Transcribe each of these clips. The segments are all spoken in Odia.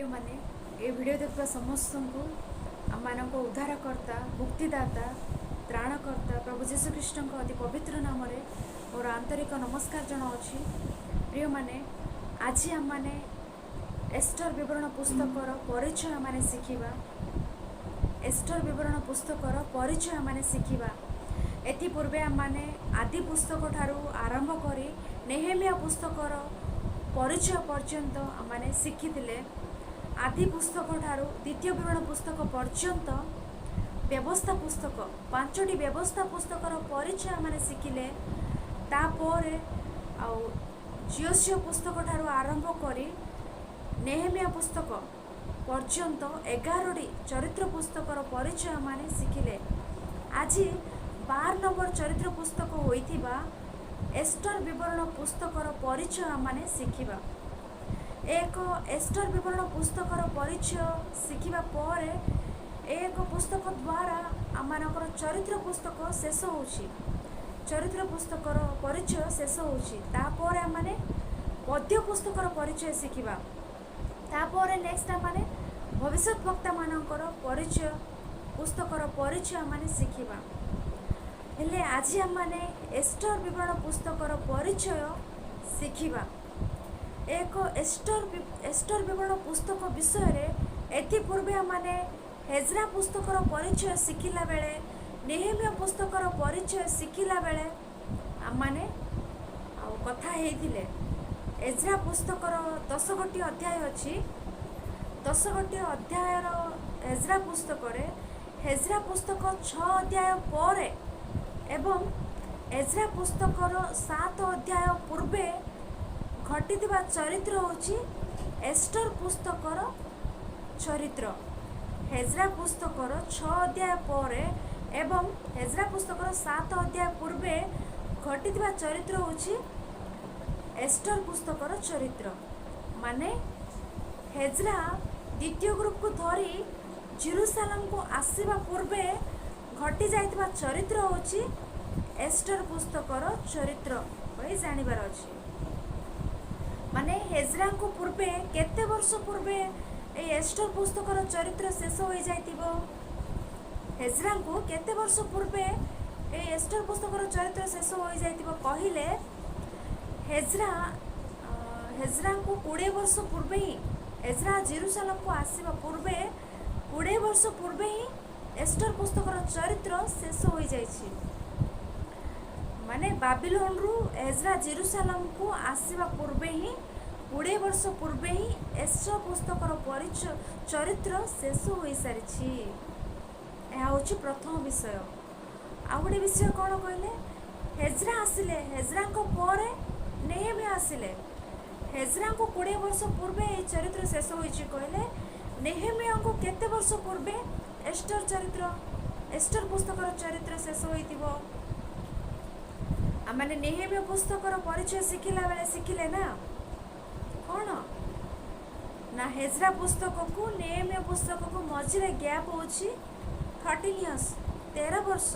ପ୍ରିୟମାନେ, ଏ ଭିଡ଼ିଓ ଦେଖୁଥିବା ସମସ୍ତଙ୍କୁ ଆମମାନଙ୍କ ଉଦ୍ଧାରକର୍ତ୍ତା, ମୁକ୍ତିଦାତା, ତ୍ରାଣକର୍ତ୍ତା ପ୍ରଭୁ ଯୀଶୁଖ୍ରୀଷ୍ଟଙ୍କ ଅତି ପବିତ୍ର ନାମରେ ମୋର ଆନ୍ତରିକ ନମସ୍କାର ଜଣାଉଛି। ପ୍ରିୟମାନେ, ଆଜି ଆମମାନେ ଏଷ୍ଟର ବିବରଣ ପୁସ୍ତକର ପରିଚୟ ମାନେ ଶିଖିବା। ଏଷ୍ଟର ବିବରଣ ପୁସ୍ତକର ପରିଚୟ ମାନେ ଶିଖିବା। ଏଥିପୂର୍ବେ ଆମମାନେ ଆଦି ପୁସ୍ତକ ଠାରୁ ଆରମ୍ଭ କରି ନେହେମିଆ ପୁସ୍ତକର ପରିଚୟ ପର୍ଯ୍ୟନ୍ତ ଆମମାନେ ଶିଖିଥିଲେ। ଆଦି ପୁସ୍ତକ ଠାରୁ ଦ୍ୱିତୀୟ ବିବରଣ ପୁସ୍ତକ ପର୍ଯ୍ୟନ୍ତ ବ୍ୟବସ୍ଥା ପୁସ୍ତକ, ପାଞ୍ଚଟି ବ୍ୟବସ୍ଥା ପୁସ୍ତକର ପରିଚୟ ଆମେ ଶିଖିଲେ। ତାପରେ ଆଉ ଯିହୋଶୂୟ ପୁସ୍ତକ ଠାରୁ ଆରମ୍ଭ କରି ନେହେମିଆ ପୁସ୍ତକ ପର୍ଯ୍ୟନ୍ତ 11ଟି ଚରିତ୍ର ପୁସ୍ତକର ପରିଚୟ ମାନେ ଶିଖିଲେ। ଆଜି 12 ନମ୍ବର ଚରିତ୍ର ପୁସ୍ତକ ହୋଇଥିବା ଏଷ୍ଟର ବିବରଣ ପୁସ୍ତକର ପରିଚୟ ମାନେ ଶିଖିବା। ଏକ ଏଷ୍ଟର ବିବରଣ ପୁସ୍ତକର ପରିଚୟ ଶିଖିବା ପରେ ଏକ ପୁସ୍ତକ ଦ୍ୱାରା ଆମମାନଙ୍କର ଚରିତ୍ର ପୁସ୍ତକ ଶେଷ ହେଉଛି। ଚରିତ୍ର ପୁସ୍ତକର ପରିଚୟ ଶେଷ ହେଉଛି। ତାପରେ ଆମମାନେ ପଦ୍ୟ ପୁସ୍ତକର ପରିଚୟ ଶିଖିବା। ତାପରେ ନେକ୍ସଟ ଆମମାନେ ଭବିଷ୍ୟତ ବକ୍ତାମାନଙ୍କର ପରିଚୟ ପୁସ୍ତକର ପରିଚୟ ଆମମାନେ ଶିଖିବା। ହେଲେ ଆଜି ଆମମାନେ ଏଷ୍ଟର ବିବରଣ ପୁସ୍ତକର ପରିଚୟ ଶିଖିବା। ଏକ ଏଷ୍ଟର ବିବରଣ ପୁସ୍ତକ ବିଷୟରେ ଏଥିପୂର୍ବେ ଆମମାନେ ହେଜ୍ରା ପୁସ୍ତକର ପରିଚୟ ଶିଖିଲା ବେଳେ, ନେହେମିଆ ପୁସ୍ତକର ପରିଚୟ ଶିଖିଲା ବେଳେ ଆମମାନେ ଆଉ କଥା ହେଇଥିଲେ। ଏଜ୍ରା ପୁସ୍ତକର 10 ଗୋଟି ଅଧ୍ୟାୟ ଅଛି। 10 ଗୋଟି ଅଧ୍ୟାୟର ଏଜ୍ରା ପୁସ୍ତକରେ ହେଜ୍ରା ପୁସ୍ତକ 6 ଅଧ୍ୟାୟ ପରେ ଏବଂ ଏଜ୍ରା ପୁସ୍ତକର 7 ଅଧ୍ୟାୟ ପୂର୍ବେ ଘଟିଥିବା ଚରିତ୍ର ହେଉଛି ଏଷ୍ଟର ପୁସ୍ତକର ଚରିତ୍ର। ହେଜ୍ରା ପୁସ୍ତକର 6 ଅଧ୍ୟାୟ ପରେ ଏବଂ ହେଜ୍ରା ପୁସ୍ତକର 7 ଅଧ୍ୟାୟ ପୂର୍ବେ ଘଟିଥିବା ଚରିତ୍ର ହେଉଛି ଏଷ୍ଟର ପୁସ୍ତକର ଚରିତ୍ର। ମାନେ ହେଜ୍ରା ଦ୍ୱିତୀୟ ଗ୍ରୁପକୁ ଧରି ଜିରୁସାଲାମକୁ ଆସିବା ପୂର୍ବେ ଘଟି ଯାଇଥିବା ଚରିତ୍ର ହେଉଛି ଏଷ୍ଟର ପୁସ୍ତକର ଚରିତ୍ର କହି ଜାଣିବାର ଅଛି। ମାନେ ହେଜ୍ରାଙ୍କ ପୂର୍ବେ କେତେ ବର୍ଷ ପୂର୍ବେ ଏଇ ଏଷ୍ଟର ପୁସ୍ତକର ଚରିତ୍ର ଶେଷ ହୋଇଯାଇଥିବ? ହେଜ୍ରାଙ୍କୁ କେତେ ବର୍ଷ ପୂର୍ବେ ଏଇ ଏଷ୍ଟର ପୁସ୍ତକର ଚରିତ୍ର ଶେଷ ହୋଇଯାଇଥିବ କହିଲେ, ହେଜ୍ରାଙ୍କୁ 20 ବର୍ଷ ପୂର୍ବେ ହିଁ, ଏଜ୍ରା ଜିରୁସାଲାମକୁ ଆସିବା ପୂର୍ବେ 20 ବର୍ଷ ପୂର୍ବେ ହିଁ ଏଷ୍ଟର ପୁସ୍ତକର ଚରିତ୍ର ଶେଷ ହୋଇଯାଇଛି। ମାନେ ବାବିଲୋନରୁ ଏଜ୍ରା ଜିରୁସାଲାମକୁ ଆସିବା ପୂର୍ବେ ହିଁ, 20 ବର୍ଷ ପୂର୍ବେ ହିଁ ଏଷ୍ଟର ପୁସ୍ତକର ପରିଚୟ ଚରିତ୍ର ଶେଷ ହୋଇସାରିଛି। ଏହା ହେଉଛି ପ୍ରଥମ ବିଷୟ। ଆଉ ଗୋଟେ ବିଷୟ କ'ଣ କହିଲେ, ହେଜ୍ରା ଆସିଲେ, ହେଜ୍ରାଙ୍କ ପରେ ନେହେମିଆ ଆସିଲେ। ହେଜ୍ରାଙ୍କୁ 20 ବର୍ଷ ପୂର୍ବେ ଏହି ଚରିତ୍ର ଶେଷ ହୋଇଛି କହିଲେ, ନେହେମିଆଙ୍କୁ କେତେ ବର୍ଷ ପୂର୍ବେ ଏଷ୍ଟର ପୁସ୍ତକର ଚରିତ୍ର ଶେଷ ହୋଇଥିବ? ଆମମାନେ ନେହେମିଆ ପୁସ୍ତକର ପରିଚୟ ଶିଖିଲା ବେଳେ ଶିଖିଲେ ନା କ'ଣ ନା, ହେଜ୍ରା ପୁସ୍ତକକୁ ନେହେମିଆ ପୁସ୍ତକକୁ ମଝିରେ ଗ୍ୟାପ୍ ହେଉଛି 13 ଇୟର୍ସ, 13 ବର୍ଷ।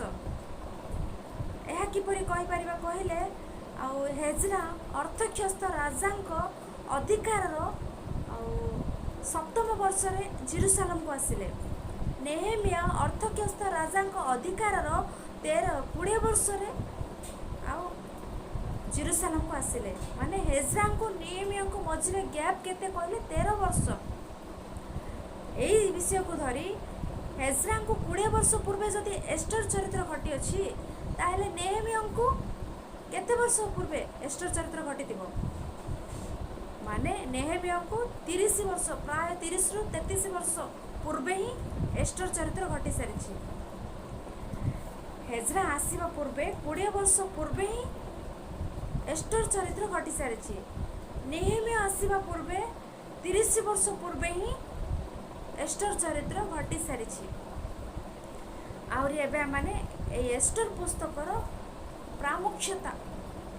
ଏହା କିପରି କହିପାରିବା କହିଲେ, ଆଉ ହେଜ୍ରା ଅର୍ଥକ୍ଷସ୍ତ ରାଜାଙ୍କ ଅଧିକାରର ଆଉ ସପ୍ତମ ବର୍ଷରେ ଜିରୁସାଲାମକୁ ଆସିଲେ। ନେହେମିଆ ଅର୍ଥକ୍ଷସ୍ତ ରାଜାଙ୍କ ଅଧିକାରର 20 ବର୍ଷରେ ଆଉ ଜିରୁସାଲାମକୁ ଆସିଲେ। ମାନେ ହେଜ୍ରାଙ୍କୁ ନେହେମିଆଙ୍କୁ ମଝିରେ ଗ୍ୟାପ୍ କେତେ କହିଲେ, 13 ବର୍ଷ। ଏଇ ବିଷୟକୁ ଧରି ହେଜ୍ରାଙ୍କୁ 20 ବର୍ଷ ପୂର୍ବେ ଯଦି ଏଷ୍ଟର ଚରିତ୍ର ଘଟିଅଛି, ତାହେଲେ ନେହେମିଆଙ୍କୁ କେତେ ବର୍ଷ ପୂର୍ବେ ଏଷ୍ଟର ଚରିତ୍ର ଘଟିଥିବ? ମାନେ ନେହେମିଆଙ୍କୁ 30 ବର୍ଷ, ପ୍ରାୟ 30ରୁ 33 ବର୍ଷ ପୂର୍ବେ ହିଁ ଏଷ୍ଟର ଚରିତ୍ର ଘଟି ସାରିଛି। ହେଜ୍ରା ଆସିବା ପୂର୍ବେ 20 ବର୍ଷ ପୂର୍ବେ ହିଁ ଏଷ୍ଟର ଚରିତ୍ର ଘଟି ସାରିଛି। ନେହେମିଆ ଆସିବା ପୂର୍ବେ 30 ବର୍ଷ ପୂର୍ବେ ହିଁ ଏଷ୍ଟର ଚରିତ୍ର ଘଟି ସାରିଛି। ଆହୁରି ଏବେ ଆମମାନେ ଏଇ ଏଷ୍ଟର ପୁସ୍ତକର ପ୍ରାମୁଖ୍ୟତା,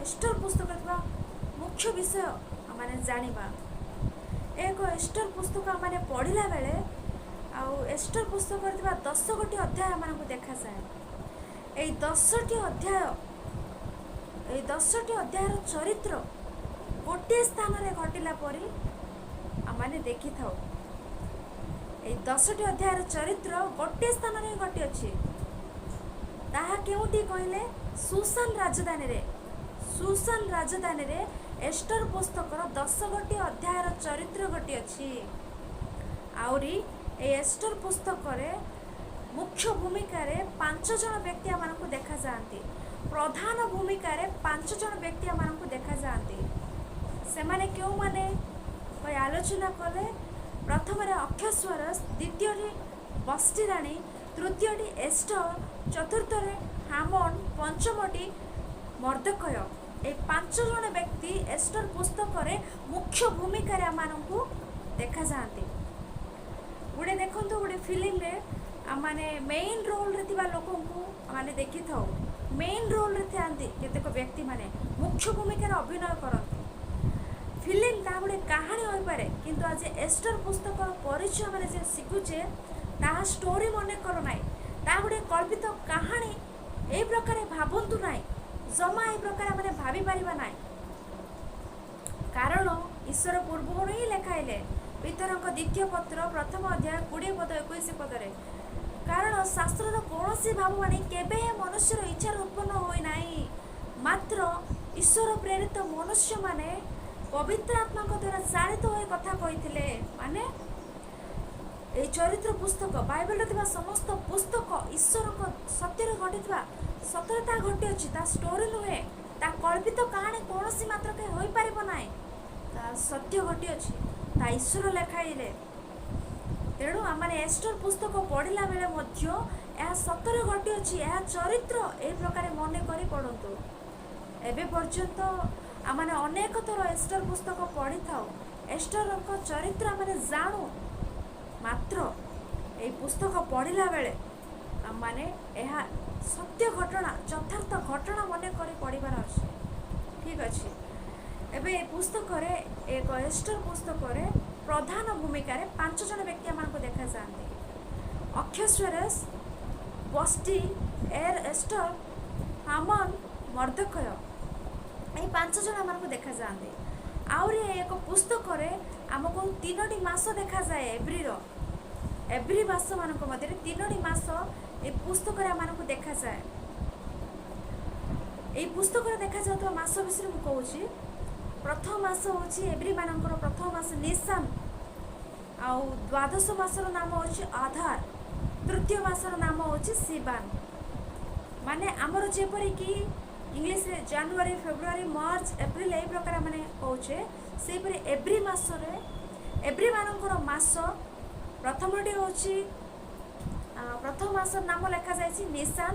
ଏଷ୍ଟର ପୁସ୍ତକରେ ଥିବା ମୁଖ୍ୟ ବିଷୟ ଆମମାନେ ଜାଣିବା। ଏକ ଏଷ୍ଟର ପୁସ୍ତକ ଆମମାନେ ପଢ଼ିଲା ବେଳେ ଆଉ ଏଷ୍ଟର ପୁସ୍ତକରେ ଥିବା 10 ଗୋଟି ଅଧ୍ୟାୟ ଆମମାନଙ୍କୁ ଦେଖାଯାଏ। ଏଇ 10ଟି ଅଧ୍ୟାୟର ଚରିତ୍ର ଗୋଟିଏ ସ୍ଥାନରେ ଘଟିଲା ପରି ଆମମାନେ ଦେଖିଥାଉ। ଏଇ 10ଟି ଅଧ୍ୟାୟର ଚରିତ୍ର ଗୋଟିଏ ସ୍ଥାନରେ ହିଁ ଘଟିଅଛି। ତାହା କେଉଁଠି କହିଲେ, ସୁସାନ ରାଜଧାନୀରେ। ସୁସାନ ରାଜଧାନୀରେ ଏଷ୍ଟର ପୁସ୍ତକର 10 ଗୋଟି ଅଧ୍ୟାୟର ଚରିତ୍ର ଘଟିଅଛି। ଆହୁରି ଏଇ ଏଷ୍ଟର ପୁସ୍ତକରେ ମୁଖ୍ୟ ଭୂମିକାରେ ପାଞ୍ଚ ଜଣ ବ୍ୟକ୍ତି ଆମମାନଙ୍କୁ ଦେଖାଯାଆନ୍ତି। ପ୍ରଧାନ ଭୂମିକାରେ ପାଞ୍ଚ ଜଣ ବ୍ୟକ୍ତି ଆମମାନଙ୍କୁ ଦେଖାଯାଆନ୍ତି। ସେମାନେ କେଉଁମାନେ କହି ଆଲୋଚନା କଲେ, ପ୍ରଥମରେ ଅକ୍ଷସ୍ୱରସ, ଦ୍ୱିତୀୟଟି ବଷ୍ଟି ରାଣୀ, ତୃତୀୟଟି ଏଷ୍ଟର, ଚତୁର୍ଥରେ ହାମନ, ପଞ୍ଚମଟି ମର୍ଦ୍ଦଖୟ। ଏଇ ପାଞ୍ଚ ଜଣ ବ୍ୟକ୍ତି ଏଷ୍ଟର ପୁସ୍ତକରେ ମୁଖ୍ୟ ଭୂମିକାରେ ଆମମାନଙ୍କୁ ଦେଖାଯାଆନ୍ତି। ଗୋଟେ ଦେଖନ୍ତୁ, ଗୋଟେ ଫିଲ୍ମରେ ଆମମାନେ ମେଇନ୍ ରୋଲରେ ଥିବା ଲୋକଙ୍କୁ ଆମେ ଦେଖିଥାଉ। ମେଇନ୍ ରୋଲରେ ଥାଆନ୍ତି କେତେକ ବ୍ୟକ୍ତିମାନେ, ମୁଖ୍ୟ ଭୂମିକାରେ ଅଭିନୟ କରନ୍ତି। ଫିଲ୍ମ ତାହା ଗୋଟେ କାହାଣୀ ହୋଇପାରେ, କିନ୍ତୁ ଆଜି ଏଷ୍ଟର ପୁସ୍ତକର ପରିଚୟ ମାନେ ଯେ ଶିଖୁଛେ, ତାହା ଷ୍ଟୋରି ମନେ କର ନାହିଁ, ତାହା ଗୋଟେ କଳ୍ପିତ କାହାଣୀ ଏଇ ପ୍ରକାର ଭାବନ୍ତୁ ନାହିଁ। ଜମା ଏଇ ପ୍ରକାର ଆମେ ଭାବିପାରିବା ନାହିଁ। କାରଣ ଈଶ୍ୱର ପୂର୍ବରୁ ହିଁ ଲେଖାଇଲେ, ପିତରଙ୍କ ଦ୍ୱିତୀୟ ପତ୍ର ପ୍ରଥମ ଅଧ୍ୟାୟ 20 ପଦ 21 ପଦରେ, କାରଣ ଶାସ୍ତ୍ରର କୌଣସି ଭାବବାଣୀ କେବେ ମନୁଷ୍ୟର ଇଚ୍ଛାରୁ ଉତ୍ପନ୍ନ ହୋଇନାହିଁ, ମାତ୍ର ଈଶ୍ୱର ପ୍ରେରିତ ମନୁଷ୍ୟମାନେ ପବିତ୍ର ଆତ୍ମାଙ୍କ ଦ୍ୱାରା ଚାଳିତ ହୋଇ କଥା କହିଥିଲେ। ମାନେ ଏଇ ଚରିତ୍ର ପୁସ୍ତକ, ବାଇବେଲରେ ଥିବା ସମସ୍ତ ପୁସ୍ତକ ଈଶ୍ୱରଙ୍କ ସତ୍ୟରେ ଘଟିଥିବା, ସତରେ ତାହା ଘଟିଅଛି। ତା ଷ୍ଟୋରି ନୁହେଁ, ତା କଳ୍ପିତ କାହାଣୀ କୌଣସି ମାତ୍ରକେ ହୋଇପାରିବ ନାହିଁ। ତା ସତ୍ୟ ଘଟିଅଛି, ତା ଈଶ୍ୱର ଲେଖାଇଲେ। ତେଣୁ ଆମମାନେ ଏଷ୍ଟର ପୁସ୍ତକ ପଢ଼ିଲା ବେଳେ ମଧ୍ୟ ଏହା ସତରେ ଘଟିଅଛି, ଏହା ଚରିତ୍ର, ଏହି ପ୍ରକାର ମନେ କରି ପଢ଼ନ୍ତୁ। ଏବେ ପର୍ଯ୍ୟନ୍ତ ଆମମାନେ ଅନେକ ଥର ଏଷ୍ଟର ପୁସ୍ତକ ପଢ଼ିଥାଉ, ଏଷ୍ଟରଙ୍କ ଚରିତ୍ର ଆମେ ଜାଣୁ। ମାତ୍ର ଏଇ ପୁସ୍ତକ ପଢ଼ିଲା ବେଳେ ଆମମାନେ ଏହା ସତ୍ୟ ଘଟଣା, ଯଥାର୍ଥ ଘଟଣା ମନେ କରି ପଢ଼ିବାର ଅଛି। ଠିକ୍ ଅଛି। ଏବେ ଏ ପୁସ୍ତକରେ, ଏକ ଏଷ୍ଟର ପୁସ୍ତକରେ ପ୍ରଧାନ ଭୂମିକାରେ ପାଞ୍ଚ ଜଣ ବ୍ୟକ୍ତି ଆମମାନଙ୍କୁ ଦେଖାଯାଆନ୍ତି: ଅକ୍ଷସ୍ୱରସ, ବଷ୍ଟି, ଏଷ୍ଟର, ହାମନ, ମର୍ଦ୍ଦଖୟ। ଏହି ପାଞ୍ଚ ଜଣ ଆମମାନଙ୍କୁ ଦେଖାଯାଆନ୍ତି। ଆହୁରି ଏକ ପୁସ୍ତକରେ ଆମକୁ ତିନୋଟି ମାସ ଦେଖାଯାଏ। ଏବ୍ରୀ ମାସମାନଙ୍କ ମଧ୍ୟରେ ତିନୋଟି ମାସ ଏ ପୁସ୍ତକରେ ଆମମାନଙ୍କୁ ଦେଖାଯାଏ। ଏଇ ପୁସ୍ତକରେ ଦେଖାଯାଉଥିବା ମାସ ବିଷୟରେ ମୁଁ କହୁଛି। ପ୍ରଥମ ମାସ ହେଉଛି ଏବ୍ରୀମାନଙ୍କର ପ୍ରଥମ ମାସ ନିଶାନ, ଆଉ ଦ୍ୱାଦଶ ମାସର ନାମ ହେଉଛି ଆଧାର, ତୃତୀୟ ମାସର ନାମ ହେଉଛି ଶିବାନ। ମାନେ ଆମର ଯେପରିକି ଇଂଲିଶରେ ଜାନୁଆରୀ, ଫେବୃଆରୀ, ମାର୍ଚ୍ଚ, ଏପ୍ରିଲ ଏହି ପ୍ରକାର ଆମେ କହୁଛେ, ସେହିପରି ଏବ୍ରୀ ମାସରେ ଏବ୍ରୀମାନଙ୍କର ମାସ ପ୍ରଥମଟି ହେଉଛି, ପ୍ରଥମ ମାସର ନାମ ଲେଖାଯାଇଛି ନିଶାନ,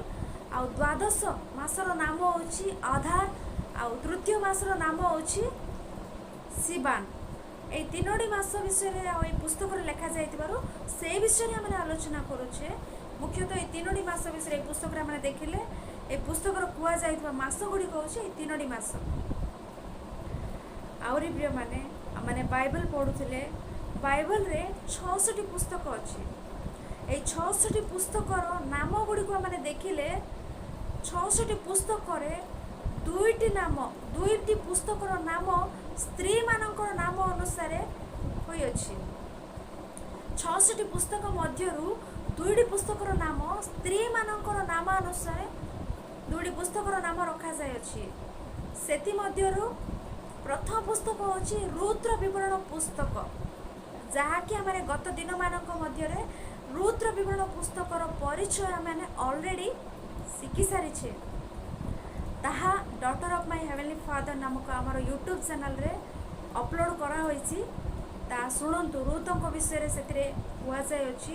ଆଉ ଦ୍ୱାଦଶ ମାସର ନାମ ହେଉଛି ଆଧାର, ଆଉ ତୃତୀୟ ମାସର ନାମ ହେଉଛି ଶିବାନ। ଏଇ ତିନୋଟି ମାସ ବିଷୟରେ ଆଉ ଏଇ ପୁସ୍ତକରେ ଲେଖାଯାଇଥିବାରୁ ସେଇ ବିଷୟରେ ଆମେ ଆଲୋଚନା କରୁଛେ। ମୁଖ୍ୟତଃ ଏଇ ତିନୋଟି ମାସ ବିଷୟରେ ଏଇ ପୁସ୍ତକରେ ଆମେ ଦେଖିଲେ, ଏ ପୁସ୍ତକର କୁହାଯାଇଥିବା ମାସ ଗୁଡ଼ିକ ହେଉଛି ଏଇ ତିନୋଟି ମାସ। ଆହୁରି ପ୍ରିୟମାନେ, ଆମମାନେ ବାଇବଲ ପଢ଼ୁଥିଲେ, ବାଇବଲରେ 66 ପୁସ୍ତକ ଅଛି। ଏଇ 66 ପୁସ୍ତକର ନାମ ଗୁଡ଼ିକୁ ଆମେ ଦେଖିଲେ, 66 ପୁସ୍ତକରେ ଦୁଇଟି ନାମ, ଦୁଇଟି ପୁସ୍ତକର ନାମ ସ୍ତ୍ରୀମାନଙ୍କର ନାମ ଅନୁସାରେ ହୋଇଅଛି। 66 ପୁସ୍ତକ ମଧ୍ୟରୁ ଦୁଇଟି ପୁସ୍ତକର ନାମ ସ୍ତ୍ରୀମାନଙ୍କର ନାମ ଅନୁସାରେ ଦୁଇଟି ପୁସ୍ତକର ନାମ ରଖାଯାଇଅଛି। ସେଥିମଧ୍ୟରୁ ପ୍ରଥମ ପୁସ୍ତକ ହେଉଛି ରୁଥର ବିବରଣ ପୁସ୍ତକ, ଯାହାକି ଆମେ ଗତ ଦିନମାନଙ୍କ ମଧ୍ୟରେ ରୁଥର ବିବରଣ ପୁସ୍ତକର ପରିଚୟ ଆମେ ଅଲରେଡ଼ି ଶିଖି ସାରିଛେ। ତାହା Daughter of My Heavenly Father ନାମକ ଆମର ୟୁଟ୍ୟୁବ୍ ଚ୍ୟାନେଲରେ ଅପଲୋଡ଼ କରାହୋଇଛି। ତାହା ଶୁଣନ୍ତୁ। ରୁଥଙ୍କ ବିଷୟରେ ସେଥିରେ କୁହାଯାଇଅଛି।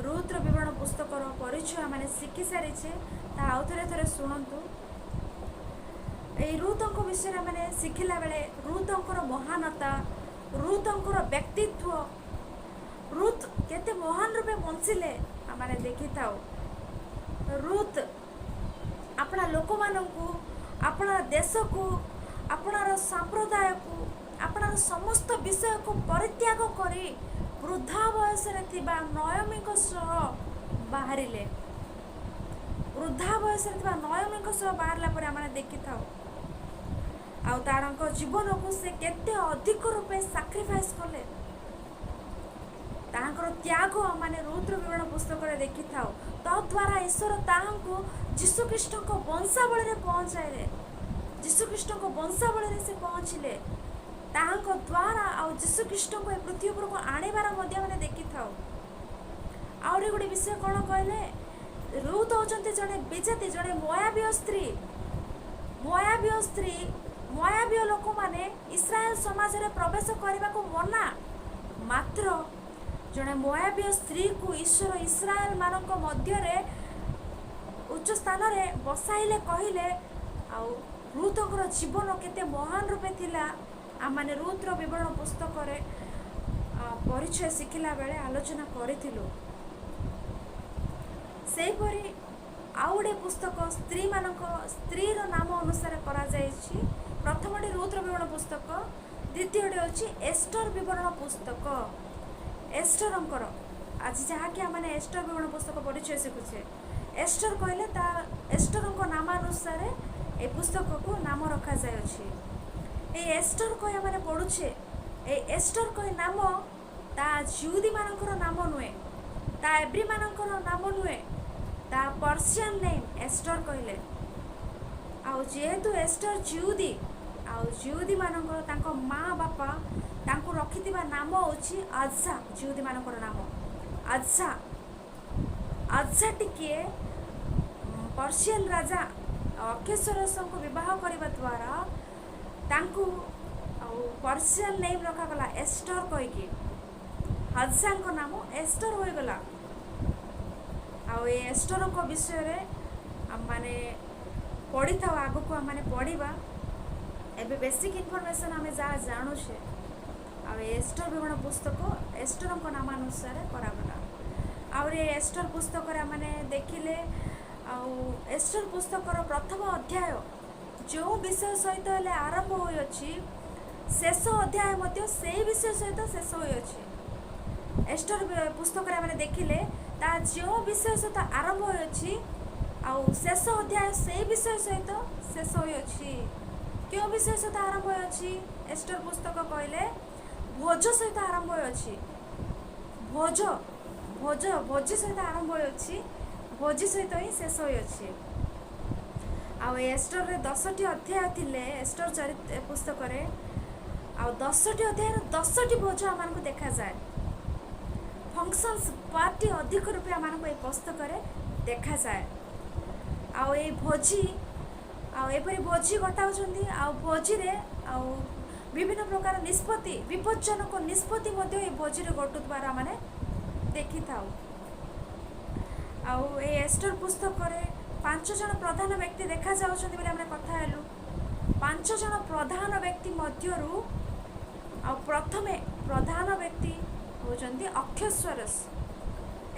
ରୁଥର ବିବରଣ ପୁସ୍ତକର ପରିଚୟ ଆମେ ଶିଖି ସାରିଛେ, ତାହା ଆଉ ଥରେ ଥରେ ଶୁଣନ୍ତୁ। ଏଇ ରୁଥଙ୍କ ବିଷୟରେ ଆମେ ଶିଖିଲା ବେଳେ ରୁଥଙ୍କର ମହାନତା, ରୁଥଙ୍କର ବ୍ୟକ୍ତିତ୍ୱ, ରୁଥ କେତେ ମହାନ ରୂପେ ବଞ୍ଚିଲେ ଆମେ ଦେଖିଥାଉ। ରୁଥ ଆପଣା ଲୋକମାନଙ୍କୁ, ଆପଣା ଦେଶକୁ, ଆପଣାର ସମ୍ପ୍ରଦାୟକୁ, ଆପଣାର ସମସ୍ତ ବିଷୟକୁ ପରିତ୍ୟାଗ କରି ବୃଦ୍ଧା ବୟସରେ ଥିବା ନୟମୀଙ୍କ ସହ ବାହାରିଲେ। ବୃଦ୍ଧା ବୟସରେ ଥିବା ନୟମୀଙ୍କ ସହ ବାହାରିଲା ପରେ ଆମେ ଦେଖିଥାଉ, ଆଉ ତାଙ୍କ ଜୀବନକୁ ସେ କେତେ ଅଧିକ ରୂପେ ସାକ୍ରିଫାଇସ୍ କଲେ। ତାହାଙ୍କର ତ୍ୟାଗ ମାନେ ରୁତ୍ର ବିବରଣ ପୁସ୍ତକରେ ଦେଖିଥାଉ। ତଦ୍ୱାରା ଈଶ୍ୱର ତାହାଙ୍କୁ ଯୀଶୁଖ୍ରୀଷ୍ଟଙ୍କ ବଂଶାବଳୀରେ ପହଞ୍ଚାଇଲେ। ଯୀଶୁଖ୍ରୀଷ୍ଟଙ୍କ ବଂଶାବଳୀରେ ସେ ପହଞ୍ଚିଲେ ତାହାଙ୍କ ଦ୍ୱାରା, ଆଉ ଯୀଶୁଖ୍ରୀଷ୍ଟଙ୍କୁ ଏ ପୃଥିବୀ ଉପରକୁ ଆଣିବାର ମଧ୍ୟ ଆମେ ଦେଖିଥାଉ। ଆହୁରି ଗୋଟେ ବିଷୟ କ'ଣ କହିଲେ, ରୁଥ ହେଉଛନ୍ତି ଜଣେ ବିଜାତି, ଜଣେ ମୋୟାବୀୟ ସ୍ତ୍ରୀ। ମୋୟାବୀୟ ସ୍ତ୍ରୀ, ମୋୟାବୀୟ ଲୋକମାନେ ଇସ୍ରାଏଲ ସମାଜରେ ପ୍ରବେଶ କରିବାକୁ ମନା। ମାତ୍ର ଜଣେ ମୋୟାବୀୟ ସ୍ତ୍ରୀକୁ ଈଶ୍ୱର ଇସ୍ରାଏଲ ମାନଙ୍କ ମଧ୍ୟରେ ଉଚ୍ଚ ସ୍ଥାନରେ ବସାଇଲେ କହିଲେ, ଆଉ ରୁଥଙ୍କର ଜୀବନ କେତେ ମହାନ ରୂପେ ଥିଲା, ଆମମାନେ ରୁଥର ବିବରଣ ପୁସ୍ତକରେ ପରିଚୟ ଶିଖିଲା ବେଳେ ଆଲୋଚନା କରିଥିଲୁ। ସେହିପରି ଆଉ ଗୋଟେ ପୁସ୍ତକ ସ୍ତ୍ରୀମାନଙ୍କ, ସ୍ତ୍ରୀର ନାମ ଅନୁସାରେ କରାଯାଇଛି। ପ୍ରଥମଟି ରୁଥର ବିବରଣ ପୁସ୍ତକ, ଦ୍ୱିତୀୟଟି ହେଉଛି ଏଷ୍ଟର ବିବରଣ ପୁସ୍ତକ। ଏଷ୍ଟରଙ୍କର ଆଜି ଯାହାକି ଆମେ ଏଷ୍ଟର ବିବରଣ ପୁସ୍ତକ ପରିଚୟ ଶିଖୁଛେ, ଏଷ୍ଟର କହିଲେ ତା ଏଷ୍ଟରଙ୍କ ନାମାନୁସାରେ ଏ ପୁସ୍ତକକୁ ନାମ ରଖାଯାଇଅଛି। ଏଇ ଏଷ୍ଟର କହି ଆମେ ପଢ଼ୁଛେ, ଏଇ ଏଷ୍ଟର କହି ନାମ ତା ଜିଉଦୀମାନଙ୍କର ନାମ ନୁହେଁ, ତା ଏବ୍ରୀମାନଙ୍କର ନାମ ନୁହେଁ, ତା ପର୍ସିଆନ ନେମ୍ ଏଷ୍ଟର କହିଲେ। ଆଉ ଯେହେତୁ ଏଷ୍ଟର ଜିଉଦୀ, ଆଉ ଜିଉଦୀମାନଙ୍କର ତାଙ୍କ ମା ବାପା ତାଙ୍କୁ ରଖିଥିବା ନାମ ହେଉଛି ଆଜା। ଜିଉଦୀମାନଙ୍କର ନାମ ଆଜା। ଆଜା ଟିକିଏ ପର୍ସିଆନ ରାଜା ଅକ୍ଷେଶ୍ୱରସଙ୍କୁ ବିବାହ କରିବା ଦ୍ୱାରା ତାଙ୍କୁ ଆଉ ପର୍ସିଆନ ନେମ୍ ରଖାଗଲା ଏଷ୍ଟର କହିକି। ହାଜାଙ୍କ ନାମ ଏଷ୍ଟର ହୋଇଗଲା। ଆଉ ଏ ଏଷ୍ଟରଙ୍କ ବିଷୟରେ ଆମମାନେ ପଢ଼ିଥାଉ, ଆଗକୁ ଆମମାନେ ପଢ଼ିବା। ଏବେ ବେସିକ୍ ଇନଫର୍ମେସନ୍ ଆମେ ଯାହା ଜାଣୁଛେ। ଆଉ ଏ ଏଷ୍ଟର ବିବରଣ ପୁସ୍ତକ ଏଷ୍ଟରଙ୍କ ନାମାନୁସାରେ କରାଗଲା। ଆହୁରି ଏ ଏଷ୍ଟର ପୁସ୍ତକରେ ଆମମାନେ ଦେଖିଲେ, ଆଉ ଏଷ୍ଟର ପୁସ୍ତକର ପ୍ରଥମ ଅଧ୍ୟାୟ ଯେଉଁ ବିଷୟ ସହିତ ହେଲେ ଆରମ୍ଭ ହୋଇଅଛି, ଶେଷ ଅଧ୍ୟାୟ ମଧ୍ୟ ସେଇ ବିଷୟ ସହିତ ଶେଷ ହୋଇଅଛି। ଏଷ୍ଟର ପୁସ୍ତକରେ ଆମେ ଦେଖିଲେ, ତା ଯେଉଁ ବିଷୟ ସହିତ ଆରମ୍ଭ ହୋଇଅଛି, ଆଉ ଶେଷ ଅଧ୍ୟାୟ ସେଇ ବିଷୟ ସହିତ ଶେଷ ହୋଇଅଛି। କେଉଁ ବିଷୟ ସହିତ ଆରମ୍ଭ ହୋଇଅଛି ଏଷ୍ଟର ପୁସ୍ତକ କହିଲେ, ଭୋଜ ସହିତ ଆରମ୍ଭ ହୋଇଅଛି। ଭୋଜ ଭୋଜ ଭୋଜି ସହିତ ଆରମ୍ଭ ହୋଇଅଛି, ଭୋଜି ସହିତ ହିଁ ଶେଷ ହୋଇଅଛି। ଆଉ ଏ ଏଷ୍ଟରରେ 10ଟି ଅଧ୍ୟାୟ ଥିଲେ, ଏଷ୍ଟର ଚରିତ୍ର ପୁସ୍ତକରେ, ଆଉ 10ଟି ଅଧ୍ୟାୟର 10ଟି ଭୋଜ ଆମମାନଙ୍କୁ ଦେଖାଯାଏ। ଫଙ୍କସନ୍ସ, ପାର୍ଟି ଅଧିକ ରୂପେ ଆମମାନଙ୍କୁ ଏଇ ପୁସ୍ତକରେ ଦେଖାଯାଏ। ଆଉ ଏଇ ଭୋଜି, ଆଉ ଏପରି ଭୋଜି ଘଟାଉଛନ୍ତି, ଆଉ ଭୋଜିରେ ଆଉ ବିଭିନ୍ନ ପ୍ରକାର ନିଷ୍ପତ୍ତି, ବିପଜ୍ଜନକ ନିଷ୍ପତ୍ତି ମଧ୍ୟ ଏଇ ଭୋଜିରେ ଘଟୁଥିବାର ଆମେ ଦେଖିଥାଉ। ଆଉ ଏଇ ଏଷ୍ଟର ପୁସ୍ତକରେ 5 ଜଣ ପ୍ରଧାନ ବ୍ୟକ୍ତି ଦେଖାଯାଉଛନ୍ତି ବୋଲି ଆମେ କଥା ହେଲୁ। 5 ଜଣ ପ୍ରଧାନ ବ୍ୟକ୍ତି ମଧ୍ୟରୁ ଆଉ ପ୍ରଥମେ ପ୍ରଧାନ ବ୍ୟକ୍ତି ହେଉଛନ୍ତି ଅକ୍ଷସ୍ୱରସ।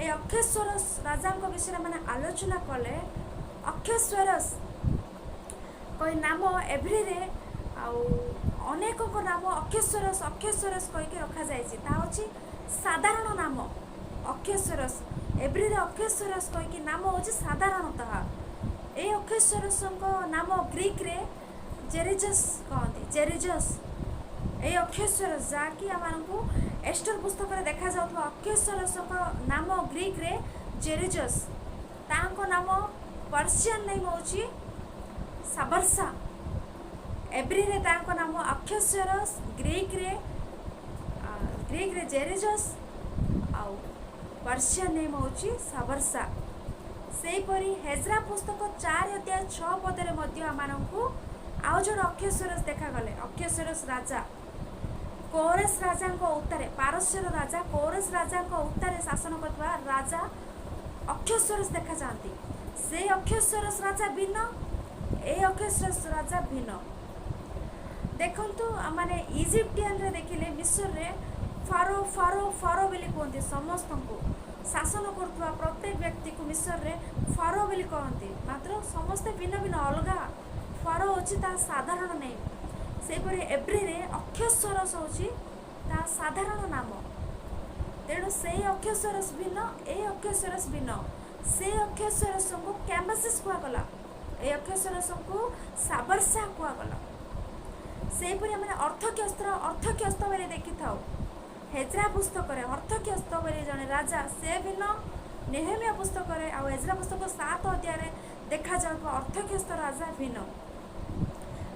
ଏଇ ଅକ୍ଷସ୍ୱରସ ରାଜାଙ୍କ ବିଷୟରେ ମାନେ ଆଲୋଚନା କଲେ, ଅକ୍ଷସ୍ୱରସ କହି ନାମ ଏଭ୍ରିରେ ଆଉ ଅନେକଙ୍କ ନାମ ଅକ୍ଷସ୍ୱରସ, ଅକ୍ଷସ୍ୱରସ କହିକି ରଖାଯାଇଛି। ତାହା ହେଉଛି ସାଧାରଣ ନାମ ଅକ୍ଷସ୍ୱରସ। ଏଭ୍ରିରେ ଅକ୍ଷସ୍ୱରସ କହିକି ନାମ ହେଉଛି ସାଧାରଣତଃ। ଏଇ ଅକ୍ଷସ୍ୱରସଙ୍କ ନାମ ଗ୍ରୀକରେ ଜେରିଜସ୍ କହନ୍ତି, ଜେରିଜସ୍। ଏଇ ଅକ୍ଷସ୍ୱରସ ଯାହାକି ଆମମାନଙ୍କୁ ଏଷ୍ଟର ପୁସ୍ତକରେ ଦେଖାଯାଉଥିବା ଅକ୍ଷସ୍ୱରସଙ୍କ ନାମ ଗ୍ରୀକରେ ଜେରିଜସ୍। ତାଙ୍କ ନାମ ପର୍ସିଆନ ନେମ୍ ହେଉଛି ସାବର୍ସା। ଏବ୍ରିରେ ତାଙ୍କ ନାମ ଅକ୍ଷସ୍ୱରସ, ଗ୍ରୀକରେ ଜେରିଜସ୍, ଆଉ ପର୍ସିଆନ ନେମ୍ ହେଉଛି ସାବର୍ସା। ସେହିପରି ହେଜ୍ରା ପୁସ୍ତକ 4 ଅଧ୍ୟାୟ 6 ପଦରେ ମଧ୍ୟ ଆମମାନଙ୍କୁ ଆଉ ଜଣେ ଅକ୍ଷସ୍ୱରସ ଦେଖାଗଲେ। ଅକ୍ଷସ୍ୱରସ ରାଜା କୋରେସ ରାଜାଙ୍କ ଉତ୍ତାରେ, ପାରସ୍ୟର ରାଜା କୋରେସ ରାଜାଙ୍କ ଉତ୍ତାରେ ଶାସନ କରୁଥିବା ରାଜା ଅକ୍ଷସ୍ୱରସ ଦେଖାଯାଆନ୍ତି। ସେଇ ଅକ୍ଷସ୍ୱରସ ରାଜା ଭିନ୍ନ, ଏଇ ଅକ୍ଷସ୍ୱରସ ରାଜା ଭିନ୍ନ। ଦେଖନ୍ତୁ, ମାନେ ଇଜିପ୍ଟିଆନରେ ଦେଖିଲେ, ମିଶରରେ ଫାରୋ, ଫାରୋ, ଫାରୋ ବୋଲି କୁହନ୍ତି। ସମସ୍ତଙ୍କୁ ଶାସନ କରୁଥିବା ପ୍ରତ୍ୟେକ ବ୍ୟକ୍ତିକୁ ମିଶରରେ ଫାରୋ ବୋଲି କହନ୍ତି। ମାତ୍ର ସମସ୍ତେ ଭିନ୍ନ ଭିନ୍ନ, ଅଲଗା। ଫାରୋ ହେଉଛି ତା ସାଧାରଣ ନେମ୍। ସେହିପରି ଏବ୍ରିରେ ଅକ୍ଷସ୍ୱରସ ହେଉଛି ତା ସାଧାରଣ ନାମ। ତେଣୁ ସେଇ ଅକ୍ଷସ୍ୱରସ ଭିନ୍ନ, ଏଇ ଅକ୍ଷସ୍ୱରସ ଭିନ୍ନ। ସେ ଅକ୍ଷସ୍ୱରସଙ୍କୁ କ୍ୟାମ୍ବାସିସ୍ କୁହାଗଲା, ଏଇ ଅକ୍ଷସ୍ୱରସଙ୍କୁ ସାବର୍ସା କୁହାଗଲା। ସେହିପରି ଆମେ ଅର୍ଥକ୍ଷସ୍ତ ବୋଲି ଦେଖିଥାଉ। ହେଜ୍ରା ପୁସ୍ତକରେ ଅର୍ଥକ୍ଷସ୍ତ ବୋଲି ଜଣେ ରାଜା ସେ ଭିନ୍ନ, ନେହେମିଆ ପୁସ୍ତକରେ ଆଉ ଏଜ୍ରା ପୁସ୍ତକ 7 ଅଧ୍ୟାୟରେ ଦେଖାଯାଉଥିବା ଅର୍ଥକ୍ଷସ୍ତ ରାଜା ଭିନ୍ନ।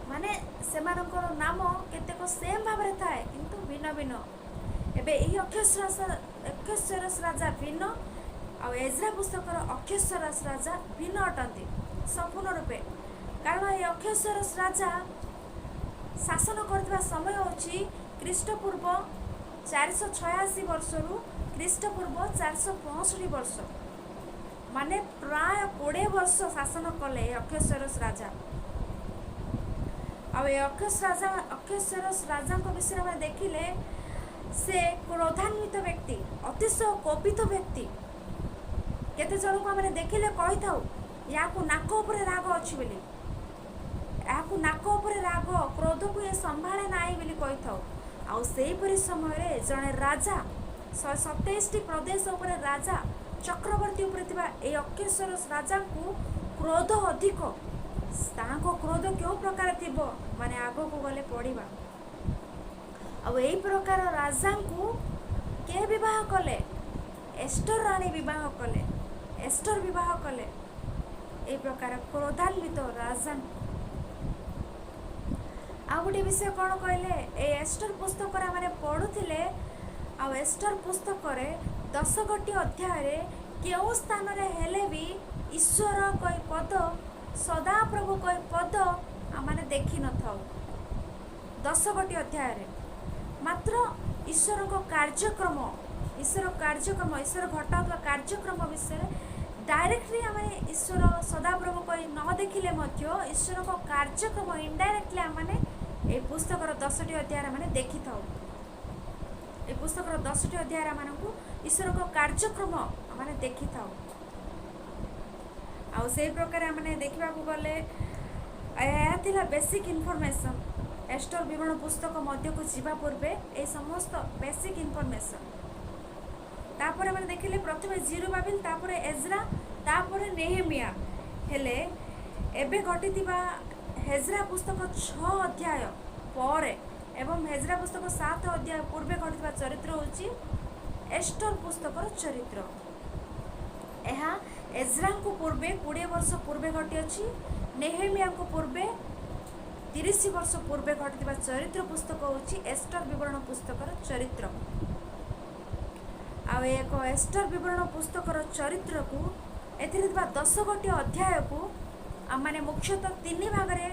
ମାନେ ସେମାନଙ୍କର ନାମ କେତେକ ସେମ୍ ଭାବରେ ଥାଏ, କିନ୍ତୁ ଭିନ୍ନ ଭିନ୍ନ। ଏବେ ଏହି ଅକ୍ଷସ୍ୱରସ ରାଜା ଭିନ୍ନ ଆଉ ଏଜ୍ରା ପୁସ୍ତକର ଅକ୍ଷସ୍ୱରସ ରାଜା ଭିନ୍ନ ଅଟନ୍ତି ସମ୍ପୂର୍ଣ୍ଣ ରୂପେ। କାରଣ ଏହି ଅକ୍ଷସ୍ୱରସ ରାଜା ଶାସନ କରୁଥିବା ସମୟ ହେଉଛି ଖ୍ରୀଷ୍ଟପୂର୍ବ 486 ବର୍ଷରୁ ଖ୍ରୀଷ୍ଟପୂର୍ବ 465 ବର୍ଷ, ମାନେ ପ୍ରାୟ 20 ବର୍ଷ ଶାସନ କଲେ ଏ ଅକ୍ଷସ୍ୱରସ ରାଜା। ଆଉ ଏ ଅକ୍ଷସ୍ୱରସ ରାଜାଙ୍କ ବିଷୟରେ ଆମେ ଦେଖିଲେ, ସେ କ୍ରୋଧାନ୍ୱିତ ବ୍ୟକ୍ତି, ଅତିଶୟ କୋପିତ ବ୍ୟକ୍ତି। କେତେ ଜଣଙ୍କୁ ଆମେ ଦେଖିଲେ କହିଥାଉ, ୟାକୁ ନାକ ଉପରେ ରାଗ ଅଛି ବୋଲି, ଏହାକୁ ନାକ ଉପରେ ରାଗ, କ୍ରୋଧକୁ ଏ ସମ୍ଭାଳେ ନାହିଁ ବୋଲି କହିଥାଉ। ଆଉ ସେହିପରି ସମୟରେ ଜଣେ ରାଜା, 127ଟି ପ୍ରଦେଶ ଉପରେ ରାଜା, ଚକ୍ରବର୍ତ୍ତୀ ଉପରେ ଥିବା ଏଇ ଅକ୍ଷସ୍ୱରସ ରାଜାଙ୍କୁ କ୍ରୋଧ ଅଧିକ। ତାଙ୍କ କ୍ରୋଧ କେଉଁ ପ୍ରକାର ଥିବ, ମାନେ ଆଗକୁ ଗଲେ ପଢ଼ିବା। ଆଉ ଏଇ ପ୍ରକାର ରାଜାଙ୍କୁ କିଏ ବିବାହ କଲେ? ଏଷ୍ଟର ରାଣୀ ବିବାହ କଲେ। ଏଷ୍ଟର ବିବାହ କଲେ ଏଇ ପ୍ରକାର କ୍ରୋଧାନ୍ୱିତ ରାଜାଙ୍କୁ। ଆଉ ଗୋଟେ ବିଷୟ କ'ଣ କହିଲେ, ଏ ଏଷ୍ଟର ପୁସ୍ତକରେ ଆମେ ପଢ଼ୁଥିଲେ, ଆଉ ଏଷ୍ଟର ପୁସ୍ତକରେ 10 ଗୋଟି ଅଧ୍ୟାୟରେ କେଉଁ ସ୍ଥାନରେ ହେଲେ ବି ଈଶ୍ୱର କହି ପଦ, ସଦାପ୍ରଭୁ କହି ପଦ ଆମମାନେ ଦେଖିନଥାଉ 10 ଗୋଟି ଅଧ୍ୟାୟରେ। ମାତ୍ର ଈଶ୍ୱରଙ୍କ କାର୍ଯ୍ୟକ୍ରମ, ଈଶ୍ୱର କାର୍ଯ୍ୟକ୍ରମ, ଈଶ୍ୱର ଘଟାଉଥିବା କାର୍ଯ୍ୟକ୍ରମ ବିଷୟରେ ଡାଇରେକ୍ଟଲି ଆମେ ଈଶ୍ୱର ସଦାପ୍ରଭୁ କହି ନ ଦେଖିଲେ ମଧ୍ୟ ଈଶ୍ୱରଙ୍କ କାର୍ଯ୍ୟକ୍ରମ ଇନଡାଇରେକ୍ଟଲି ଆମମାନେ ଏଇ ପୁସ୍ତକର 10ଟି ଅଧ୍ୟାୟରେ ଆମେ ଦେଖିଥାଉ। ଏ ପୁସ୍ତକର 10ଟି ଅଧ୍ୟାୟରେ ଆମମାନଙ୍କୁ ଈଶ୍ୱରଙ୍କ କାର୍ଯ୍ୟକ୍ରମ ଆମେ ଦେଖିଥାଉ। ଆଉ ସେଇ ପ୍ରକାର ଆମେ ଦେଖିବାକୁ ଗଲେ, ଏହା ଥିଲା ବେସିକ୍ ଇନଫର୍ମେସନ୍। ଏଷ୍ଟର ବିବରଣ ପୁସ୍ତକ ମଧ୍ୟକୁ ଯିବା ପୂର୍ବେ এই ସମସ୍ତ ବେସିକ୍ ଇନଫର୍ମେସନ୍। ତାପରେ ଆମେ ଦେଖିଲେ ପ୍ରଥମେ ଜିରୁବାବିଲ, ତାପରେ ଏଜ୍ରା, ତାପରେ ନେହେମିଆ। ହେଲେ ଏବେ ଘଟିଥିବା ହେଜ୍ରା ପୁସ୍ତକ 6 ଅଧ୍ୟାୟ ପରେ ଏବଂ ହେଜ୍ରା ପୁସ୍ତକ 7 ଅଧ୍ୟାୟ ପୂର୍ବେ ଘଟିଥିବା ଚରିତ୍ର ହେଉଛି ଏଷ୍ଟର ପୁସ୍ତକର ଚରିତ୍ର। ଏହା ଏଜ୍ରାଙ୍କୁ ପୂର୍ବେ 20 ବର୍ଷ ପୂର୍ବେ ଘଟିଅଛି। ନେହେମିଆଙ୍କୁ ପୂର୍ବେ 30 ବର୍ଷ ପୂର୍ବେ ଘଟିଥିବା ଚରିତ୍ର ପୁସ୍ତକ ହେଉଛି ଏଷ୍ଟର ବିବରଣ ପୁସ୍ତକର ଚରିତ୍ର। ଆଉ ଏକ ଏଷ୍ଟର ବିବରଣ ପୁସ୍ତକର ଚରିତ୍ରକୁ, ଏଥିରେ ଥିବା 10 ଗୋଟି ଅଧ୍ୟାୟକୁ ଆମମାନେ ମୁଖ୍ୟତଃ ତିନି ଭାଗରେ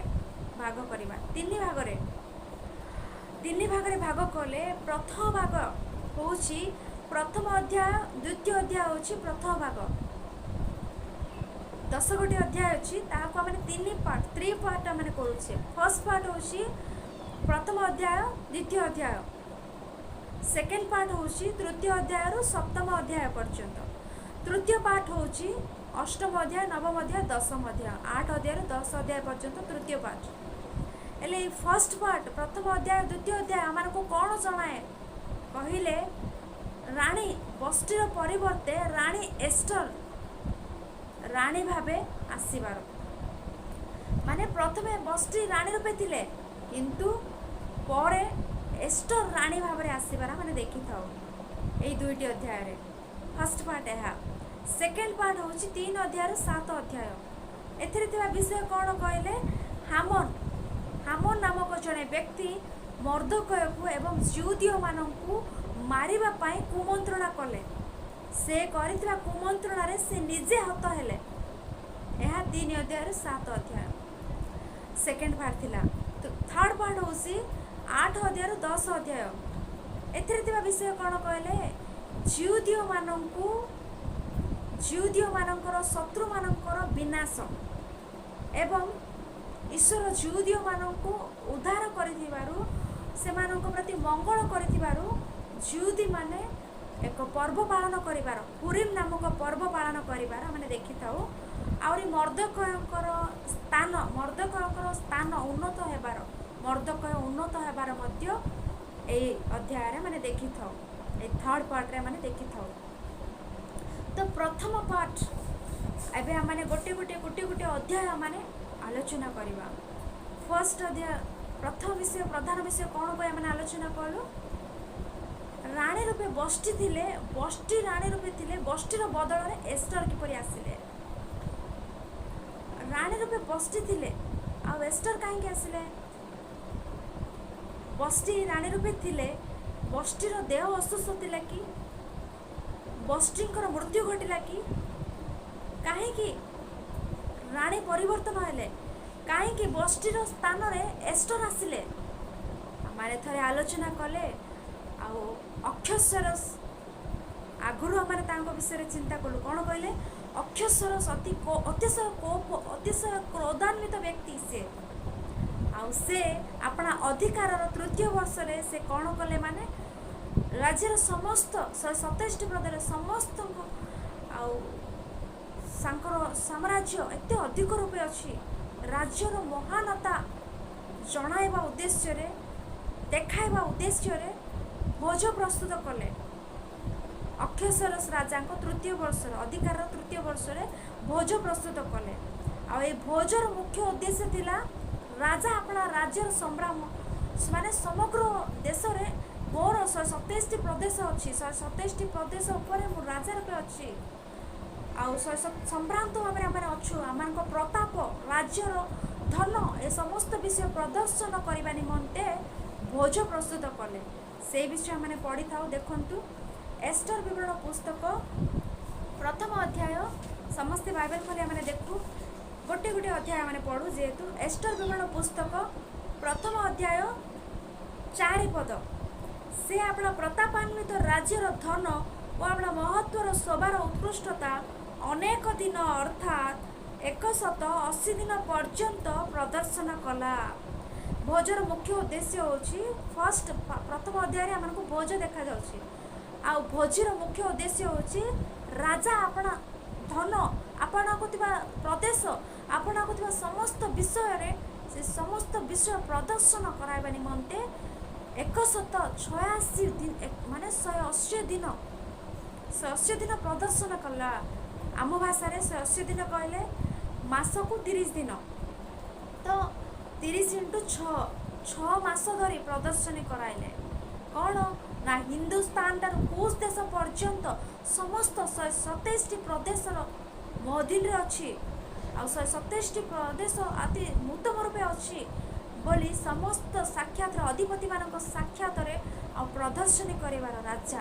ଭାଗ କରିବା। ତିନି ଭାଗରେ ଭାଗ କଲେ, ପ୍ରଥମ ଭାଗ ହେଉଛି ପ୍ରଥମ ଅଧ୍ୟାୟ, ଦ୍ୱିତୀୟ ଅଧ୍ୟାୟ ହେଉଛି ପ୍ରଥମ ଭାଗ। 10 ଗୋଟି ଅଧ୍ୟାୟ ଅଛି, ତାହାକୁ ଆମେ ତିନି ପାର୍ଟ, ଥ୍ରୀ ପାର୍ଟ ଆମେ କରୁଛେ। ଫର୍ଷ୍ଟ ପାର୍ଟ ହେଉଛି ପ୍ରଥମ ଅଧ୍ୟାୟ, ଦ୍ୱିତୀୟ ଅଧ୍ୟାୟ। ସେକେଣ୍ଡ ପାର୍ଟ ହେଉଛି ତୃତୀୟ ଅଧ୍ୟାୟରୁ ସପ୍ତମ ଅଧ୍ୟାୟ ପର୍ଯ୍ୟନ୍ତ। ତୃତୀୟ ପାର୍ଟ ହେଉଛି ଅଷ୍ଟମ ଅଧ୍ୟାୟ, ନବମ ଅଧ୍ୟାୟ, ଦଶମ ଅଧ୍ୟାୟ, 8 ଅଧ୍ୟାୟରୁ 10 ଅଧ୍ୟାୟ ପର୍ଯ୍ୟନ୍ତ ତୃତୀୟ ପାର୍ଟ। ହେଲେ ଏଇ ଫର୍ଷ୍ଟ ପାର୍ଟ, ପ୍ରଥମ ଅଧ୍ୟାୟ, ଦ୍ୱିତୀୟ ଅଧ୍ୟାୟ ଆମମାନଙ୍କୁ କ'ଣ ଜଣାଏ କହିଲେ, ରାଣୀ ବଷ୍ଟିର ପରିବର୍ତ୍ତେ ରାଣୀ ଏଷ୍ଟର ରାଣୀ ଭାବେ ଆସିବାର। ମାନେ ପ୍ରଥମେ ବଷ୍ଟି ରାଣୀ ରୂପେ ଥିଲେ, କିନ୍ତୁ ପରେ ଏଷ୍ଟର ରାଣୀ ଭାବରେ ଆସିବାର ମାନେ ଦେଖିଥାଉ ଏଇ ଦୁଇଟି ଅଧ୍ୟାୟରେ। ଫାର୍ଷ୍ଟ ପାର୍ଟ ଏହା। ସେକେଣ୍ଡ ପାର୍ଟ ହେଉଛି 3 ଅଧ୍ୟାୟରୁ 7 ଅଧ୍ୟାୟ। ଏଥିରେ ଥିବା ବିଷୟ କ'ଣ କହିଲେ, ହାମନ ନାମକ ଜଣେ ବ୍ୟକ୍ତି ମର୍ଦ୍ଦଖୟକୁ ଏବଂ ଯିହୁଦୀୟମାନଙ୍କୁ ମାରିବା ପାଇଁ କୁମନ୍ତ୍ରଣା କଲେ। ସେ କରିଥିବା କୁମନ୍ତ୍ରଣାରେ ସେ ନିଜେ ହତ ହେଲେ। ଏହା 3 ଅଧ୍ୟାୟରୁ 7 ଅଧ୍ୟାୟ ସେକେଣ୍ଡ ପାର୍ଟ ଥିଲା। ଥାର୍ଡ ପାର୍ଟ ହେଉଛି 8 ଅଧ୍ୟାୟରୁ 10 ଅଧ୍ୟାୟ। ଏଥିରେ ଥିବା ବିଷୟ କ'ଣ କହିଲେ, ଯିହୁଦୀୟମାନଙ୍କର ଶତ୍ରୁମାନଙ୍କର ବିନାଶ ଏବଂ ଈଶ୍ୱର ଯିହୁଦୀୟମାନଙ୍କୁ ଉଦ୍ଧାର କରିଥିବାରୁ, ସେମାନଙ୍କ ପ୍ରତି ମଙ୍ଗଳ କରିଥିବାରୁ ଯିହୁଦୀମାନେ ଏକ ପର୍ବ ପାଳନ କରିବାର, ପୁରିମ ନାମକ ପର୍ବ ପାଳନ କରିବାର ଆମେ ଦେଖିଥାଉ। ଆହୁରି ମର୍ଦ୍ଦଖୟଙ୍କର ସ୍ଥାନ ଉନ୍ନତ ହେବାର, ମର୍ଦ୍ଦଖୟ ଉନ୍ନତ ହେବାର ମଧ୍ୟ ଏଇ ଅଧ୍ୟାୟରେ ମାନେ ଦେଖିଥାଉ, ଏଇ ଥାର୍ଡ ପାର୍ଟରେ ମାନେ ଦେଖିଥାଉ। ତ ପ୍ରଥମ ପାର୍ଟ ଏବେ ଆମେ ଗୋଟେ ଗୋଟେ ଗୋଟେ ଗୋଟେ ଅଧ୍ୟାୟ ମାନେ ଆଲୋଚନା କରିବା। ଫର୍ଷ୍ଟ ଅଧ୍ୟାୟ, ପ୍ରଥମ ବିଷୟ, ପ୍ରଧାନ ବିଷୟ କ'ଣ କହି ଆମେ ଆଲୋଚନା କଲୁ? ରାଣୀ ରୂପେ ବଷ୍ଟି ଥିଲେ, ବଷ୍ଟି ରାଣୀ ରୂପେ ଥିଲେ, ବଷ୍ଟିର ବଦଳରେ ଏଷ୍ଟର କିପରି ଆସିଲେ? ରାଣୀ ରୂପେ ବଷ୍ଟି ଥିଲେ ଆଉ ଏଷ୍ଟର କାହିଁକି ଆସିଲେ? ବଷ୍ଟି ରାଣୀ ରୂପେ ଥିଲେ, ବଷ୍ଟିର ଦେହ ଅସୁସ୍ଥ ଥିଲା କି? ବଷ୍ଟିଙ୍କର ମୃତ୍ୟୁ ଘଟିଲା କି? କାହିଁକି ରାଣୀ ପରିବର୍ତ୍ତନ ହେଲେ? କାହିଁକି ବଷ୍ଟିର ସ୍ଥାନରେ ଏଷ୍ଟର ଆସିଲେ? ଆମେ ଥରେ ଆଲୋଚନା କଲେ। ଆଉ ଅକ୍ଷସ୍ୱର ଆଗରୁ ଆମେ ତାଙ୍କ ବିଷୟରେ ଚିନ୍ତା କଲୁ। କ'ଣ କହିଲେ? ଅକ୍ଷସ୍ୱର ଅତି ଅତିଶୟ କୋପ, ଅତିଶୟ କ୍ରୋଧାନ୍ୱିତ ବ୍ୟକ୍ତି ସେ। ଆଉ ସେ ଆପଣା ଅଧିକାରର ତୃତୀୟ ବର୍ଷରେ ସେ କ'ଣ କଲେ ମାନେ ରାଜ୍ୟର ସମସ୍ତ 127ଟି ପ୍ରଦେଶର ସମସ୍ତଙ୍କୁ ଆଉ ତାଙ୍କର ସାମ୍ରାଜ୍ୟ ଏତେ ଅଧିକ ରୂପେ ଅଛି, ରାଜ୍ୟର ମହାନତା ଜଣାଇବା ଉଦ୍ଦେଶ୍ୟରେ, ଦେଖାଇବା ଉଦ୍ଦେଶ୍ୟରେ ଭୋଜ ପ୍ରସ୍ତୁତ କଲେ। ଅକ୍ଷସ୍ୱର ରାଜାଙ୍କ ତୃତୀୟ ବର୍ଷର ଅଧିକାରର ତୃତୀୟ ବର୍ଷରେ ଭୋଜ ପ୍ରସ୍ତୁତ କଲେ। ଆଉ ଏଇ ଭୋଜର ମୁଖ୍ୟ ଉଦ୍ଦେଶ୍ୟ ଥିଲା ରାଜା ଆପଣା ରାଜ୍ୟର ସଂଗ୍ରାମ ମାନେ ସମଗ୍ର ଦେଶରେ ମୋର 127ଟି ପ୍ରଦେଶ ଅଛି, 127ଟି ପ୍ରଦେଶ ଉପରେ ମୁଁ ରାଜା ରୂପେ ଅଛି ଆଉ ଶହେ ସମ୍ଭ୍ରାନ୍ତ ଭାବରେ ଆମେ ଅଛୁ, ଆମମାନଙ୍କ ପ୍ରତାପ, ରାଜ୍ୟର ଧନ, ଏ ସମସ୍ତ ବିଷୟ ପ୍ରଦର୍ଶନ କରିବା ନିମନ୍ତେ ଭୋଜ ପ୍ରସ୍ତୁତ କଲେ। ସେଇ ବିଷୟ ଆମେ ପଢ଼ିଥାଉ। ଦେଖନ୍ତୁ, ଏଷ୍ଟର ବିବରଣ ପୁସ୍ତକ ପ୍ରଥମ ଅଧ୍ୟାୟ। ସମସ୍ତେ ବାଇବେଲ ଖୋଲି ଆମେ ଦେଖୁ, ଗୋଟେ ଗୋଟେ ଅଧ୍ୟାୟ ଆମେ ପଢ଼ୁ ଯେହେତୁ। ଏଷ୍ଟର ବିବରଣ ପୁସ୍ତକ ପ୍ରଥମ ଅଧ୍ୟାୟ 4 ପଦ। ସେ ଆପଣା ପ୍ରତାପାନ୍ୱିତ ରାଜ୍ୟର ଧନ ଓ ଆପଣା ମହତ୍ଵର ଶୋଭାର ଉତ୍କୃଷ୍ଟତା ଅନେକ ଦିନ, ଅର୍ଥାତ୍ 180 ଦିନ ପର୍ଯ୍ୟନ୍ତ ପ୍ରଦର୍ଶନ କଲା। ଭୋଜର ମୁଖ୍ୟ ଉଦ୍ଦେଶ୍ୟ ହେଉଛି, ଫାର୍ଷ୍ଟ ପ୍ରଥମ ଅଧ୍ୟାୟରେ ଆମମାନଙ୍କୁ ଭୋଜ ଦେଖାଯାଉଛି। ଆଉ ଭୋଜିର ମୁଖ୍ୟ ଉଦ୍ଦେଶ୍ୟ ହେଉଛି ରାଜା ଆପଣା ଧନ, ଆପଣାକୁ ଥିବା ପ୍ରଦେଶ, ଆପଣାକୁ ଥିବା ସମସ୍ତ ବିଷୟରେ ସେ ସମସ୍ତ ବିଷୟ ପ୍ରଦର୍ଶନ କରାଇବା ନିମନ୍ତେ 186 ଦିନ, ମାନେ 180 ଦିନ, 180 ଦିନ ପ୍ରଦର୍ଶନ କଲା। ଆମ ଭାଷାରେ 180 ଦିନ କହିଲେ ମାସକୁ 30 ଦିନ, ତ 30 ଇଣ୍ଟୁ 6, 6 ମାସ ଧରି ପ୍ରଦର୍ଶନୀ କରାଇଲେ। କ'ଣ ନା ହିନ୍ଦୁସ୍ତାନ ଠାରୁ କୁଶ ଦେଶ ପର୍ଯ୍ୟନ୍ତ ସମସ୍ତ 127ଟି ପ୍ରଦେଶର ମୋ ଅଧୀନରେ ଅଛି ଆଉ 127ଟି ପ୍ରଦେଶ ଅତି ଉତ୍ତମ ରୂପେ ଅଛି ବୋଲି ସମସ୍ତ ସାକ୍ଷାତର ଅଧିପତିମାନଙ୍କ ସାକ୍ଷାତରେ ଆଉ ପ୍ରଦର୍ଶନୀ କରିବାର ରାଜା।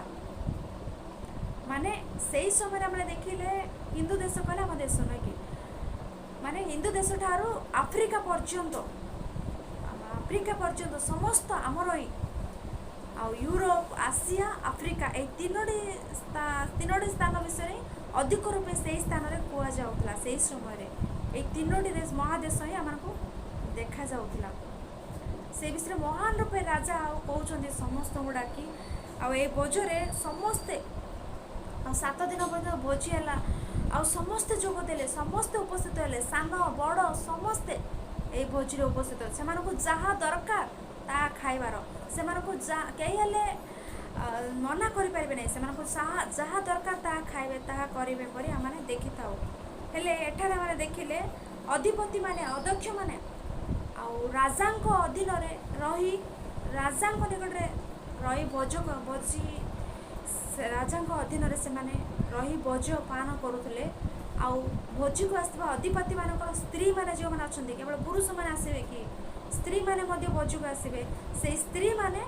ମାନେ ସେଇ ସମୟରେ ଆମେ ଦେଖିଲେ ହିନ୍ଦୁ ଦେଶ କହିଲେ ଆମ ଦେଶ ନୁହେଁ କି, ମାନେ ହିନ୍ଦୁ ଦେଶ ଠାରୁ ଆଫ୍ରିକା ପର୍ଯ୍ୟନ୍ତ, ଆଫ୍ରିକା ପର୍ଯ୍ୟନ୍ତ ସମସ୍ତ ଆମର ହିଁ। ଆଉ ୟୁରୋପ, ଆସିଆ, ଆଫ୍ରିକା ଏଇ ତିନୋଟି ସ୍ଥାନ ବିଷୟରେ ଅଧିକ ରୂପେ ସେଇ ସ୍ଥାନରେ କୁହାଯାଉଥିଲା। ସେଇ ସମୟରେ ଏଇ ତିନୋଟି ଦେଶ, ମହାଦେଶ ହିଁ ଆମମାନଙ୍କୁ ଦେଖାଯାଉଥିଲା। ସେଇ ବିଷୟରେ ମହାନ ରୂପେ ରାଜା ଆଉ କହୁଛନ୍ତି ସମସ୍ତଙ୍କୁ ଡାକି। ଆଉ ଏ ଭୋଜରେ ସମସ୍ତେ, ଆଉ 7 ଦିନ ପର୍ଯ୍ୟନ୍ତ ଭୋଜି ହେଲା ଆଉ ସମସ୍ତେ ଯୋଗ ଦେଲେ, ସମସ୍ତେ ଉପସ୍ଥିତ ହେଲେ, ସାନ ବଡ଼ ସମସ୍ତେ ଏଇ ଭୋଜିରେ ଉପସ୍ଥିତ। ସେମାନଙ୍କୁ ଯାହା ଦରକାର ତାହା ଖାଇବାର, ସେମାନଙ୍କୁ କେହି ହେଲେ ମନା କରିପାରିବେ ନାହିଁ। ସେମାନଙ୍କୁ ଯାହା ଯାହା ଦରକାର ତାହା ଖାଇବେ, ତାହା କରିବେ ପରି ଆମେ ଦେଖିଥାଉ। ହେଲେ ଏଠାରେ ଆମେ ଦେଖିଲେ ଅଧିପତିମାନେ, ଅଧ୍ୟକ୍ଷମାନେ ଆଉ ରାଜାଙ୍କ ଅଧୀନରେ ରହି, ରାଜାଙ୍କ ନିକଟରେ ରହି ଭୋଜି, ରାଜାଙ୍କ ଅଧୀନରେ ସେମାନେ ରହି ଭୋଜ ପାନ କରୁଥିଲେ। ଆଉ ଭୋଜିକୁ ଆସିଥିବା ଅଧିପତିମାନଙ୍କର ସ୍ତ୍ରୀମାନେ ଯେଉଁମାନେ ଅଛନ୍ତି, କେବଳ ପୁରୁଷମାନେ ଆସିବେ କି, ସ୍ତ୍ରୀମାନେ ମଧ୍ୟ ଭୋଜିକୁ ଆସିବେ। ସେଇ ସ୍ତ୍ରୀମାନେ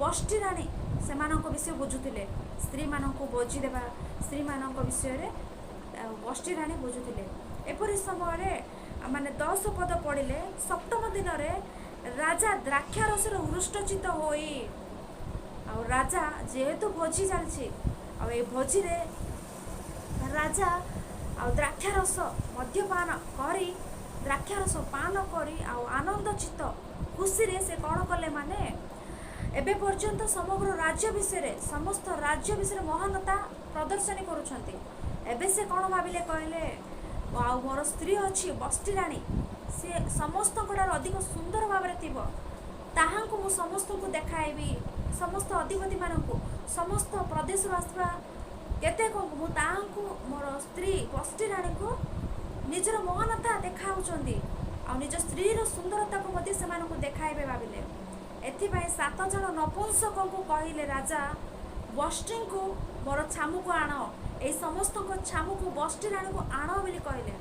ବଷ୍ଟି ରାଣୀ ସେମାନଙ୍କ ବିଷୟ ବୁଝୁଥିଲେ। ସ୍ତ୍ରୀମାନଙ୍କୁ ଭୋଜି ଦେବା, ସ୍ତ୍ରୀମାନଙ୍କ ବିଷୟରେ ଆଉ ବଷ୍ଟି ରାଣୀ ବୁଝୁଥିଲେ। ଏପରି ସମୟରେ ମାନେ 10 ପଦ ପଢ଼ିଲେ, ସପ୍ତମ ଦିନରେ ରାଜା ଦ୍ରାକ୍ଷାରସରେ ହୃଷ୍ଟଚିତ୍ତ ହୋଇ, ଆଉ ରାଜା ଯେହେତୁ ଭୋଜି ଚାଲିଛି ଆଉ ଏଇ ଭୋଜିରେ ରାଜା ଆଉ ଦ୍ରାକ୍ଷାରସ ମଦ୍ୟପାନ କରି, ଦ୍ରାକ୍ଷାରସ ପାନ କରି ଆଉ ଆନନ୍ଦ ଚିତ୍ତ ଖୁସିରେ ସେ କ'ଣ କଲେ ମାନେ ଏବେ ପର୍ଯ୍ୟନ୍ତ ସମଗ୍ର ରାଜ୍ୟ ବିଷୟରେ, ସମସ୍ତ ରାଜ୍ୟ ବିଷୟରେ ମହାନତା ପ୍ରଦର୍ଶନୀ କରୁଛନ୍ତି। ଏବେ ସେ କ'ଣ ଭାବିଲେ କହିଲେ, ଆଉ ମୋର ସ୍ତ୍ରୀ ଅଛି ବଷ୍ଟି ରାଣୀ, ସେ ସମସ୍ତଙ୍କ ଠାରୁ ଅଧିକ ସୁନ୍ଦର ଭାବରେ ଥିବ, ତାହାଙ୍କୁ ମୁଁ ସମସ୍ତଙ୍କୁ ଦେଖାଇବି, ସମସ୍ତ ଅଧିପତିମାନଙ୍କୁ, ସମସ୍ତ ପ୍ରଦେଶରୁ ଆସିଥିବା କେତେକଙ୍କୁ ମୁଁ ତାହାଙ୍କୁ, ମୋର ସ୍ତ୍ରୀ ବଷ୍ଟି ରାଣୀଙ୍କୁ ନିଜର ମହାନତା ଦେଖାଉଛନ୍ତି ଆଉ ନିଜ ସ୍ତ୍ରୀର ସୁନ୍ଦରତାକୁ ମଧ୍ୟ ସେମାନଙ୍କୁ ଦେଖାଇବେ ଭାବିଲେ। ଏଥିପାଇଁ 7 ଜଣ ନପୁଂସକଙ୍କୁ କହିଲେ ରାଜା ବଷ୍ଟିଙ୍କୁ ମୋର ଛାମୁକୁ ଆଣ, ଏଇ ସମସ୍ତଙ୍କ ଛାମୁକୁ ବଷ୍ଟି ରାଣୀକୁ ଆଣ ବୋଲି କହିଲେ।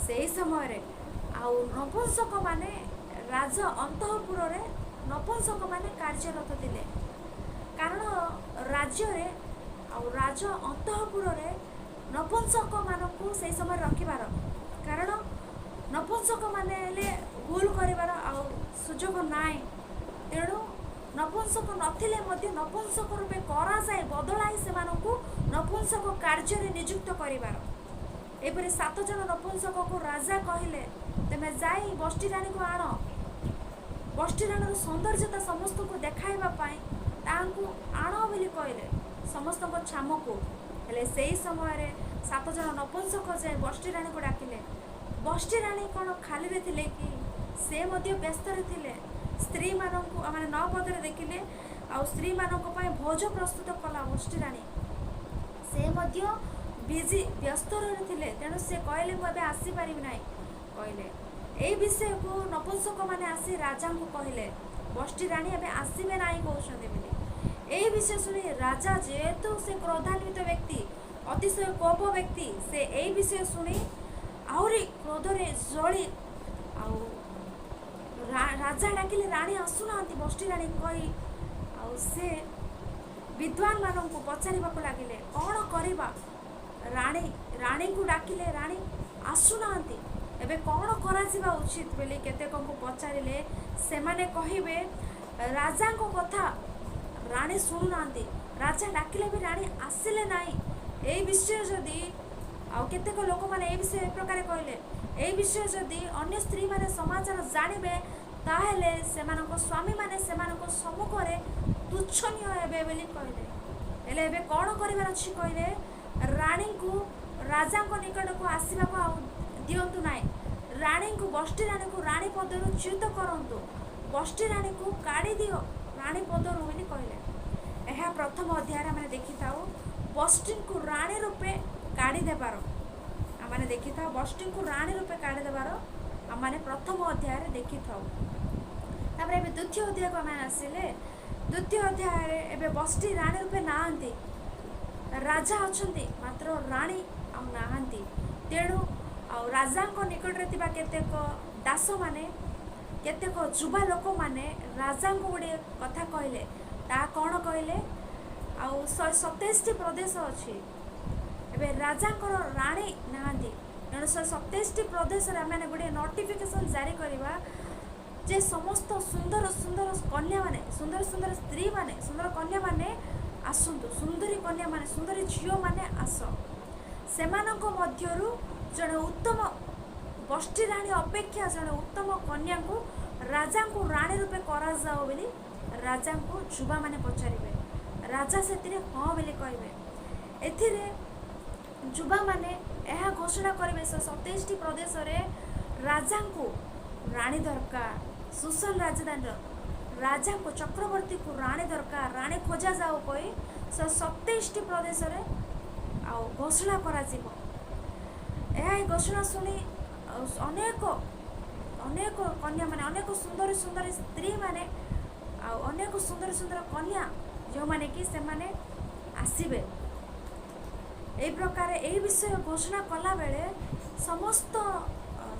ସେଇ ସମୟରେ ଆଉ ନପୁଂସକମାନେ ରାଜ ଅନ୍ତଃପୁରରେ ନପୁଂସକମାନେ କାର୍ଯ୍ୟରତ ଥିଲେ, କାରଣ ରାଜ୍ୟରେ ଆଉ ରାଜ ଅନ୍ତଃପୁରରେ ନପୁଂସକମାନଙ୍କୁ ସେଇ ସମୟରେ ରଖିବାର, କାରଣ ନପୁଂସକମାନେ ହେଲେ ଭୁଲ କରିବାର ଆଉ ସୁଯୋଗ ନାହିଁ। ତେଣୁ ନପୁଂସକ ନଥିଲେ ମଧ୍ୟ ନପୁଂସକ ରୂପେ କରାଯାଏ, ବଦଳାଇ ସେମାନଙ୍କୁ ନପୁଂସକ କାର୍ଯ୍ୟରେ ନିଯୁକ୍ତ କରିବାର। ଏପରି 7 ଜଣ ନପୁଂସକକୁ ରାଜା କହିଲେ, "ତୁମେ ଯାଇ ବଷ୍ଟି ରାଣୀକୁ ଆଣ। ବଷ୍ଟି ରାଣୀର ସୌନ୍ଦର୍ଯ୍ୟତା ସମସ୍ତଙ୍କୁ ଦେଖାଇବା ପାଇଁ ତାହାଙ୍କୁ ଆଣ" ବୋଲି କହିଲେ ସମସ୍ତଙ୍କ ଛାମକୁ। ହେଲେ ସେଇ ସମୟରେ 7 ଜଣ ନପୁଂସକ ଯାଇ ବଷ୍ଟି ରାଣୀକୁ ଡାକିଲେ। ବଷ୍ଟି ରାଣୀ କ'ଣ ଖାଲିରେ ଥିଲେ କି? ସେ ମଧ୍ୟ ବ୍ୟସ୍ତରେ ଥିଲେ। ସ୍ତ୍ରୀମାନଙ୍କୁ ମାନେ 9 ପଦରେ ଦେଖିଲେ, ଆଉ ସ୍ତ୍ରୀମାନଙ୍କ ପାଇଁ ଭୋଜ ପ୍ରସ୍ତୁତ କଲା ବଷ୍ଟି ରାଣୀ। ସେ ମଧ୍ୟ ବିଜି, ବ୍ୟସ୍ତରେ ଥିଲେ। ତେଣୁ ସେ କହିଲେ, "ମୁଁ ଏବେ ଆସିପାରିବି ନାହିଁ" କହିଲେ। ଏଇ ବିଷୟକୁ ନପୁଂସକମାନେ ଆସି ରାଜାଙ୍କୁ କହିଲେ, ବଷ୍ଟି ରାଣୀ ଏବେ ଆସିବେ ନାହିଁ କହୁଛନ୍ତି ବୋଲି। ଏଇ ବିଷୟ ଶୁଣି ରାଜା, ଯେହେତୁ ସେ କ୍ରୋଧାନ୍ୱିତ ବ୍ୟକ୍ତି, ଅତିଶୟ କୋପ ବ୍ୟକ୍ତି, ସେ ଏଇ ବିଷୟ ଶୁଣି ଆହୁରି କ୍ରୋଧରେ ଜଳି ଆଉ ରାଜା ଡାକିଲେ, ରାଣୀ ଆସୁନାହାନ୍ତି ବଷ୍ଟି ରାଣୀ କହି ଆଉ ସେ ବିଦ୍ୱାନ ମାନଙ୍କୁ ପଚାରିବାକୁ ଲାଗିଲେ, କ'ଣ କରିବା? ରାଣୀଙ୍କୁ ଡାକିଲେ, ରାଣୀ ଆସୁନାହାନ୍ତି, ଏବେ କ'ଣ କରାଯିବା ଉଚିତ ବୋଲି କେତେକଙ୍କୁ ପଚାରିଲେ। ସେମାନେ କହିବେ, ରାଜାଙ୍କ କଥା ରାଣୀ ଶୁଣୁନାହାନ୍ତି, ରାଜା ଡାକିଲେ ବି ରାଣୀ ଆସିଲେ ନାହିଁ। ଏଇ ବିଷୟ ଯଦି ଆଉ କେତେକ ଲୋକମାନେ ଏଇ ବିଷୟ ଏ ପ୍ରକାର କହିଲେ, ଏଇ ବିଷୟ ଯଦି ଅନ୍ୟ ସ୍ତ୍ରୀମାନେ ସମାଚାର ଜାଣିବେ, ତାହେଲେ ସେମାନଙ୍କ ସ୍ୱାମୀମାନେ ସେମାନଙ୍କ ସମ୍ମୁଖରେ ତୁଚ୍ଛନୀୟ ହେବେ ବୋଲି କହିଲେ। ହେଲେ ଏବେ କ'ଣ କରିବାର ଅଛି କହିଲେ, ରାଣୀଙ୍କୁ ରାଜାଙ୍କ ନିକଟକୁ ଆସିବାକୁ ଆଉ ଦିଅନ୍ତୁ ନାହିଁ। ରାଣୀଙ୍କୁ, ବଷ୍ଟି ରାଣୀକୁ ରାଣୀ ପଦରୁ ଚ୍ୟୁତ କରନ୍ତୁ, ବଷ୍ଟି ରାଣୀକୁ କାଢ଼ି ଦିଅ ରାଣୀ ପଦରୁ ବୋଲି କହିଲେ। ଏହା ପ୍ରଥମ ଅଧ୍ୟାୟରେ ଆମେ ଦେଖିଥାଉ, ବଷ୍ଟିଙ୍କୁ ରାଣୀ ରୂପେ କାଢ଼ି ଦେବାର ଆମମାନେ ଦେଖିଥାଉ। ବଷ୍ଟିଙ୍କୁ ରାଣୀ ରୂପେ କାଢ଼ି ଦେବାର ଆମମାନେ ପ୍ରଥମ ଅଧ୍ୟାୟରେ ଦେଖିଥାଉ। ତାପରେ ଏବେ ଦ୍ୱିତୀୟ ଅଧ୍ୟାୟକୁ ଆମେ ଆସିଲେ, ଦ୍ୱିତୀୟ ଅଧ୍ୟାୟରେ ଏବେ ବଷ୍ଟି ରାଣୀ ରୂପେ ନାହାନ୍ତି। ରାଜା ଅଛନ୍ତି, ମାତ୍ର ରାଣୀ ଆଉ ନାହାନ୍ତି। ତେଣୁ ଆଉ ରାଜାଙ୍କ ନିକଟରେ ଥିବା କେତେକ ଦାସମାନେ, କେତେକ ଯୁବା ଲୋକମାନେ ରାଜାଙ୍କୁ ଗୁଡ଼ିଏ କଥା କହିଲେ। ତାହା କ'ଣ କହିଲେ? ଆଉ 127ଟି ପ୍ରଦେଶ ଅଛି, ଏବେ ରାଜାଙ୍କର ରାଣୀ ନାହାନ୍ତି, ତେଣୁ 127ଟି ପ୍ରଦେଶରେ ଆମେ ଗୁଡ଼ିଏ ନୋଟିଫିକେସନ୍ ଜାରି କରିବା ଯେ ସମସ୍ତ ସୁନ୍ଦର ସୁନ୍ଦର କନ୍ୟାମାନେ, ସୁନ୍ଦର ସୁନ୍ଦର ସ୍ତ୍ରୀମାନେ, ସୁନ୍ଦର କନ୍ୟାମାନେ ଆସନ୍ତୁ, ସୁନ୍ଦରୀ କନ୍ୟାମାନେ, ସୁନ୍ଦରୀ ଝିଅମାନେ ଆସ। ସେମାନଙ୍କ ମଧ୍ୟରୁ ଜଣେ ଉତ୍ତମ, ବଷ୍ଟି ରାଣୀ ଅପେକ୍ଷା ଜଣେ ଉତ୍ତମ କନ୍ୟାଙ୍କୁ ରାଜାଙ୍କୁ ରାଣୀ ରୂପେ କରାଯାଉ ବୋଲି ରାଜାଙ୍କୁ ଯୁବାମାନେ ପଚାରିବେ। ରାଜା ସେଥିରେ ହଁ ବୋଲି କହିବେ। ଏଥିରେ ଯୁବାମାନେ ଏହା ଘୋଷଣା କରିବେ, 127ଟି ପ୍ରଦେଶରେ ରାଜାଙ୍କୁ ରାଣୀ ଦରକାର, ସୁସନ ରାଜଧାନୀର ରାଜାଙ୍କୁ, ଚକ୍ରବର୍ତ୍ତୀକୁ ରାଣୀ ଦରକାର, ରାଣୀ ଖୋଜାଯାଉ କହି 127ଟି ପ୍ରଦେଶରେ ଆଉ ଘୋଷଣା କରାଯିବ। ଏହା ଏହି ଘୋଷଣା ଶୁଣି ଆଉ ଅନେକ ଅନେକ କନ୍ୟାମାନେ, ଅନେକ ସୁନ୍ଦରୀ ସୁନ୍ଦରୀ ସ୍ତ୍ରୀମାନେ ଆଉ ଅନେକ ସୁନ୍ଦର ସୁନ୍ଦର କନ୍ୟା ଯେଉଁମାନେ କି ସେମାନେ ଆସିବେ। ଏହି ପ୍ରକାର ଏହି ବିଷୟ ଘୋଷଣା କଲାବେଳେ, ସମସ୍ତ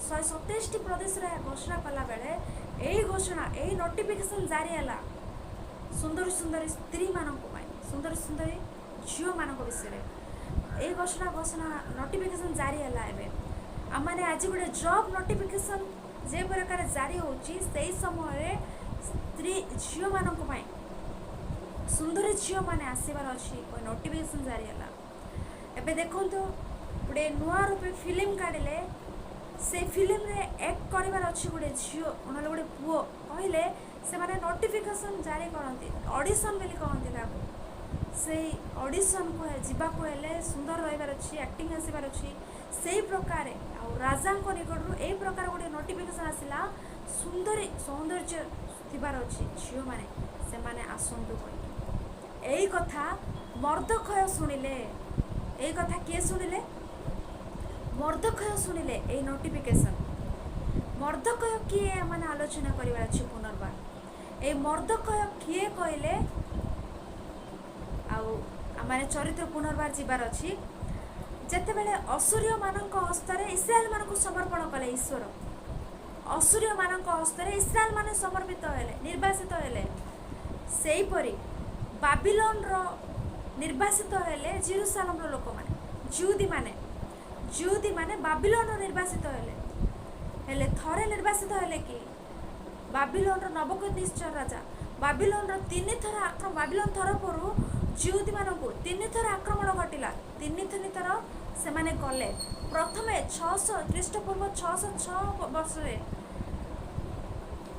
127ଟି ପ୍ରଦେଶରେ ଏହା ଘୋଷଣା କଲାବେଳେ, ଏହି ଘୋଷଣା, ଏହି ନୋଟିଫିକେସନ୍ ଜାରି ହେଲା ସୁନ୍ଦର ସୁନ୍ଦରୀ ସ୍ତ୍ରୀମାନଙ୍କ ପାଇଁ, ସୁନ୍ଦର ସୁନ୍ଦରୀ ଝିଅମାନଙ୍କ ବିଷୟରେ ଏହି ଘୋଷଣା ନୋଟିଫିକେସନ୍ ଜାରି ହେଲା। ଏବେ ଆମମାନେ ଆଜି ଗୋଟେ ଜବ୍ ନୋଟିଫିକେସନ୍ ଯେ ପ୍ରକାର ଜାରି ହେଉଛି, ସେଇ ସମୟରେ ସ୍ତ୍ରୀ ଝିଅମାନଙ୍କ ପାଇଁ ସୁନ୍ଦରୀ ଝିଅମାନେ ଆସିବାର ଅଛି ନୋଟିଫିକେସନ୍ ଜାରି ହେଲା। ଏବେ ଦେଖନ୍ତୁ, ଗୋଟେ ନୂଆ ରୂପେ ଫିଲ୍ମ କାଢ଼ିଲେ, ସେ ଫିଲ୍ମରେ ଆକ୍ଟ କରିବାର ଅଛି ଗୋଟେ ଝିଅ ନହେଲେ ଗୋଟେ ପୁଅ କହିଲେ ସେମାନେ ନୋଟିଫିକେସନ୍ ଜାରି କରନ୍ତି, ଅଡ଼ିସନ୍ ବୋଲି କହନ୍ତି ତାକୁ। ସେଇ ଅଡ଼ିସନ୍କୁ ଯିବାକୁ ହେଲେ ସୁନ୍ଦର ରହିବାର ଅଛି, ଆକ୍ଟିଂ ଆସିବାର ଅଛି। ସେଇ ପ୍ରକାରେ ଆଉ ରାଜାଙ୍କ ନିକଟରୁ ଏଇ ପ୍ରକାର ଗୋଟେ ନୋଟିଫିକେସନ୍ ଆସିଲା, ସୁନ୍ଦରୀ ସୌନ୍ଦର୍ଯ୍ୟ ଥିବାର ଅଛି ଝିଅମାନେ, ସେମାନେ ଆସନ୍ତୁ କହିକି। ଏଇ କଥା ମର୍ଦ୍ଦଖୟ ଶୁଣିଲେ। ଏଇ କଥା କିଏ ଶୁଣିଲେ? ମର୍ଦ୍ଦଖୟ ଶୁଣିଲେ ଏଇ ନୋଟିଫିକେସନ୍। ମର୍ଦ୍ଦଖୟ କିଏ, ମାନେ ଆଲୋଚନା କରିବାର ଅଛି ପୁନର୍ବାର। ଏଇ ମର୍ଦ୍ଦଖୟ କିଏ କହିଲେ ଆଉ ଆମମାନେ ଚରିତ୍ର ପୁନର୍ବାର ଯିବାର ଅଛି। ଯେତେବେଳେ ଅସୂରୀୟମାନଙ୍କ ହସ୍ତରେ ଇସ୍ରାଏଲମାନଙ୍କୁ ସମର୍ପଣ କଲେ ଈଶ୍ୱର, ଅସୂରୀୟମାନଙ୍କ ହସ୍ତରେ ଇସ୍ରାଏଲ ମାନେ ସମର୍ପିତ ହେଲେ, ନିର୍ବାସିତ ହେଲେ, ସେହିପରି ବାବିଲୋନର ନିର୍ବାସିତ ହେଲେ ଜିରୁସାଲମର ଲୋକମାନେ, ଜିଉଦୀମାନେ। ଜିଉଦୀମାନେ ବାବିଲୋନର ନିର୍ବାସିତ ହେଲେ। ହେଲେ ଥରେ ନିର୍ବାସିତ ହେଲେ କି? ବାବିଲୋନର ନବକନିଶ୍ଚର ରାଜା ବାବିଲୋନର ତିନିଥର ଆକ୍ରମଣ, ବାବିଲୋନ ତରଫରୁ ଜିଉଦୀମାନଙ୍କୁ ତିନିଥର ଆକ୍ରମଣ ଘଟିଲା। ତିନି ତିନି ଥର ସେମାନେ ଗଲେ। ପ୍ରଥମେ 600 ଖ୍ରୀଷ୍ଟପୂର୍ବ 606 ବର୍ଷରେ,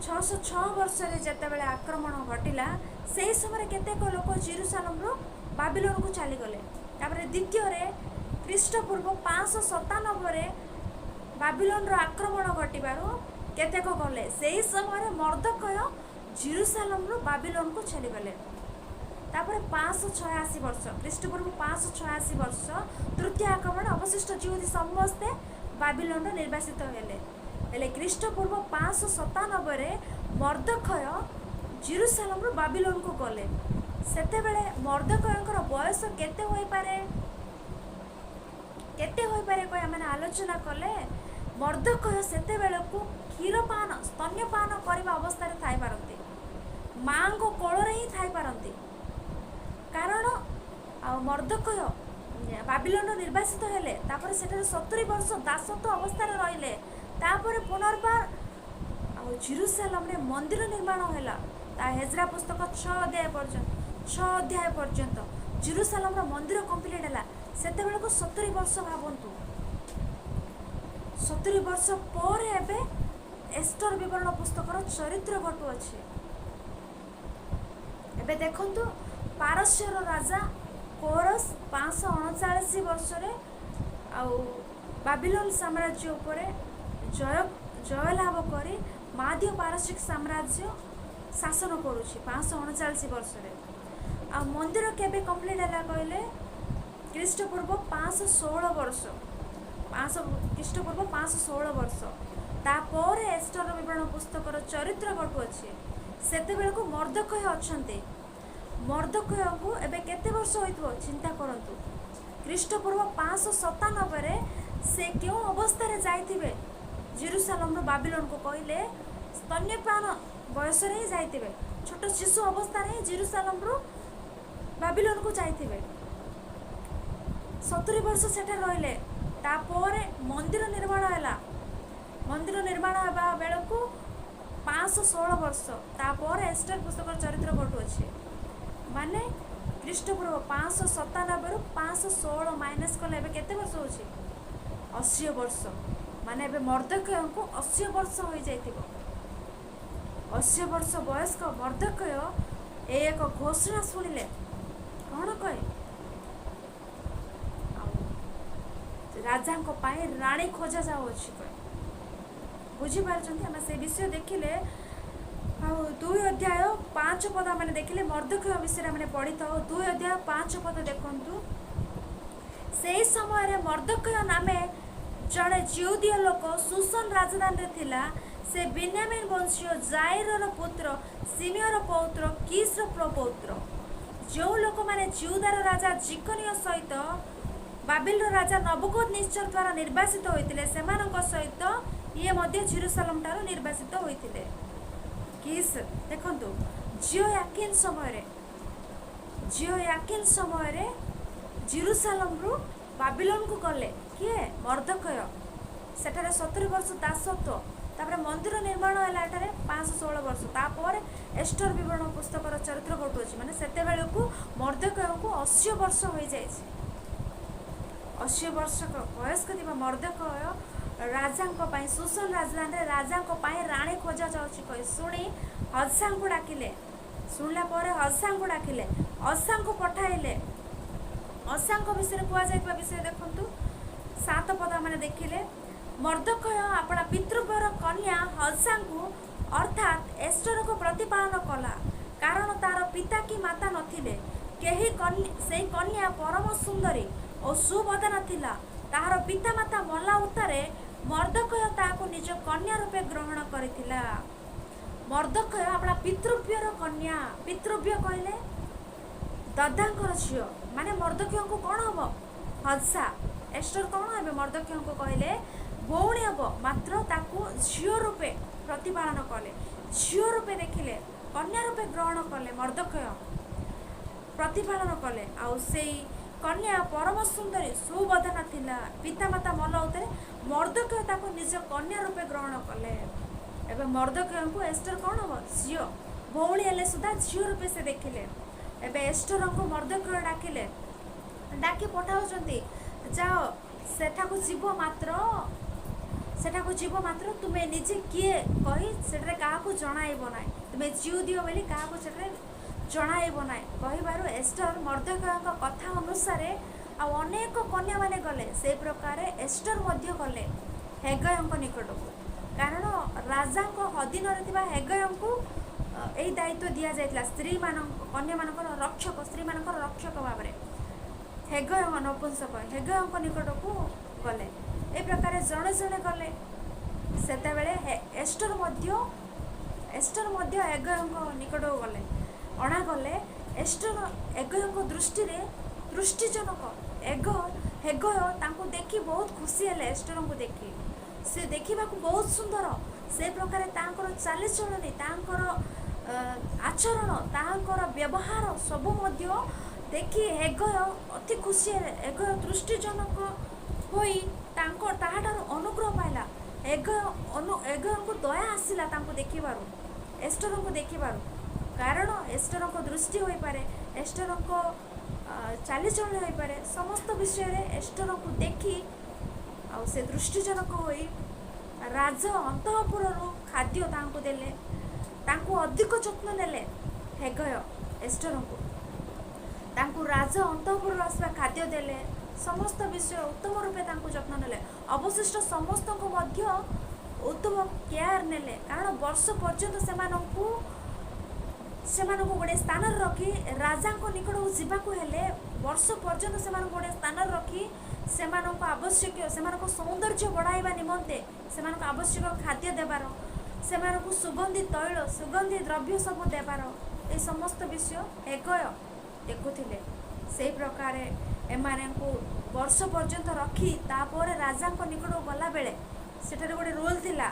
606 ବର୍ଷରେ ଯେତେବେଳେ ଆକ୍ରମଣ ଘଟିଲା, ସେହି ସମୟରେ କେତେକ ଲୋକ ଜିରୁସାଲମରୁ ବାବିଲୋନକୁ ଚାଲିଗଲେ। ତାପରେ ଦ୍ୱିତୀୟରେ ଖ୍ରୀଷ୍ଟପୂର୍ବ 597ରେ ବାବିଲୋନର ଆକ୍ରମଣ ଘଟିବାରୁ କେତେକ ଗଲେ। ସେହି ସମୟରେ ମର୍ଦ୍ଦଖୟ ଜିରୁସାଲମରୁ ବାବିଲୋନକୁ ଚାଲିଗଲେ। ତାପରେ 586 ବର୍ଷ, ଖ୍ରୀଷ୍ଟପୂର୍ବ 586 ବର୍ଷ ତୃତୀୟ ଆକ୍ରମଣ, ଅବଶିଷ୍ଟ ଜିହୁଦୀ ସମସ୍ତେ ବାବିଲୋନର ନିର୍ବାସିତ ହେଲେ। ହେଲେ ଖ୍ରୀଷ୍ଟପୂର୍ବ 597ରେ ମର୍ଦ୍ଦଖୟ ଜିରୁସାଲମରୁ ବାବିଲୋନକୁ ଗଲେ। ସେତେବେଳେ ମର୍ଦ୍ଦଖୟଙ୍କର ବୟସ କେତେ ହୋଇପାରେ, କେତେ ହୋଇପାରେ କହି ଆମେ ଆଲୋଚନା କଲେ, ମର୍ଦ୍ଦଖୟ ସେତେବେଳକୁ କ୍ଷୀରପାନ, ସ୍ତନ୍ୟପାନ କରିବା ଅବସ୍ଥାରେ ଥାଇପାରନ୍ତି, ମାଙ୍କ କୋଳରେ ହିଁ ଥାଇପାରନ୍ତି। କାରଣ ଆଉ ମର୍ଦ୍ଦଖୟ ବାବିଲୋନର ନିର୍ବାସିତ ହେଲେ, ତାପରେ ସେଠାରେ 70 ବର୍ଷ ଦାସତ୍ୱ ଅବସ୍ଥାରେ ରହିଲେ। ତାପରେ ପୁନର୍ବାର ଆଉ ଜିରୁସାଲମରେ ମନ୍ଦିର ନିର୍ମାଣ ହେଲା। ତା ହେଜ୍ରା ପୁସ୍ତକ 6 ଅଧ୍ୟାୟ ପର୍ଯ୍ୟନ୍ତ, 6 ଅଧ୍ୟାୟ ପର୍ଯ୍ୟନ୍ତ ଜିରୁସାଲମର ମନ୍ଦିର କମ୍ପ୍ଲିଟ୍ ହେଲା। ସେତେବେଳକୁ 70 ବର୍ଷ ଭାବନ୍ତୁ। 70 ବର୍ଷ ପରେ ଏବେ ଏଷ୍ଟର ବିବରଣ ପୁସ୍ତକର ଚରିତ୍ର ଘଟୁଅଛି। ଏବେ ଦେଖନ୍ତୁ, ପାରସ୍ୟର ରାଜା କୋରସ 539 ବର୍ଷରେ ଆଉ ବାବିଲୋନ ସାମ୍ରାଜ୍ୟ ଉପରେ ଜୟଲାଭ କରି ମାଦୀୟ ପାରସିକ ସାମ୍ରାଜ୍ୟ ଶାସନ କରୁଛି 539 ବର୍ଷରେ। ଆଉ ମନ୍ଦିର କେବେ କମ୍ପ୍ଲିଟ୍ ହେଲା କହିଲେ ଖ୍ରୀଷ୍ଟପୂର୍ବ 516 ବର୍ଷ, ଖ୍ରୀଷ୍ଟପୂର୍ବ 516 ବର୍ଷ। ତାପରେ ଏଷ୍ଟର ବିବରଣ ପୁସ୍ତକର ଚରିତ୍ର ଘଟୁଅଛି। ସେତେବେଳକୁ ମର୍ଦ୍ଦଖୟ ଅଛନ୍ତି। ମର୍ଦ୍ଦଖୟଙ୍କୁ ଏବେ କେତେ ବର୍ଷ ହୋଇଥିବ ଚିନ୍ତା କରନ୍ତୁ। ଖ୍ରୀଷ୍ଟପୂର୍ବ 597ରେ ସେ କେଉଁ ଅବସ୍ଥାରେ ଯାଇଥିବେ ଜିରୁସାଲମରୁ ବାବିଲୋନକୁ କହିଲେ ସ୍ତନ୍ୟପାନ ବୟସରେ ହିଁ ଯାଇଥିବେ। ଛୋଟ ଶିଶୁ ଅବସ୍ଥାରେ ହିଁ ଜିରୁସାଲମରୁ ବାବିଲୋନକୁ ଯାଇଥିବେ। 70 ବର୍ଷ ସେଠାରେ ରହିଲେ। ତାପରେ ମନ୍ଦିର ନିର୍ମାଣ ହେଲା। ମନ୍ଦିର ନିର୍ମାଣ ହେବା ବେଳକୁ 516 ବର୍ଷ। ତାପରେ ଏଷ୍ଟର ପୁସ୍ତକର ଚରିତ୍ର ଘଟୁଅଛି। ମାନେ ଖ୍ରୀଷ୍ଟପୂର୍ବ 597ରୁ 516 ମାଇନସ୍ କଲେ ଏବେ କେତେ ବର୍ଷ ହେଉଛି? 80 ବର୍ଷ। ମାନେ ଏବେ ମର୍ଦ୍ଦଖୟଙ୍କୁ 80 ବର୍ଷ ହୋଇଯାଇଥିବ। 80 ବର୍ଷ ବୟସ୍କ ମର୍ଦ୍ଦଖୟ ଏ ଏକ ଘୋଷଣା ଶୁଣିଲେ। କ'ଣ କହେ? ଆଉ ରାଜାଙ୍କ ପାଇଁ ରାଣୀ ଖୋଜା ଯାଉଅଛି କହେ। ବୁଝିପାରୁଛନ୍ତି? ଆମେ ସେ ବିଷୟ ଦେଖିଲେ। ଆଉ 2 ଅଧ୍ୟାୟ 5 ପଦ ଆମେ ଦେଖିଲେ, ମର୍ଦ୍ଦଖୟ ବିଷୟରେ ଆମେ ପଢ଼ିଥାଉ। 2 ଅଧ୍ୟାୟ 5 ପଦ ଦେଖନ୍ତୁ। ସେହି ସମୟରେ ମର୍ଦ୍ଦଖୟ ନାମେ ଜଣେ ଜିଉଦୀୟ ଲୋକ ସୁସନ ରାଜଧାନୀରେ ଥିଲା। ସେ ବିନ୍ୟାମିନ ବଂଶୀୟ ଜାଇରର ପୁତ୍ର, ସିମିୟର ପୌତ୍ର, କିସ୍ର ପ୍ରପୌତ୍ର। ଯେଉଁ ଲୋକମାନେ ଜିଉଦାର ରାଜା ଜିକନିୟ ସହିତ ବାବିଲର ରାଜା ନବୂଖଦନିତ୍ସର ଦ୍ୱାରା ନିର୍ବାସିତ ହୋଇଥିଲେ, ସେମାନଙ୍କ ସହିତ ଇଏ ମଧ୍ୟ ଜିରୁସାଲମ ଠାରୁ ନିର୍ବାସିତ ହୋଇଥିଲେ। କିସ୍ ଦେଖନ୍ତୁ, ଜିଓୟାକିନ୍ ସମୟରେ ଜିରୁସାଲମରୁ ବାବିଲୋନକୁ ଗଲେ କିଏ? ମର୍ଦ୍ଦଖୟ। ସେଠାରେ 70 ବର୍ଷ ଦାସତ୍ୱ। ତାପରେ ମନ୍ଦିର ନିର୍ମାଣ ହେଲା ଏଠାରେ 516 ବର୍ଷ। ତାପରେ ଏଷ୍ଟର ବିବରଣ ପୁସ୍ତକର ଚରିତ୍ର ଘଟୁଅଛି। ମାନେ ସେତେବେଳକୁ ମର୍ଦ୍ଦଖୟଙ୍କୁ 80 ବର୍ଷ ହୋଇଯାଇଛି। 80 ବର୍ଷ ବୟସ୍କ ଥିବା ମର୍ଦ୍ଦଖୟ ରାଜାଙ୍କ ପାଇଁ, ସୁସନ ରାଜଧାନୀରେ ରାଜାଙ୍କ ପାଇଁ ରାଣୀ ଖୋଜା ଯାଉଛି କହି ଶୁଣି ହଦସାଙ୍କୁ ଡାକିଲେ। ଶୁଣିଲା ପରେ ହଦସାଙ୍କୁ ଡାକିଲେ, ହଦସାଙ୍କୁ ପଠାଇଲେ। ହଦସାଙ୍କ ବିଷୟରେ କୁହାଯାଇଥିବା ବିଷୟ ଦେଖନ୍ତୁ, 7 ପଦ ମାନେ ଦେଖିଲେ। ମର୍ଦ୍ଦଖୟ ଆପଣା ପିତୃବ୍ୟର କନ୍ୟା ହଦସାଙ୍କୁ, ଅର୍ଥାତ୍ ଏଷ୍ଟରକୁ ପ୍ରତିପାଳନ କଲା, କାରଣ ତାର ପିତା କି ମାତା ନଥିଲେ କେହି। ସେଇ କନ୍ୟା ପରମ ସୁନ୍ଦରୀ ଓ ସୁବଦନା ଥିଲା। ତାହାର ପିତାମାତା ମଲା ଉତ୍ତାରେ ମର୍ଦ୍ଦଖୟ ତାହାକୁ ନିଜ କନ୍ୟା ରୂପେ ଗ୍ରହଣ କରିଥିଲା। ମର୍ଦ୍ଦଖୟ ଆପଣା ପିତୃବ୍ୟର କନ୍ୟା। ପିତୃବ୍ୟ କହିଲେ ଦଦାଙ୍କର ଝିଅ ମାନେ ମର୍ଦ୍ଦଖୟଙ୍କୁ କ'ଣ ହବ? ହଦସା। ଏଷ୍ଟର କ'ଣ ହେବେ? ମର୍ଦ୍ଦଖୟଙ୍କୁ କହିଲେ ଭଉଣୀ ହବ, ମାତ୍ର ତାକୁ ଝିଅ ରୂପେ ପ୍ରତିପାଳନ କଲେ, ଝିଅ ରୂପେ ଦେଖିଲେ, କନ୍ୟା ରୂପେ ଗ୍ରହଣ କଲେ, ମର୍ଦ୍ଦଖୟ ପ୍ରତିପାଳନ କଲେ। ଆଉ ସେଇ କନ୍ୟା ପରମ ସୁନ୍ଦରୀ ସୁବଦନା ଥିଲା। ପିତାମାତା ମଲା ଉତ୍ତାରେ ମର୍ଦ୍ଦଖୟ ତାକୁ ନିଜ କନ୍ୟା ରୂପେ ଗ୍ରହଣ କଲେ। ଏବେ ମର୍ଦ୍ଦଖୟଙ୍କୁ ଏଷ୍ଟର କ'ଣ ହବ? ଝିଅ। ଭଉଣୀ ହେଲେ ସୁଦ୍ଧା ଝିଅ ରୂପେ ସେ ଦେଖିଲେ। ଏବେ ଏଷ୍ଟରଙ୍କୁ ମର୍ଦ୍ଦଖୟ ଡାକିଲେ, ଡାକି ପଠାଉଛନ୍ତି, ଯାଅ ସେଠାକୁ ଯିବ, ମାତ୍ର ସେଠାକୁ ଯିବ, ମାତ୍ର ତୁମେ ନିଜେ କିଏ କହି ସେଠାରେ କାହାକୁ ଜଣାଇବ ନାହିଁ। ତୁମେ ଯିହୁଦୀୟ ବୋଲି କାହାକୁ ସେଠାରେ ଜଣାଇବ ନାହିଁ। କହିବାରୁ ଏଷ୍ଟର ମର୍ଦ୍ଦଖୟଙ୍କ କଥା ଅନୁସାରେ ଆଉ ଅନେକ କନ୍ୟାମାନେ ଗଲେ, ସେଇ ପ୍ରକାରେ ଏଷ୍ଟର ମଧ୍ୟ ଗଲେ ହେଗୟଙ୍କ ନିକଟକୁ। କାରଣ ରାଜାଙ୍କ ଅଧୀନରେ ଥିବା ହେଗୟଙ୍କୁ ଏଇ ଦାୟିତ୍ୱ ଦିଆଯାଇଥିଲା, ସ୍ତ୍ରୀମାନଙ୍କ କନ୍ୟାମାନଙ୍କର ରକ୍ଷକ, ସ୍ତ୍ରୀମାନଙ୍କର ରକ୍ଷକ ଭାବରେ ହେଗୟ, ନପୁଂସକ ହେଗୟଙ୍କ ନିକଟକୁ ଗଲେ। ଏ ପ୍ରକାରେ ଜଣେ ଜଣେ ଗଲେ। ସେତେବେଳେ ଏଷ୍ଟର ମଧ୍ୟ ହେଗୟଙ୍କ ନିକଟକୁ ଗଲେ, ଅଣାଗଲେ। ଏଷ୍ଟର ହେଗୟଙ୍କ ଦୃଷ୍ଟିରେ ଦୃଷ୍ଟିଜନକ। ହେଗୟ ତାଙ୍କୁ ଦେଖି ବହୁତ ଖୁସି ହେଲେ। ଏଷ୍ଟରଙ୍କୁ ଦେଖି, ସେ ଦେଖିବାକୁ ବହୁତ ସୁନ୍ଦର। ସେ ପ୍ରକାରେ ତାଙ୍କର ଚାଲିଚଳନି, ତାଙ୍କର ଆଚରଣ, ତାଙ୍କର ବ୍ୟବହାର ସବୁ ମଧ୍ୟ ଦେଖି ହେଗୟ ଅତି ଖୁସି ହେଲେ। ହେଗୟ ଦୃଷ୍ଟିଜନକ ହୋଇ ତାଙ୍କ ତାହାଠାରୁ ଅନୁଗ୍ରହ ପାଇଲା। ହେଗୟଙ୍କୁ ଦୟା ଆସିଲା ତାଙ୍କୁ ଦେଖିବାରୁ, ଏଷ୍ଟରଙ୍କୁ ଦେଖିବାରୁ। କାରଣ ଏଷ୍ଟରଙ୍କ ଦୃଷ୍ଟି ହୋଇପାରେ, ଏଷ୍ଟରଙ୍କ ଚାଲିଚଳଣି ହୋଇପାରେ, ସମସ୍ତ ବିଷୟରେ ଏଷ୍ଟରଙ୍କୁ ଦେଖି ଆଉ ସେ ଦୃଷ୍ଟିଜନକ ହୋଇ ରାଜ ଅନ୍ତଃପୁରରୁ ଖାଦ୍ୟ ତାଙ୍କୁ ଦେଲେ, ତାଙ୍କୁ ଅଧିକ ଯତ୍ନ ନେଲେ ହେଗୟ ଏଷ୍ଟରଙ୍କୁ। ତାଙ୍କୁ ରାଜ ଅନ୍ତଃପୁରରୁ ଆସିବା ଖାଦ୍ୟ ଦେଲେ, ସମସ୍ତ ବିଷୟ ଉତ୍ତମ ରୂପେ ତାଙ୍କୁ ଯତ୍ନ ନେଲେ। ଅବଶିଷ୍ଟ ସମସ୍ତଙ୍କୁ ମଧ୍ୟ ଉତ୍ତମ କେୟାର ନେଲେ। କାରଣ ବର୍ଷ ପର୍ଯ୍ୟନ୍ତ ସେମାନଙ୍କୁ ଗୋଟେ ସ୍ଥାନରେ ରଖି ରାଜାଙ୍କ ନିକଟକୁ ଯିବାକୁ ହେଲେ, ବର୍ଷ ପର୍ଯ୍ୟନ୍ତ ସେମାନଙ୍କୁ ଗୋଟେ ସ୍ଥାନରେ ରଖି ସେମାନଙ୍କ ଆବଶ୍ୟକୀୟ, ସେମାନଙ୍କ ସୌନ୍ଦର୍ଯ୍ୟ ବଢ଼ାଇବା ନିମନ୍ତେ ସେମାନଙ୍କୁ ଆବଶ୍ୟକ ଖାଦ୍ୟ ଦେବାର, ସେମାନଙ୍କୁ ସୁଗନ୍ଧି ତୈଳ, ସୁଗନ୍ଧି ଦ୍ରବ୍ୟ ସବୁ ଦେବାର, ଏ ସମସ୍ତ ବିଷୟ ହେଗୟ ଦେଖୁଥିଲେ। ସେଇ ପ୍ରକାରେ ଏମାନଙ୍କୁ ବର୍ଷ ପର୍ଯ୍ୟନ୍ତ ରଖି ତାପରେ ରାଜାଙ୍କ ନିକଟକୁ ଗଲାବେଳେ ସେଠାରେ ଗୋଟେ ରୁଲ୍ ଥିଲା।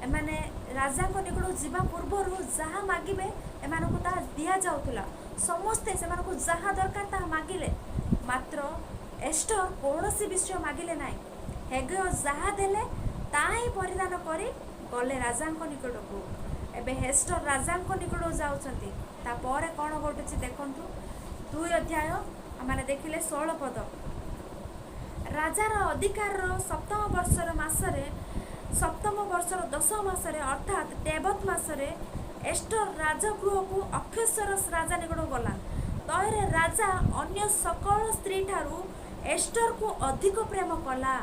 ଏମାନେ ରାଜାଙ୍କ ନିକଟକୁ ଯିବା ପୂର୍ବରୁ ଯାହା ମାଗିବେ ଏମାନଙ୍କୁ ତାହା ଦିଆଯାଉଥିଲା। ସମସ୍ତେ ସେମାନଙ୍କୁ ଯାହା ଦରକାର ତାହା ମାଗିଲେ, ମାତ୍ର ଏଷ୍ଟର କୌଣସି ବିଷୟ ମାଗିଲେ ନାହିଁ। ହେଗୟ ଯାହା ଦେଲେ ତାହା ହିଁ ପରିଧାନ କରି ଗଲେ ରାଜାଙ୍କ ନିକଟକୁ। ଏବେ ଏଷ୍ଟର ରାଜାଙ୍କ ନିକଟକୁ ଯାଉଛନ୍ତି। ତାପରେ କ'ଣ ଘଟୁଛି ଦେଖନ୍ତୁ। 2 ଅଧ୍ୟାୟ ଆମେ ଦେଖିଲେ 16 ପଦ। ରାଜାର ଅଧିକାରର ସପ୍ତମ ବର୍ଷର ମାସରେ, ସପ୍ତମ ବର୍ଷର ଦଶମ ମାସରେ, ଅର୍ଥାତ୍ ଟେବତ ମାସରେ ଏଷ୍ଟର ରାଜଗୃହକୁ ଅକ୍ଷଶ୍ୱେରସ ରାଜା ନିକଟକୁ ଗଲା। ତହିଁରେ ରାଜା ଅନ୍ୟ ସକଳ ସ୍ତ୍ରୀଠାରୁ ଏଷ୍ଟରକୁ ଅଧିକ ପ୍ରେମ କଲା।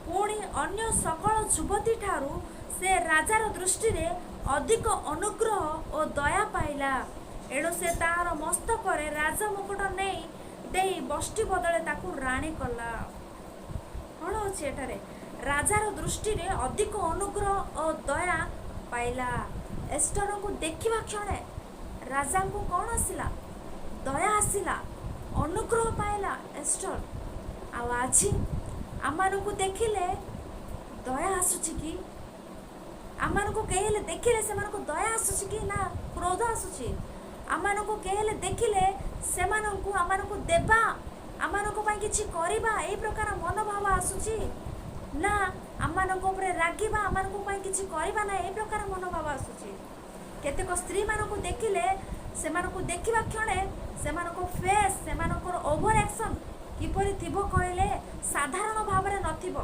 ପୁଣି ଅନ୍ୟ ସକଳ ଯୁବତୀ ଠାରୁ ସେ ରାଜାର ଦୃଷ୍ଟିରେ ଅଧିକ ଅନୁଗ୍ରହ ଓ ଦୟା ପାଇଲା। ଏଣୁ ସେ ତାହାର ମସ୍ତକରେ ରାଜମୁକୁଟ ନେଇ ଦେଇ ବଷ୍ଟି ବଦଳେ ତାକୁ ରାଣୀ କଲା। କ'ଣ ଅଛି ଏଠାରେ? ରାଜାର ଦୃଷ୍ଟିରେ ଅଧିକ ଅନୁଗ୍ରହ ଓ ଦୟା ପାଇଲା। ଏଷ୍ଟରଙ୍କୁ ଦେଖିବା କ୍ଷଣେ ରାଜାଙ୍କୁ କ'ଣ ଆସିଲା? ଦୟା ଆସିଲା, ଅନୁଗ୍ରହ ପାଇଲା ଏଷ୍ଟର। ଆଉ ଆଜି ଆମମାନଙ୍କୁ ଦେଖିଲେ ଦୟା ଆସୁଛି କି? ଆମମାନଙ୍କୁ କେହି ହେଲେ ଦେଖିଲେ ସେମାନଙ୍କୁ ଦୟା ଆସୁଛି କି ନା କ୍ରୋଧ ଆସୁଛି? ଆମମାନଙ୍କୁ କେହି ହେଲେ ଦେଖିଲେ ସେମାନଙ୍କୁ ଆମମାନଙ୍କୁ ଦେବା, ଆମମାନଙ୍କ ପାଇଁ କିଛି କରିବା, ଏଇ ପ୍ରକାର ମନୋଭାବ ଆସୁଛି ନା ଆମମାନଙ୍କ ଉପରେ ରାଗିବା, ଆମମାନଙ୍କ ପାଇଁ କିଛି କରିବା ନା, ଏଇ ପ୍ରକାର ମନୋଭାବ ଆସୁଛି? କେତେକ ସ୍ତ୍ରୀମାନଙ୍କୁ ଦେଖିଲେ, ସେମାନଙ୍କୁ ଦେଖିବା କ୍ଷଣେ ସେମାନଙ୍କ ଫେସ୍, ସେମାନଙ୍କର ଓଭର ଆକ୍ସନ୍ କିପରି ଥିବ କହିଲେ ସାଧାରଣ ଭାବରେ ନଥିବ,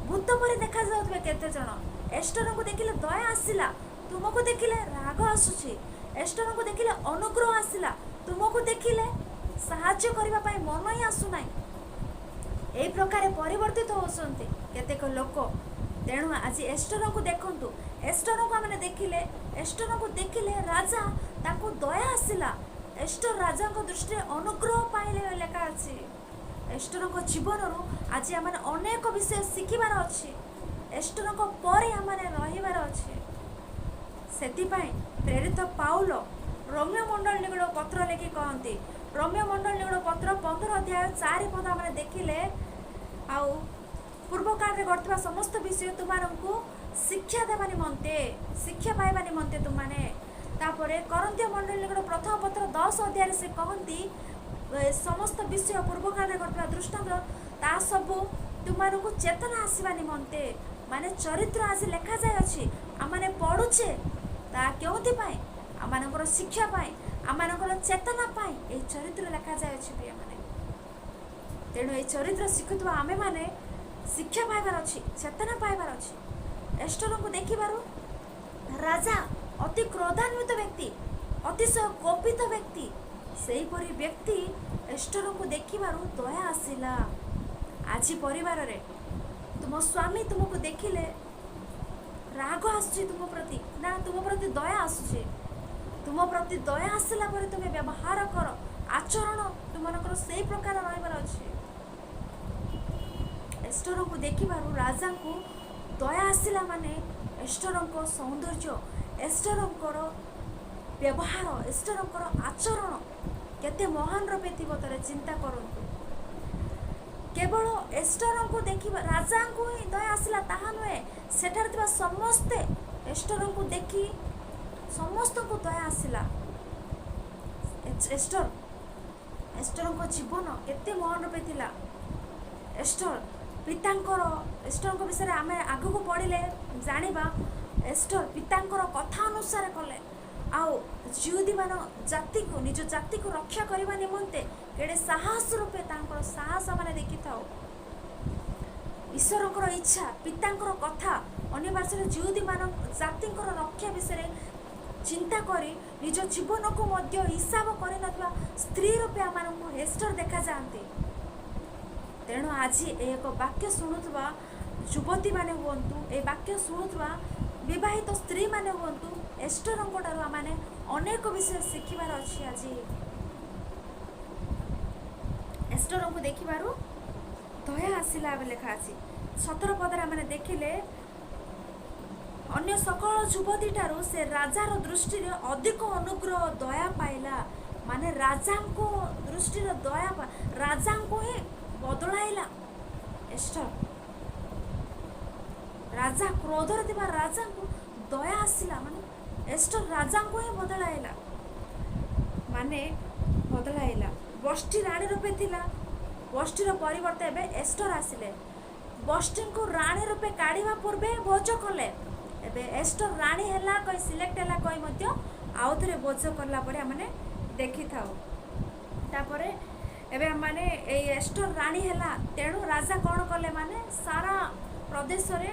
ଭୂତ ପରି ଦେଖାଯାଉଥିବେ କେତେ ଜଣ। ଏଷ୍ଟରଙ୍କୁ ଦେଖିଲେ ଦୟା ଆସିଲା, ତୁମକୁ ଦେଖିଲେ ରାଗ ଆସୁଛି। ଏଷ୍ଟରଙ୍କୁ ଦେଖିଲେ ଅନୁଗ୍ରହ ଆସିଲା, ତୁମକୁ ଦେଖିଲେ ସାହାଯ୍ୟ କରିବା ପାଇଁ ମନ ହିଁ ଆସୁନାହିଁ। ଏଇ ପ୍ରକାରେ ପରିବର୍ତ୍ତିତ ହେଉଛନ୍ତି କେତେକ ଲୋକ। ତେଣୁ ଆଜି ଏଷ୍ଟରଙ୍କୁ ଦେଖନ୍ତୁ। ଏଷ୍ଟରଙ୍କୁ ଆମେ ଦେଖିଲେ, ଏଷ୍ଟରଙ୍କୁ ଦେଖିଲେ ରାଜା ତାଙ୍କୁ ଦୟା ଆସିଲା। ଏଷ୍ଟର ରାଜାଙ୍କ ଦୃଷ୍ଟିରେ ଅନୁଗ୍ରହ ପାଇଲେ ଲେଖା ଅଛି। ଏଷ୍ଟରଙ୍କ ଜୀବନରୁ ଆଜି ଆମେ ଅନେକ ବିଷୟ ଶିଖିବାର ଅଛି। ଏଷ୍ଟରଙ୍କ ପରେ ଆମେ ରହିବାର ଅଛି। ସେଥିପାଇଁ ପ୍ରେରିତ ପାଉଲ ରୋମୀୟ ମଣ୍ଡଳୀ ନିକଟକୁ ପତ୍ର ଲେଖି କହନ୍ତି, ରୋମୀୟ ମଣ୍ଡଳୀ ପତ୍ର 15 ଅଧ୍ୟାୟ 4 ପଦ ଆମେ ଦେଖିଲେ, ଆଉ ପୂର୍ବକାଳରେ ଘଟିଥିବା ସମସ୍ତ ବିଷୟ ତୁମମାନଙ୍କୁ ଶିକ୍ଷା ଦେବା ନିମନ୍ତେ, ଶିକ୍ଷା ପାଇବା ନିମନ୍ତେ ତୁମମାନେ। ତାପରେ କରିନ୍ଥୀୟ ମଣ୍ଡଳୀ ନିକଟ ପ୍ରଥମ ପତ୍ର 10 ଅଧ୍ୟାୟରେ ସେ କହନ୍ତି, ସମସ୍ତ ବିଷୟ ପୂର୍ବକାଳରେ ଘଟିଥିବା ଦୃଷ୍ଟାନ୍ତ ତା ସବୁ ତୁମମାନଙ୍କୁ ଚେତନା ଆସିବା ନିମନ୍ତେ। ମାନେ ଚରିତ୍ର ଆଜି ଲେଖାଯାଇଅଛି, ଆମମାନେ ପଢ଼ୁଛେ, ତା କେଉଁଥିପାଇଁ? ଆମମାନଙ୍କର ଶିକ୍ଷା ପାଇଁ, ଆମମାନଙ୍କର ଚେତନା ପାଇଁ ଏହି ଚରିତ୍ର ଲେଖାଯାଇଅଛି ପ୍ରିୟମାନେ। ତେଣୁ ଏହି ଚରିତ୍ର ଶିଖୁଥିବା ଆମେମାନେ ଶିକ୍ଷା ପାଇବାର ଅଛି, ଚେତନା ପାଇବାର ଅଛି। ଏଷ୍ଟରଙ୍କୁ ଦେଖିବାରୁ ରାଜା ଅତି କ୍ରୋଧାନ୍ୱିତ ବ୍ୟକ୍ତି, ଅତିଶୟ କୋପିତ ବ୍ୟକ୍ତି, ସେହିପରି ବ୍ୟକ୍ତି ଏଷ୍ଟରଙ୍କୁ ଦେଖିବାରୁ ଦୟା ଆସିଲା। ଆଜି ପରିବାରରେ ତୁମ ସ୍ୱାମୀ ତୁମକୁ ଦେଖିଲେ ରାଗ ଆସୁଛି ତୁମ ପ୍ରତି ନା ତୁମ ପ୍ରତି ଦୟା ଆସୁଛି? ତୁମ ପ୍ରତି ଦୟା ଆସିଲା ପରେ ତୁମେ ବ୍ୟବହାର କର, ଆଚରଣ ତୁମମାନଙ୍କର ସେଇ ପ୍ରକାର ରହିବାର ଅଛି। ଏଷ୍ଟରଙ୍କୁ ଦେଖିବାରୁ ରାଜାଙ୍କୁ ଦୟା ଆସିଲା, ମାନେ ଏଷ୍ଟରଙ୍କ ସୌନ୍ଦର୍ଯ୍ୟ, ଏଷ୍ଟରଙ୍କର ବ୍ୟବହାର, ଏଷ୍ଟରଙ୍କର ଆଚରଣ କେତେ ମହାନ ରୂପେ ଥିବ ଥରେ ଚିନ୍ତା କରନ୍ତୁ। କେବଳ ଏଷ୍ଟରଙ୍କୁ ଦେଖିବା ରାଜାଙ୍କୁ ହିଁ ଦୟା ଆସିଲା ତାହା ନୁହେଁ, ସେଠାରେ ଥିବା ସମସ୍ତେ ଏଷ୍ଟରଙ୍କୁ ଦେଖି ସମସ୍ତଙ୍କୁ ଦୟା ଆସିଲା। ଏଷ୍ଟରଙ୍କ ଜୀବନ କେତେ ମହାନ ରୂପେ ଥିଲା। ଏଷ୍ଟର ପିତାଙ୍କର, ଏଷ୍ଟରଙ୍କ ବିଷୟରେ ଆମେ ଆଗକୁ ପଢ଼ିଲେ ଜାଣିବା, ଏଷ୍ଟର ପିତାଙ୍କର କଥା ଅନୁସାରେ କଲେ ଆଉ ଯିହୁଦୀମାନ ଜାତିକୁ, ନିଜ ଜାତିକୁ ରକ୍ଷା କରିବା ନିମନ୍ତେ କେଡ଼େ ସାହସ ରୂପେ ତାଙ୍କର ସାହସ ମାନେ ଦେଖିଥାଉ। ଈଶ୍ୱରଙ୍କର ଇଚ୍ଛା, ପିତାଙ୍କର କଥା, ଅନ୍ୟ ଭାଷାରେ ଯିହୁଦୀମାନ ଜାତିଙ୍କର ରକ୍ଷା ବିଷୟରେ ଚିନ୍ତା କରି ନିଜ ଜୀବନକୁ ମଧ୍ୟ ହିସାବ କରିନଥିବା ସ୍ତ୍ରୀ ରୂପେ ଆମମାନଙ୍କୁ ଏଷ୍ଟର ଦେଖାଯାଆନ୍ତି। ତେଣୁ ଆଜି ଏ ଏକ ବାକ୍ୟ ଶୁଣୁଥିବା ଯୁବତୀମାନେ ହୁଅନ୍ତୁ, ଏ ବାକ୍ୟ ଶୁଣୁଥିବା ବିବାହିତ ସ୍ତ୍ରୀମାନେ ହୁଅନ୍ତୁ, ଏଷ୍ଟରଙ୍କ ଠାରୁ ଆମମାନେ ଅନେକ ବିଷୟ ଶିଖିବାର ଅଛି। ଆଜି ଏଷ୍ଟରଙ୍କୁ ଦେଖିବାରୁ ଦୟା ଆସିଲା ବୋଲି ଲେଖା ଅଛି। 17 ପଦରେ ଆମେ ଦେଖିଲେ, ଅନ୍ୟ ସକଳ ଯୁବତୀ ଠାରୁ ସେ ରାଜାର ଦୃଷ୍ଟିରେ ଅଧିକ ଅନୁଗ୍ରହ ଦୟା ପାଇଲା। ମାନେ ରାଜାଙ୍କ ଦୃଷ୍ଟିରେ ଦୟା, ରାଜାଙ୍କୁ ହିଁ ବଦଳାଇଲା ଏଷ୍ଟର। ରାଜା, କ୍ରୋଧରେ ଥିବା ରାଜାଙ୍କୁ ଦୟା ଆସିଲା, ମାନେ ଏଷ୍ଟର ରାଜାଙ୍କୁ ହିଁ ବଦଳାଇଲା, ମାନେ ବଦଳାଇଲା। ବଷ୍ଟି ରାଣୀ ରୂପେ ଥିଲା, ବଷ୍ଟିର ପରିବର୍ତ୍ତେ ଏବେ ଏଷ୍ଟର ଆସିଲେ। ବଷ୍ଟିଙ୍କୁ ରାଣୀ ରୂପେ କାଢ଼ିବା ପୂର୍ବେ ଭୋଜ କଲେ, ଏବେ ଏଷ୍ଟର ରାଣୀ ହେଲା କହି, ସିଲେକ୍ଟ ହେଲା କହି ମଧ୍ୟ ଆଉ ଥରେ ଭୋଜ କଲା ପରେ ଆମେ ଦେଖିଥାଉ। ତାପରେ ଏବେ ମାନେ ଏଇ ଏଷ୍ଟର ରାଣୀ ହେଲା, ତେଣୁ ରାଜା କ'ଣ କଲେ? ମାନେ ସାରା ପ୍ରଦେଶରେ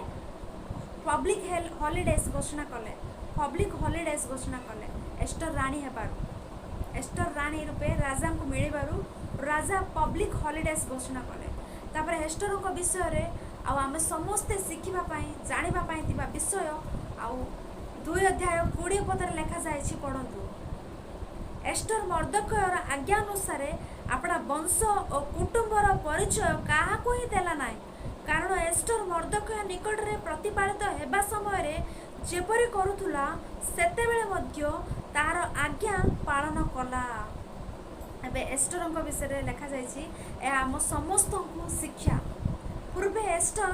ପବ୍ଲିକ୍ ହଲିଡେଜ୍ ଘୋଷଣା କଲେ, ପବ୍ଲିକ୍ ହଲିଡେଜ୍ ଘୋଷଣା କଲେ ଏଷ୍ଟର ରାଣୀ ହେବାରୁ। ଏଷ୍ଟର ରାଣୀ ରୂପେ ରାଜାଙ୍କୁ ମିଳିବାରୁ ରାଜା ପବ୍ଲିକ୍ ହଲିଡେଜ୍ ଘୋଷଣା କଲେ। ତାପରେ ଏଷ୍ଟରଙ୍କ ବିଷୟରେ ଆଉ ଆମେ ସମସ୍ତେ ଶିଖିବା ପାଇଁ, ଜାଣିବା ପାଇଁ ଥିବା ବିଷୟ ଆଉ 2 ଅଧ୍ୟାୟ 20 ପଦରେ ଲେଖାଯାଇଛି, ପଢ଼ନ୍ତୁ। ଏଷ୍ଟର ମର୍ଦ୍ଦଖୟର ଆଜ୍ଞା ଅନୁସାରେ ଆପଣା ବଂଶ ଓ କୁଟୁମ୍ବର ପରିଚୟ କାହାକୁ ହିଁ ଦେଲା ନାହିଁ, କାରଣ ଏଷ୍ଟର ମର୍ଦ୍ଦଖୟ ନିକଟରେ ପ୍ରତିପାଳିତ ହେବା ସମୟରେ ଯେପରି କରୁଥିଲା, ସେତେବେଳେ ମଧ୍ୟ ତାର ଆଜ୍ଞା ପାଳନ କଲା। ଏବେ ଏଷ୍ଟରଙ୍କ ବିଷୟରେ ଲେଖାଯାଇଛି, ଏହା ଆମ ସମସ୍ତଙ୍କୁ ଶିକ୍ଷା। ପୂର୍ବେ ଏଷ୍ଟର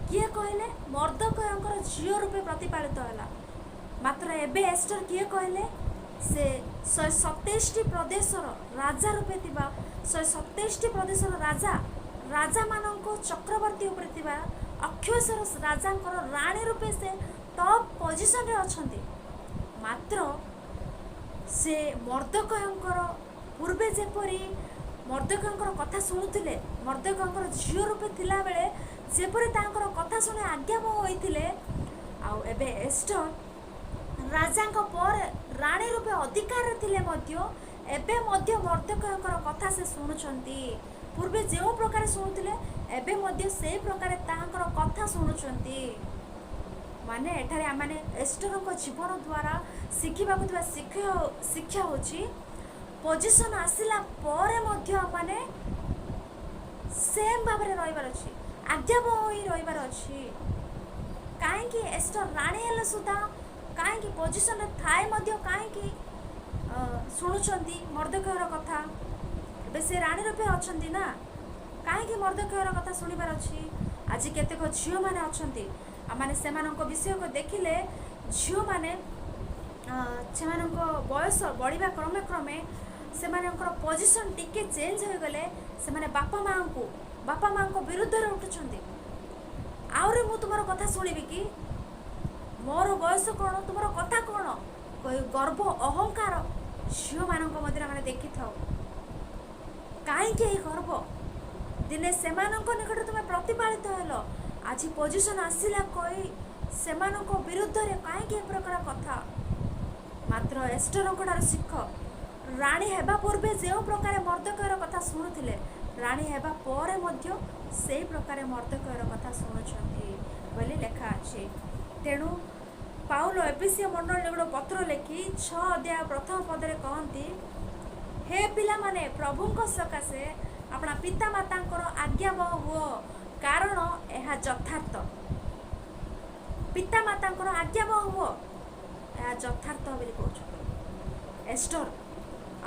କିଏ କହିଲେ ମର୍ଦ୍ଦଖୟଙ୍କର ଝିଅ ରୂପେ ପ୍ରତିପାଳିତ ହେଲା, ମାତ୍ର ଏବେ ଏଷ୍ଟର କିଏ କହିଲେ ସେ 127ଟି ପ୍ରଦେଶର ରାଜା ରୂପେ ଥିବା, 127ଟି ପ୍ରଦେଶର ରାଜା, ରାଜାମାନଙ୍କ ଚକ୍ରବର୍ତ୍ତୀ ଉପରେ ଥିବା ଅକ୍ଷଶ୍ୱେର ରାଜାଙ୍କର ରାଣୀ ରୂପେ ସେ ଟପ୍ ପୋଜିସନରେ ଅଛନ୍ତି। ମାତ୍ର ସେ ମର୍ଦ୍ଦଖୟଙ୍କର ପୂର୍ବେ ଯେପରି ମର୍ଦ୍ଦଖୟଙ୍କର କଥା ଶୁଣୁଥିଲେ, ମର୍ଦ୍ଦଖୟଙ୍କର ଝିଅ ରୂପେ ଥିଲାବେଳେ ଯେପରି ତାଙ୍କର କଥା ଶୁଣି ଆଜ୍ଞାବହ ହୋଇଥିଲେ, ଆଉ ଏବେ ଏଷ୍ଟର ରାଜାଙ୍କ ପରେ ରାଣୀ ରୂପେ ଅଧିକାରରେ ଥିଲେ ମଧ୍ୟ ଏବେ ମଧ୍ୟ ମର୍ଦ୍ଦଖୟଙ୍କର କଥା ସେ ଶୁଣୁଛନ୍ତି। ପୂର୍ବେ ଯେଉଁ ପ୍ରକାର ଶୁଣୁଥିଲେ, ଏବେ ମଧ୍ୟ ସେଇ ପ୍ରକାର ତାହାଙ୍କର କଥା ଶୁଣୁଛନ୍ତି। ମାନେ ଏଠାରେ ଆମମାନେ ଏଷ୍ଟରଙ୍କ ଜୀବନ ଦ୍ୱାରା ଶିଖିବାକୁ ଥିବା ଶିକ୍ଷା ହେଉଛି, ପୋଜିସନ୍ ଆସିଲା ପରେ ମଧ୍ୟ ଆମମାନେ ସେମ୍ ଭାବରେ ରହିବାର ଅଛି, ଆଜ୍ଞାବହ ହୋଇ ରହିବାର ଅଛି। କାହିଁକି ଏଷ୍ଟର ରାଣୀ ହେଲେ ସୁଦ୍ଧା, କାହିଁକି ପୋଜିସନରେ ଥାଏ ମଧ୍ୟ କାହିଁକି ଶୁଣୁଛନ୍ତି ମର୍ଦ୍ଦଖୟର କଥା? ଏବେ ସେ ରାଣୀ ରୂପେ ଅଛନ୍ତି ନା, କାହିଁକି ମର୍ଦ୍ଦଖୟର କଥା ଶୁଣିବାର ଅଛି? ଆଜି କେତେକ ଝିଅମାନେ ଅଛନ୍ତି, ଆମମାନେ ସେମାନଙ୍କ ବିଷୟକୁ ଦେଖିଲେ ଝିଅମାନେ ସେମାନଙ୍କ ବୟସ ବଢ଼ିବା କ୍ରମେ କ୍ରମେ ସେମାନଙ୍କର ପୋଜିସନ୍ ଟିକେ ଚେଞ୍ଜ ହୋଇଗଲେ ସେମାନେ ବାପା ମାଆଙ୍କ ବିରୁଦ୍ଧରେ ଉଠୁଛନ୍ତି। ଆହୁରି ମୁଁ ତୁମର କଥା ଶୁଣିବି କି? ମୋର ବୟସ କ'ଣ, ତୁମର କଥା କ'ଣ କହି ଗର୍ବ ଅହଙ୍କାର ଝିଅମାନଙ୍କ ମଧ୍ୟରେ ଆମେ ଦେଖିଥାଉ। କାହିଁକି ଏହି ଗର୍ବ? ଦିନେ ସେମାନଙ୍କ ନିକଟରେ ତୁମେ ପ୍ରତିପାଳିତ ହେଲ, ଆଜି ପୋଜିସନ୍ ଆସିଲା କହି ସେମାନଙ୍କ ବିରୁଦ୍ଧରେ କାହିଁକି ଏ ପ୍ରକାର କଥା? ମାତ୍ର ଏଷ୍ଟରଙ୍କ ଠାରୁ ଶିଖ। ରାଣୀ ହେବା ପୂର୍ବେ ଯେଉଁ ପ୍ରକାର ମର୍ଦ୍ଦଖୟର କଥା ଶୁଣୁଥିଲେ, ରାଣୀ ହେବା ପରେ ମଧ୍ୟ ସେଇ ପ୍ରକାର ମର୍ଦ୍ଦଖୟର କଥା ଶୁଣୁଛନ୍ତି ବୋଲି ଲେଖା ଅଛି। ତେଣୁ ପାଉଲ ଏଫିସୀୟ ମଣ୍ଡଳୀ ଗୋଟେ ପତ୍ର ଲେଖି 6 ଅଧ୍ୟାୟ ପ୍ରଥମ ପଦରେ କହନ୍ତି, ହେ ପିଲାମାନେ, ପ୍ରଭୁଙ୍କ ସକାଶେ ଆପଣା ପିତାମାତାଙ୍କର ଆଜ୍ଞାବହ ହୁଅ, କାରଣ ଏହା ଯଥାର୍ଥ। ପିତାମାତାଙ୍କର ଆଜ୍ଞାବହ ହୁଅ, ଏହା ଯଥାର୍ଥ ବୋଲି କହୁଛନ୍ତି। ଏଷ୍ଟର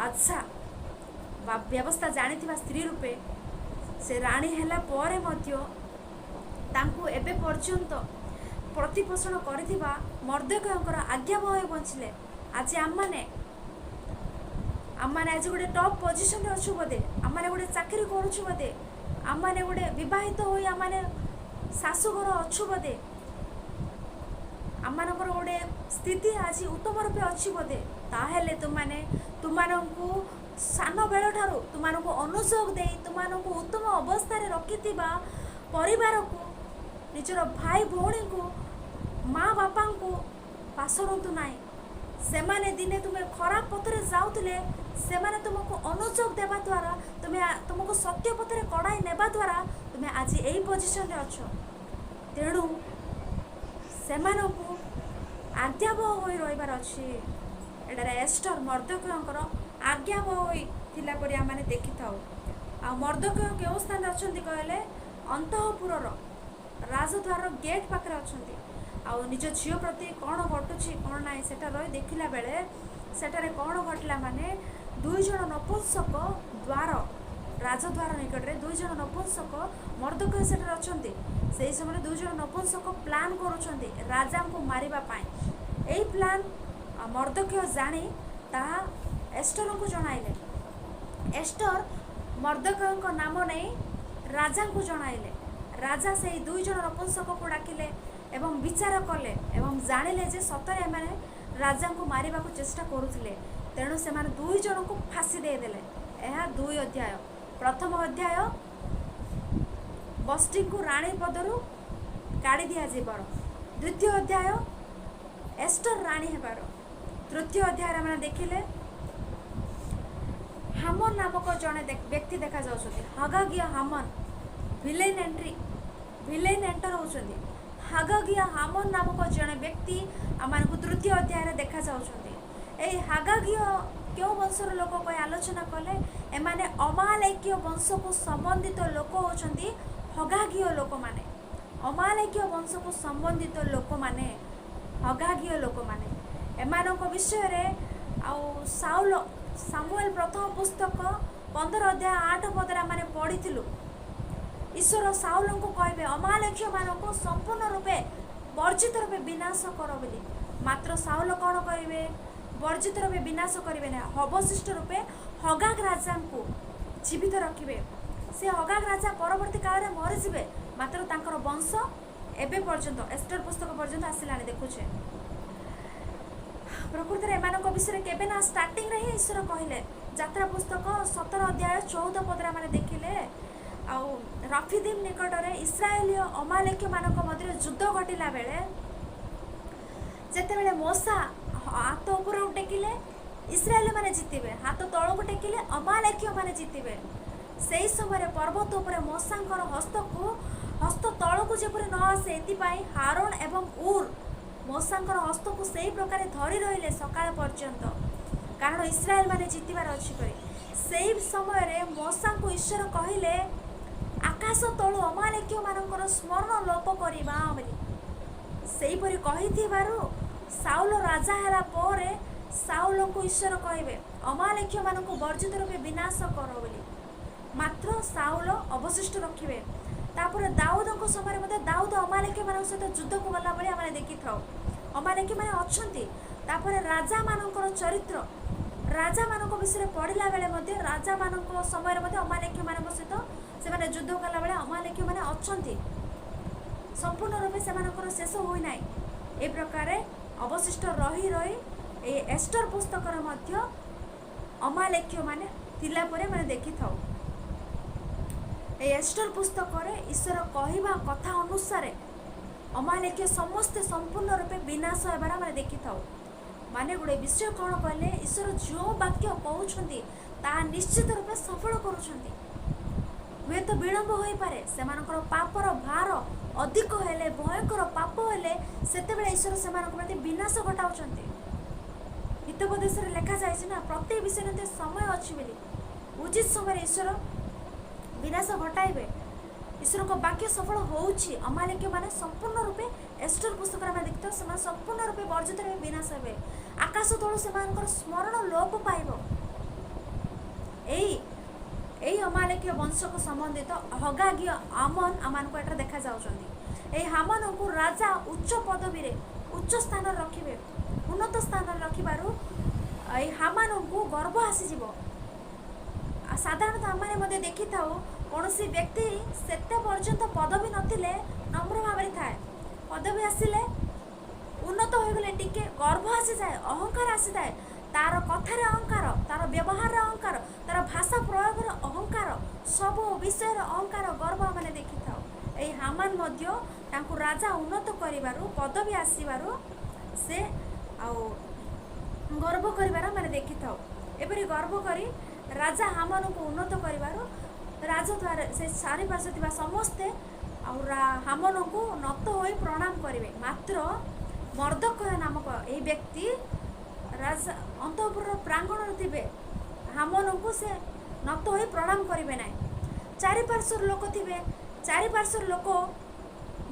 ଆଚ୍ଛା ବା ବ୍ୟବସ୍ଥା ଜାଣିଥିବା ସ୍ତ୍ରୀ ରୂପେ ସେ ରାଣୀ ହେଲା ପରେ ମଧ୍ୟ ତାଙ୍କୁ ଏବେ ପର୍ଯ୍ୟନ୍ତ ପ୍ରତିପୋଷଣ କରିଥିବା ମର୍ଦ୍ଦଖୟଙ୍କର ଆଜ୍ଞାବହ ହୋଇ ବଞ୍ଚିଲେ। ଆଜି ଆମମାନେ ଆଜି ଗୋଟେ ଟପ୍ ପୋଜିସନରେ ଅଛୁ ବୋଧେ, ଆମମାନେ ଗୋଟେ ଚାକିରି କରୁଛୁ ବୋଧେ, ଆମମାନେ ଗୋଟେ ବିବାହିତ ହୋଇ ଆମମାନେ ଶାଶୁଘର ଅଛୁ ବୋଧେ, ଆମମାନଙ୍କର ଗୋଟେ ସ୍ଥିତି ଆଜି ଉତ୍ତମ ରୂପେ ଅଛି ବୋଧେ, ତାହେଲେ ତୁମାନେ ତୁମମାନଙ୍କୁ ସାନ ବେଳଠାରୁ ତୁମମାନଙ୍କୁ ଅନୁଯୋଗ ଦେଇ ତୁମମାନଙ୍କୁ ଉତ୍ତମ ଅବସ୍ଥାରେ ରଖିଥିବା ପରିବାରକୁ, ନିଜର ଭାଇ ଭଉଣୀଙ୍କୁ, ମା ବାପାଙ୍କୁ ପାସରନ୍ତୁ ନାହିଁ। ସେମାନେ ଦିନେ ତୁମେ ଖରାପ ପଥରେ ଯାଉଥିଲେ, ସେମାନେ ତୁମକୁ ଅନୁଯୋଗ ଦେବା ଦ୍ୱାରା, ତୁମେ ତୁମକୁ ସତ୍ୟ ପଥରେ କଢ଼ାଇ ନେବା ଦ୍ୱାରା ତୁମେ ଆଜି ଏଇ ପୋଜିସନରେ ଅଛ। ତେଣୁ ସେମାନଙ୍କୁ ଆଜ୍ଞାବହ ହୋଇ ରହିବାର ଅଛି। ଏଠାରେ ଏଷ୍ଟର ମର୍ଦ୍ଦଖୟଙ୍କର ଆଜ୍ଞାବହ ହୋଇ ଥିଲା ପରି ଆମମାନେ ଦେଖିଥାଉ। ଆଉ ମର୍ଦ୍ଦଖୟ କେଉଁ ସ୍ଥାନରେ ଅଛନ୍ତି କହିଲେ ଅନ୍ତଃପୁରର ରାଜଦ୍ୱାରର ଗେଟ୍ ପାଖରେ ଅଛନ୍ତି। ଆଉ ନିଜ ଝିଅ ପ୍ରତି କ'ଣ ଘଟୁଛି କ'ଣ ନାହିଁ ସେଟା ରହି ଦେଖିଲା ବେଳେ ସେଠାରେ କ'ଣ ଘଟିଲା ମାନେ ଦୁଇ ଜଣ ନପୁଂସକ ଦ୍ୱାର ରାଜଦ୍ୱାର ନିକଟରେ ଦୁଇ ଜଣ ନପୁଂସକ, ମର୍ଦ୍ଦଖୟ ସେଠାରେ ଅଛନ୍ତି। ସେହି ସମୟରେ ଦୁଇ ଜଣ ନପୁଂସକ ପ୍ଲାନ୍ କରୁଛନ୍ତି ରାଜାଙ୍କୁ ମାରିବା ପାଇଁ। ଏଇ ପ୍ଲାନ୍ ମର୍ଦ୍ଦଖୟ ଜାଣି ତାହା ଏଷ୍ଟରଙ୍କୁ ଜଣାଇଲେ। ଏଷ୍ଟର ମର୍ଦ୍ଦଖୟଙ୍କ ନାମ ନେଇ ରାଜାଙ୍କୁ ଜଣାଇଲେ। ରାଜା ସେଇ ଦୁଇ ଜଣ ନପୁଂସକକୁ ଡାକିଲେ ଏବଂ ବିଚାର କଲେ ଏବଂ ଜାଣିଲେ ଯେ ସତରେ ଏମାନେ ରାଜାଙ୍କୁ ମାରିବାକୁ ଚେଷ୍ଟା କରୁଥିଲେ। ତେଣୁ ସେମାନେ ଦୁଇ ଜଣଙ୍କୁ ଫାଶୀ ଦେଇଦେଲେ। ଏହା ଦୁଇ ଅଧ୍ୟାୟ। ପ୍ରଥମ ଅଧ୍ୟାୟ ବଷ୍ଟିଙ୍କୁ ରାଣୀ ପଦରୁ କାଢ଼ି ଦିଆଯିବାର, ଦ୍ୱିତୀୟ ଅଧ୍ୟାୟ ଏଷ୍ଟର ରାଣୀ ହେବାର, ତୃତୀୟ ଅଧ୍ୟାୟରେ ଆମେ ଦେଖିଲେ ହାମନ ନାମକ ଜଣେ ବ୍ୟକ୍ତି ଦେଖାଯାଉଛନ୍ତି। ହାଗାଗିଆ ହାମନ, ଭିଲେନ୍ ଏଣ୍ଟ୍ରି, ଭିଲେନ୍ ଏଣ୍ଟର ହେଉଛନ୍ତି। ହାଗାଗିଆ ହାମନ ନାମକ ଜଣେ ବ୍ୟକ୍ତି ଆମମାନଙ୍କୁ ତୃତୀୟ ଅଧ୍ୟାୟରେ ଦେଖାଯାଉଛନ୍ତି। ଏଇ ହାଗାଗିୟ କେଉଁ ବଂଶର ଲୋକ କହି ଆଲୋଚନା କଲେ ଏମାନେ ଅମାଲେକୀୟ ବଂଶକୁ ସମ୍ବନ୍ଧିତ ଲୋକ ହେଉଛନ୍ତି। ହଗାଗୀୟ ଲୋକମାନେ, ଅମାଲେକୀୟ ବଂଶକୁ ସମ୍ବନ୍ଧିତ ଲୋକମାନେ ହଗାଗୀୟ ଲୋକମାନେ। ଏମାନଙ୍କ ବିଷୟରେ ଆଉ ସାଉଲ ସାମୁଏଲ ପ୍ରଥମ ପୁସ୍ତକ 15 ଅଧ୍ୟାୟ 8 ପଦରେ ଆମେ ପଢ଼ିଥିଲୁ। ଈଶ୍ୱର ସାଉଲଙ୍କୁ କହିବେ ଅମାଲେକୀୟମାନଙ୍କୁ ସମ୍ପୂର୍ଣ୍ଣ ରୂପେ ବର୍ଜିତ ରୂପେ ବିନାଶ କର ବୋଲି। ମାତ୍ର ସାଉଲ କ'ଣ କରିବେ? ବର୍ଜିତ ରୂପେ ବିନାଶ କରିବେ ନାହିଁ, ଅବଶିଷ୍ଟ ରୂପେ ହଗାଗ ରାଜାଙ୍କୁ ଜୀବିତ ରଖିବେ। ସେ ହଗାଗ ରାଜା ପରବର୍ତ୍ତୀ କାଳରେ ମରିଯିବେ, ମାତ୍ର ତାଙ୍କର ବଂଶ ଏବେ ପର୍ଯ୍ୟନ୍ତ ଏଷ୍ଟର ପୁସ୍ତକ ପର୍ଯ୍ୟନ୍ତ ଆସିଲାଣି ଦେଖୁଛେ। ପ୍ରକୃତରେ ଏମାନଙ୍କ ବିଷୟରେ କେବେ ନା ଷ୍ଟାର୍ଟିଂରେ ହିଁ ଈଶ୍ୱର କହିଲେ। ଯାତ୍ରା ପୁସ୍ତକ 17 ଅଧ୍ୟାୟ 14 ପଦରେ ଆମେ ଦେଖିଲେ, ଆଉ ରଫିଦିମ ନିକଟରେ ଇସ୍ରାଏଲୀୟ ଅମାଲେକୀୟମାନଙ୍କ ମଧ୍ୟରେ ଯୁଦ୍ଧ ଘଟିଲା ବେଳେ ଯେତେବେଳେ ମୋଶା ହାତ ଉପରକୁ ଟେକିଲେ ଇସ୍ରାଏଲୀମାନେ ଜିତିବେ, ହାତ ତଳକୁ ଟେକିଲେ ଅମାଲେକୀୟମାନେ ଜିତିବେ। ସେହି ସମୟରେ ପର୍ବତ ଉପରେ ମୋଶାଙ୍କର ହସ୍ତ ତଳକୁ ଯେପରି ନ ଆସେ, ଏଥିପାଇଁ ହାରୋଣ ଏବଂ ଉର୍ ମୋଶାଙ୍କର ହସ୍ତକୁ ସେଇ ପ୍ରକାରେ ଧରି ରହିଲେ ସକାଳ ପର୍ଯ୍ୟନ୍ତ, କାରଣ ଇସ୍ରାଏଲ ମାନେ ଜିତିବାର ଅଛି କରି। ସେଇ ସମୟରେ ମୋଶାଙ୍କୁ ଈଶ୍ୱର କହିଲେ ଆକାଶ ତଳୁ ଅମାଲେକୀୟମାନଙ୍କର ସ୍ମରଣ ଲୋପ କରିବା ବୋଲି। ସେହିପରି କହିଥିବାରୁ ସାଉଲ ରାଜା ହେଲା ପରେ ସାଉଲଙ୍କୁ ଈଶ୍ୱର କହିବେ ଅମାଲେକୀୟମାନଙ୍କୁ ବର୍ଜିତ ରୂପେ ବିନାଶ କର ବୋଲି। ମାତ୍ର ସାଉଲ ଅବଶିଷ୍ଟ ରଖିବେ। ତାପରେ ଦାଉଦଙ୍କ ସମୟରେ ମଧ୍ୟ ଦାଉଦ ଅମାଲେକୀୟମାନଙ୍କ ସହିତ ଯୁଦ୍ଧକୁ ଗଲାବେଳେ ଆମେ ଦେଖିଥାଉ ଅମାଲେକୀମାନେ ଅଛନ୍ତି। ତାପରେ ରାଜାମାନଙ୍କର ଚରିତ୍ର, ରାଜାମାନଙ୍କ ବିଷୟରେ ପଢ଼ିଲା ବେଳେ ମଧ୍ୟ ରାଜାମାନଙ୍କ ସମୟରେ ମଧ୍ୟ ଅମାଲେକୀୟମାନଙ୍କ ସହିତ ସେମାନେ ଯୁଦ୍ଧ କଲାବେଳେ ଅମାଲେକୀୟମାନେ ଅଛନ୍ତି। ସମ୍ପୂର୍ଣ୍ଣ ରୂପେ ସେମାନଙ୍କର ଶେଷ ହୋଇନାହିଁ। ଏ ପ୍ରକାରେ ଅବଶିଷ୍ଟ ରହି ରହି ଏଇ ଏଷ୍ଟର ପୁସ୍ତକର ମଧ୍ୟ ଅମାଲେକୀୟମାନେ ଥିଲା ପରେ ମାନେ ଦେଖିଥାଉ। ଏଇ ଏଷ୍ଟର ପୁସ୍ତକରେ ଈଶ୍ୱର କହିବା କଥା ଅନୁସାରେ ଅମାଲେକୀୟ ସମସ୍ତେ ସମ୍ପୂର୍ଣ୍ଣ ରୂପେ ବିନାଶ ହେବାର ଆମେ ଦେଖିଥାଉ। ମାନେ ଗୋଟେ ବିଷୟ କ'ଣ କହିଲେ, ଈଶ୍ୱର ଯେଉଁ ବାକ୍ୟ କହୁଛନ୍ତି ତାହା ନିଶ୍ଚିତ ରୂପେ ସଫଳ କରୁଛନ୍ତି। ହୁଏତ ବିଳମ୍ବ ହୋଇପାରେ, ସେମାନଙ୍କର ପାପର ଭାର ଅଧିକ ହେଲେ, ଭୟଙ୍କର ପାପ ହେଲେ, ସେତେବେଳେ ଈଶ୍ୱର ସେମାନଙ୍କ ପ୍ରତି ବିନାଶ ଘଟାଉଛନ୍ତି। ହିତୋପଦେଶରେ ଲେଖାଯାଇଛି ନା, ପ୍ରତ୍ୟେକ ବିଷୟ ନିମନ୍ତେ ସମୟ ଅଛି ବୋଲି। ଉଚିତ ସମୟରେ ଈଶ୍ୱର ବିନାଶ ଘଟାଇବେ। ଈଶ୍ୱରଙ୍କ ବାକ୍ୟ ସଫଳ ହେଉଛି। ଅମାଲେକୀୟମାନେ ସମ୍ପୂର୍ଣ୍ଣ ରୂପେ ଏଷ୍ଟର ପୁସ୍ତକରେ ଆମେ ଦେଖିଥାଉ, ସେମାନେ ସମ୍ପୂର୍ଣ୍ଣ ରୂପେ ବର୍ଜିତ ରୂପେ ବିନାଶ ହେବେ। ଆକାଶ ତଳୁ ସେମାନଙ୍କର ସ୍ମରଣ ଲୋପ ପାଇବ। ଏଇ ଅମାଲେକୀୟ ବଂଶକୁ ସମ୍ବନ୍ଧିତ ହଗାଗୀୟ ଆମନ ଆମମାନଙ୍କୁ ଏଠାରେ ଦେଖାଯାଉଛନ୍ତି। ଏହି ହାମନଙ୍କୁ ରାଜା ଉଚ୍ଚ ପଦବୀରେ, ଉଚ୍ଚ ସ୍ଥାନରେ ରଖିବେ। ଉନ୍ନତ ସ୍ଥାନରେ ରଖିବାରୁ ଏହି ହାମାନଙ୍କୁ ଗର୍ବ ଆସିଯିବ। ଆଉ ସାଧାରଣତଃ ଆମମାନେ ମଧ୍ୟ ଦେଖିଥାଉ, କୌଣସି ବ୍ୟକ୍ତି ସେତେ ପର୍ଯ୍ୟନ୍ତ ପଦବୀ ନଥିଲେ ନମ୍ର ଭାବରେ ଥାଏ। ପଦବୀ ଆସିଲେ, ଉନ୍ନତ ହୋଇଗଲେ ଟିକେ ଗର୍ବ ଆସିଯାଏ, ଅହଙ୍କାର ଆସିଥାଏ। ତାର କଥାରେ ଅହଙ୍କାର, ତାର ବ୍ୟବହାରରେ ଅହଙ୍କାର, ତାର ଭାଷା ପ୍ରୟୋଗରେ ଅହଙ୍କାର, ସବୁ ବିଷୟରେ ଅହଙ୍କାର, ଗର୍ବ ଆମେ ଦେଖିଥାଉ। ଏଇ ହାମାନ ମଧ୍ୟ ତାଙ୍କୁ ରାଜା ଉନ୍ନତ କରିବାରୁ, ପଦବୀ ଆସିବାରୁ ସେ ଆଉ ଗର୍ବ କରିବାର ମାନେ ଦେଖିଥାଉ। ଏପରି ଗର୍ବ କରି ରାଜା ହାମାନଙ୍କୁ ଉନ୍ନତ କରିବାରୁ ରାଜଦ୍ୱାର ସେ ଚାରିପାର୍ଶ୍ୱ ଥିବା ସମସ୍ତେ ଆଉ ହାମନଙ୍କୁ ନତ ହୋଇ ପ୍ରଣାମ କରିବେ। ମାତ୍ର ମର୍ଦ୍ଦଖୟ ନାମକ ଏହି ବ୍ୟକ୍ତି ରାଜା ଅନ୍ତଃପୁରର ପ୍ରାଙ୍ଗଣରେ ଥିବେ, ହାମନଙ୍କୁ ସେ ନତ ହୋଇ ପ୍ରଣାମ କରିବେ ନାହିଁ। ଚାରିପାର୍ଶ୍ୱର ଲୋକ ଥିବେ, ଚାରିପାର୍ଶ୍ୱର ଲୋକ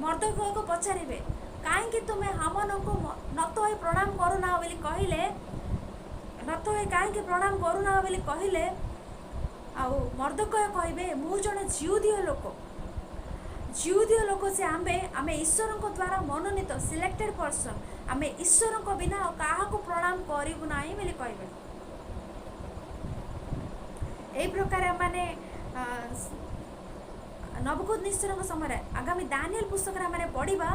ମର୍ଦ୍ଦଖୟକୁ ପଚାରିବେ, କାହିଁକି ତୁମେ ହାମନଙ୍କୁ ନତ ହୋଇ ପ୍ରଣାମ କରୁନାହ ବୋଲି କହିଲେ, ନତ ହୋଇ କାହିଁକି ପ୍ରଣାମ କରୁନାହ ବୋଲି କହିଲେ, ଆଉ ମର୍ଦ୍ଦଖୟ କହିବେ, ମୁଁ ଜଣେ ଯିହୁଦୀୟ ଲୋକ। ଯିହୁଦୀୟ ଲୋକ ଯେ ଆମେ ଈଶ୍ୱରଙ୍କ ଦ୍ୱାରା ମନୋନୀତ, ସିଲେକ୍ଟେଡ୍ ପର୍ସନ୍। ଆମେ ଈଶ୍ୱରଙ୍କ ବିନା ଆଉ କାହାକୁ ପ୍ରଣାମ କରିବୁ ନାହିଁ ବୋଲି କହିବେ। ଏହି ପ୍ରକାର ମାନେ ନବୂଖଦନିତ୍ସରଙ୍କ ସମୟରେ, ଆଗାମୀ ଦାନିଏଲ ପୁସ୍ତକରେ ଆମେ ପଢ଼ିବା,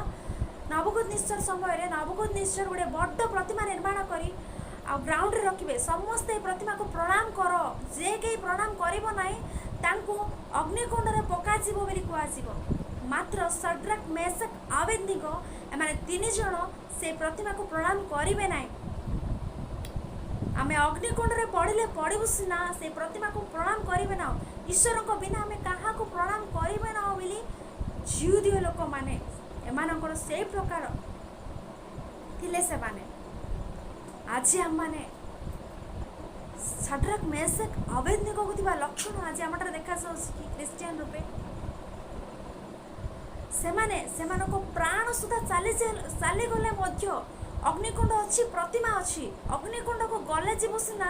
ନବୂଖଦନିତ୍ସର ସମୟରେ ନବୂଖଦନିତ୍ସର ଗୋଟେ ବଡ଼ ପ୍ରତିମା ନିର୍ମାଣ କରି ଆଉ ଗ୍ରାଉଣ୍ଡରେ ରଖିବେ। ସମସ୍ତେ ଏ ପ୍ରତିମାକୁ ପ୍ରଣାମ କର, ଯେ କେହି ପ୍ରଣାମ କରିବ ନାହିଁ ତାଙ୍କୁ ଅଗ୍ନିକୁଣ୍ଡରେ ପକାଯିବ ବୋଲି କୁହାଯିବ। ମାତ୍ର ସଡ୍ରାକ, ମେଷକ, ଆବେଦନିଗୋ ଏମାନେ ତିନି ଜଣ ସେ ପ୍ରତିମାକୁ ପ୍ରଣାମ କରିବେ ନାହିଁ। ଆମେ ଅଗ୍ନିକୁଣ୍ଡରେ ପଡ଼ିଲେ ପଡ଼ିବୁ ସିନା, ସେ ପ୍ରତିମାକୁ ପ୍ରଣାମ କରିବେ ନା, ଈଶ୍ୱରଙ୍କ ବିନା ଆମେ କାହାକୁ ପ୍ରଣାମ କରିବେ ନା ବୋଲି ଯିହୁଦୀୟ ଲୋକମାନେ ଏମାନଙ୍କର ସେଇ ପ୍ରକାର ଥିଲେ ସେମାନେ। ଆଜି ଆମମାନେ ସାଡ୍ରାକ, ମେଷକ, ଅବେଦନିଗୋକୁ ଥିବା ଲକ୍ଷଣ ଆଜି ଆମଠାରେ ଦେଖାଯାଉଛି କି ଖ୍ରୀଷ୍ଟିଆନ ରୂପେ? ସେମାନେ ସେମାନଙ୍କ ପ୍ରାଣ ସୁଦ୍ଧା ଚାଲିଗଲେ ମଧ୍ୟ ଅଗ୍ନିକୁଣ୍ଡ ଅଛି, ପ୍ରତିମା ଅଛି, ଅଗ୍ନିକୁଣ୍ଡକୁ ଗଲେ ଯିବୁ ସିନା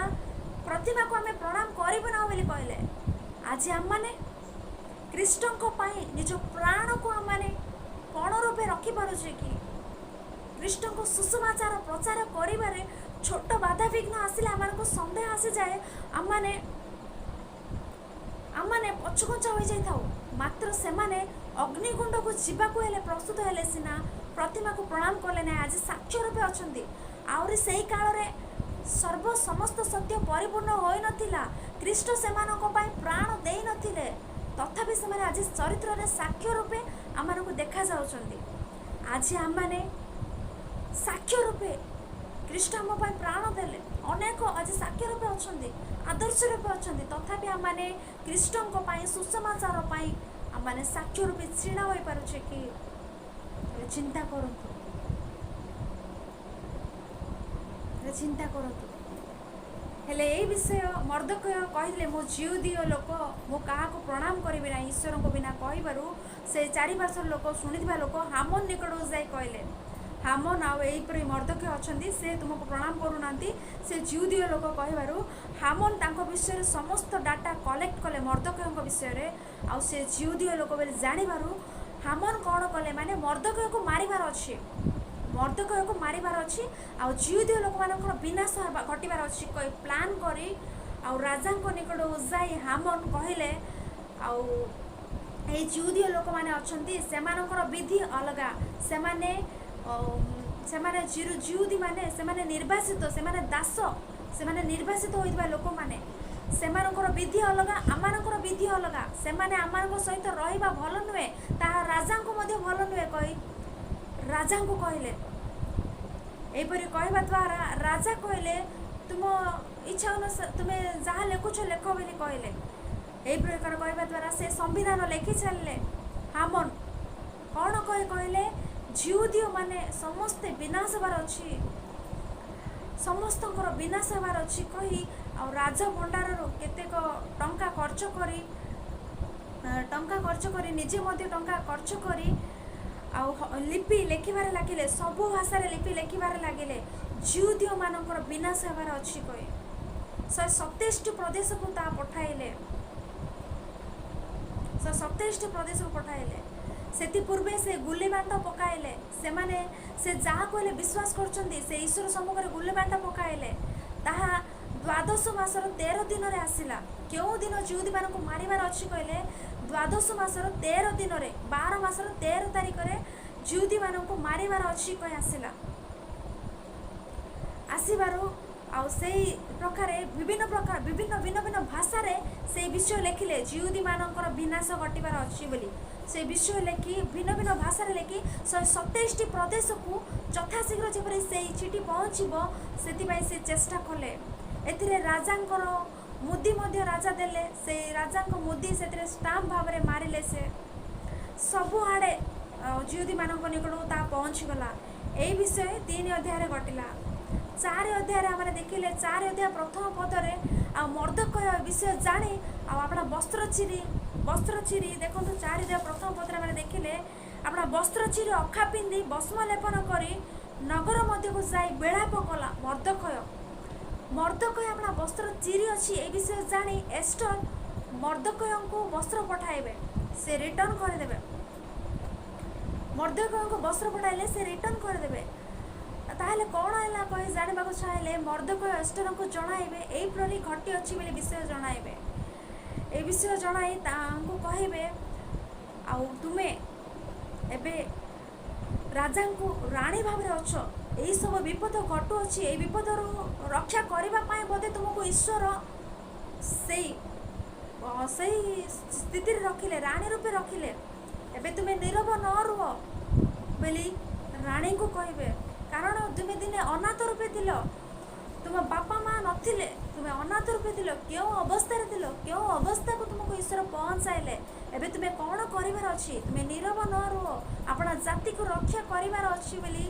ପ୍ରତିମାକୁ ଆମେ ପ୍ରଣାମ କରିବୁ ନା ବୋଲି କହିଲେ। ଆଜି ଆମମାନେ ଖ୍ରୀଷ୍ଟଙ୍କ ପାଇଁ ନିଜ ପ୍ରାଣକୁ ଆମମାନେ ପଣ ରୂପେ ରଖିପାରୁଛେ କି? ଖ୍ରୀଷ୍ଟଙ୍କ ସୁସମାଚାର ପ୍ରଚାର କରିବାରେ ଛୋଟ ବାଧାବିଘ୍ନ ଆସିଲେ ଆମମାନଙ୍କୁ ସନ୍ଦେହ ଆସିଯାଏ, ଆମମାନେ ପଛଘୁଞ୍ଚା ହୋଇଯାଇଥାଉ। ମାତ୍ର ସେମାନେ ଅଗ୍ନିକୁଣ୍ଡକୁ ଯିବାକୁ ହେଲେ ପ୍ରସ୍ତୁତ ହେଲେ ସିନା ପ୍ରତିମାକୁ ପ୍ରଣାମ କଲେ ନାହିଁ। ଆଜି ସାକ୍ଷ୍ୟ ରୂପେ ଅଛନ୍ତି। ଆହୁରି ସେଇ କାଳରେ ସମସ୍ତ ସତ୍ୟ ପରିପୂର୍ଣ୍ଣ ହୋଇନଥିଲା, ଖ୍ରୀଷ୍ଟ ସେମାନଙ୍କ ପାଇଁ ପ୍ରାଣ ଦେଇନଥିଲେ, ତଥାପି ସେମାନେ ଆଜି ଚରିତ୍ରରେ ସାକ୍ଷ୍ୟ ରୂପେ ଆମମାନଙ୍କୁ ଦେଖାଯାଉଛନ୍ତି। ଆଜି ଆମମାନେ ସାକ୍ଷ୍ୟ ରୂପେ ଖ୍ରୀଷ୍ଟ ଆମ ପାଇଁ ପ୍ରାଣ ଦେଲେ, ଅନେକ ଆଜି ସାକ୍ଷ୍ୟ ରୂପେ ଅଛନ୍ତି, ଆଦର୍ଶ ରୂପେ ଅଛନ୍ତି, ତଥାପି ଆମମାନେ ଖ୍ରୀଷ୍ଟଙ୍କ ପାଇଁ, ସୁସମାଚାର ପାଇଁ ଆମମାନେ ସାକ୍ଷ୍ୟ ରୂପେ ଛିଡ଼ା ହୋଇପାରୁଛେ କି? ଚିନ୍ତା କରନ୍ତୁ, ଚିନ୍ତା କରନ୍ତୁ। ହେଲେ ଏଇ ବିଷୟ ମର୍ଦ୍ଦଖୟ କହିଥିଲେ, ମୁଁ ଯିହୁଦୀୟ ଲୋକ, ମୁଁ କାହାକୁ ପ୍ରଣାମ କରିବି ନାହିଁ ଈଶ୍ୱରଙ୍କ ବିନା କହିବାରୁ ସେ ଚାରିପାର୍ଶ୍ୱର ଲୋକ, ଶୁଣିଥିବା ଲୋକ ହାମନ ନିକଟକୁ ଯାଇ କହିଲେ, ହାମନ ଆଉ ଏହିପରି ମର୍ଦ୍ଦଖୟ ଅଛନ୍ତି, ସେ ତୁମକୁ ପ୍ରଣାମ କରୁନାହାନ୍ତି, ସେ ଯିହୁଦୀୟ ଲୋକ କହିବାରୁ ହାମନ ତାଙ୍କ ବିଷୟରେ ସମସ୍ତ ଡାଟା କଲେକ୍ଟ କଲେ ମର୍ଦ୍ଦଖୟଙ୍କ ବିଷୟରେ। ଆଉ ସେ ଯିହୁଦୀୟ ଲୋକ ବୋଲି ଜାଣିବାରୁ ହାମନ କ'ଣ କଲେ ମାନେ ମର୍ଦ୍ଦଖୟକୁ ମାରିବାର ଅଛି, ମର୍ଦ୍ଦଖୟକୁ ମାରିବାର ଅଛି ଆଉ ଯିହୁଦୀୟ ଲୋକମାନଙ୍କର ବିନାଶ ହେବା ଘଟିବାର ଅଛି କହି ପ୍ଲାନ୍ କରି ଆଉ ରାଜାଙ୍କ ନିକଟକୁ ଯାଇ ହାମନ କହିଲେ, ଆଉ ଏଇ ଯିହୁଦୀୟ ଲୋକମାନେ ଅଛନ୍ତି, ସେମାନଙ୍କର ବିଧି ଅଲଗା, ସେମାନେ ସେମାନେ ଯିହୁଦୀମାନେ, ସେମାନେ ନିର୍ବାସିତ, ସେମାନେ ଦାସ, ସେମାନେ ନିର୍ବାସିତ ହୋଇଥିବା ଲୋକମାନେ, ସେମାନଙ୍କର ବିଧି ଅଲଗା, ଆମମାନଙ୍କର ବିଧି ଅଲଗା, ସେମାନେ ଆମମାନଙ୍କ ସହିତ ରହିବା ଭଲ ନୁହେଁ, ତାହା ରାଜାଙ୍କୁ ମଧ୍ୟ ଭଲ ନୁହେଁ କହି ରାଜାଙ୍କୁ କହିଲେ। ଏହିପରି କହିବା ଦ୍ୱାରା ରାଜା କହିଲେ, ତୁମ ଇଚ୍ଛା ଅନୁସାରେ ତୁମେ ଯାହା ଲେଖୁଛ ଲେଖ ବୋଲି କହିଲେ। ଏହି ପ୍ରକାର କହିବା ଦ୍ୱାରା ସେ ସମ୍ବିଧାନ ଲେଖି ଚାଲିଲେ। ହାମନ କ'ଣ କହି କହିଲେ, ଯିହୁଦୀୟମାନେ ସମସ୍ତେ ବିନାଶ ହେବାର ଅଛି, ସମସ୍ତଙ୍କର ବିନାଶ ହେବାର ଅଛି କହି ଆଉ ରାଜ ଭଣ୍ଡାରରୁ କେତେକ ଟଙ୍କା ଖର୍ଚ୍ଚ କରି, ଟଙ୍କା ଖର୍ଚ୍ଚ କରି, ନିଜେ ମଧ୍ୟ ଟଙ୍କା ଖର୍ଚ୍ଚ କରି ଆଉ ଲିପି ଲେଖିବାରେ ଲାଗିଲେ, ସବୁ ଭାଷାରେ ଲିପି ଲେଖିବାରେ ଲାଗିଲେ, ଯିହୁଦୀୟମାନଙ୍କର ବିନାଶ ହେବାର ଅଛି କହି 127ଟି ପ୍ରଦେଶକୁ ତାହା ପଠାଇଲେ, 127ଟି ପ୍ରଦେଶକୁ ପଠାଇଲେ। ସେଥିପୂର୍ବେ ସେ ଗୁଲିବାଣ୍ଟ ପକାଇଲେ। ସେମାନେ ସେ ଯାହା କହିଲେ ବିଶ୍ୱାସ କରୁଛନ୍ତି, ସେ ଈଶ୍ୱର ସମ୍ମୁଖରେ ଗୁଲିବାଣ୍ଟ ପକାଇଲେ। ତାହା ଦ୍ୱାଦଶ ମାସର 13 ଦିନରେ ଆସିଲା। କେଉଁ ଦିନ ଯିହୁଦୀମାନଙ୍କୁ ମାରିବାର ଅଛି କହିଲେ, ଦ୍ୱାଦଶ ମାସର 13 ଦିନରେ, 12 ମାସର 13 ତାରିଖରେ ଯିହୁଦୀମାନଙ୍କୁ ମାରିବାର ଅଛି କହି ଆସିଲା। ଆସିବାରୁ ଆଉ ସେଇ ପ୍ରକାରେ ବିଭିନ୍ନ ପ୍ରକାର ବିଭିନ୍ନ ଭିନ୍ନ ଭିନ୍ନ ଭାଷାରେ ସେଇ ବିଷୟ ଲେଖିଲେ, ଯିହୁଦୀମାନଙ୍କର ବିନାଶ ଘଟିବାର ଅଛି ବୋଲି ସେ ବିଷୟ ଲେଖି, ଭିନ୍ନ ଭିନ୍ନ ଭାଷାରେ ଲେଖି 127ଟି ପ୍ରଦେଶକୁ ଯଥାଶୀଘ୍ର ଯେପରି ସେଇ ଚିଠି ପହଞ୍ଚିବ ସେଥିପାଇଁ ସେ ଚେଷ୍ଟା କଲେ। ଏଥିରେ ରାଜାଙ୍କର ମୁଦି ମଧ୍ୟ ରାଜା ଦେଲେ। ସେଇ ରାଜାଙ୍କ ମୁଦି ସେଥିରେ ଷ୍ଟାମ୍ପ ଭାବରେ ମାରିଲେ। ସେ ସବୁଆଡ଼େ ଯିହୁଦୀମାନଙ୍କ ନିକଟକୁ ତାହା ପହଞ୍ଚିଗଲା। ଏହି ବିଷୟ 3 ଅଧ୍ୟାୟରେ ଘଟିଲା। 4 ଅଧ୍ୟାୟରେ ଆମେ ଦେଖିଲେ, 4 ଅଧ୍ୟାୟ ପ୍ରଥମ ପଦରେ, ଆଉ ମର୍ଦ୍ଦଖୟ ବିଷୟ ଜାଣି ଆଉ ଆପଣା ବସ୍ତ୍ର ଚିରି, ବସ୍ତ୍ର ଚିରି, ଦେଖନ୍ତୁ, 4 ଅଧ୍ୟାୟ ପ୍ରଥମ ପଦରେ ଆମେ ଦେଖିଲେ, ଆପଣା ବସ୍ତ୍ର ଚିରି ଅଖା ପିନ୍ଧି ଭସ୍ମ ଲେପନ କରି ନଗର ମଧ୍ୟକୁ ଯାଇ ବିଳାପ କଲା ମର୍ଦ୍ଦଖୟ। ମର୍ଦ୍ଦଖୟ ଆପଣା ବସ୍ତ୍ର ଚିରି ଅଛି ଏ ବିଷୟ ଜାଣି ଏଷ୍ଟର ମର୍ଦ୍ଦଖୟଙ୍କୁ ବସ୍ତ୍ର ପଠାଇବେ, ସେ ରିଟର୍ନ କରିଦେବେ। ମର୍ଦ୍ଦଖୟଙ୍କୁ ବସ୍ତ୍ର ପଠାଇଲେ ସେ ରିଟର୍ନ କରିଦେବେ। ତାହେଲେ କ'ଣ ହେଲା କହି ଜାଣିବାକୁ ଚାହିଁଲେ ମର୍ଦ୍ଦଖୟ ଏଷ୍ଟରଙ୍କୁ ଜଣାଇବେ, ଏହିପରି ଘଟିଅଛି ବୋଲି ବିଷୟ ଜଣାଇବେ। ଏ ବିଷୟ ଜଣାଇ ତାଙ୍କୁ କହିବେ, ଆଉ ତୁମେ ଏବେ ରାଜାଙ୍କୁ ରାଣୀ ଭାବରେ ଅଛ, ଏହିସବୁ ବିପଦ ଘଟୁଅଛି, ଏଇ ବିପଦରୁ ରକ୍ଷା କରିବା ପାଇଁ ବୋଧେ ତୁମକୁ ଈଶ୍ୱର ସେଇ ସ୍ଥିତିରେ ରଖିଲେ, ରାଣୀ ରୂପେ ରଖିଲେ, ଏବେ ତୁମେ ନିରବ ନ ରୁହ ବୋଲି ରାଣୀଙ୍କୁ କହିବେ। କାରଣ ତୁମେ ଦିନେ ଅନାଥ ରୂପେ ଥିଲ, ତୁମ ବାପା ମା ନଥିଲେ, ତୁମେ ଅନାଥ ରୂପେ ଥିଲ, କେଉଁ ଅବସ୍ଥାରେ ଥିଲ, କେଉଁ ଅବସ୍ଥାକୁ ତୁମକୁ ଈଶ୍ୱର ପହଞ୍ଚାଇଲେ। ଏବେ ତୁମେ କ'ଣ କରିବାର ଅଛି? ତୁମେ ନିରବ ନ ରୁହ, ଆପଣା ଜାତିକୁ ରକ୍ଷା କରିବାର ଅଛି ବୋଲି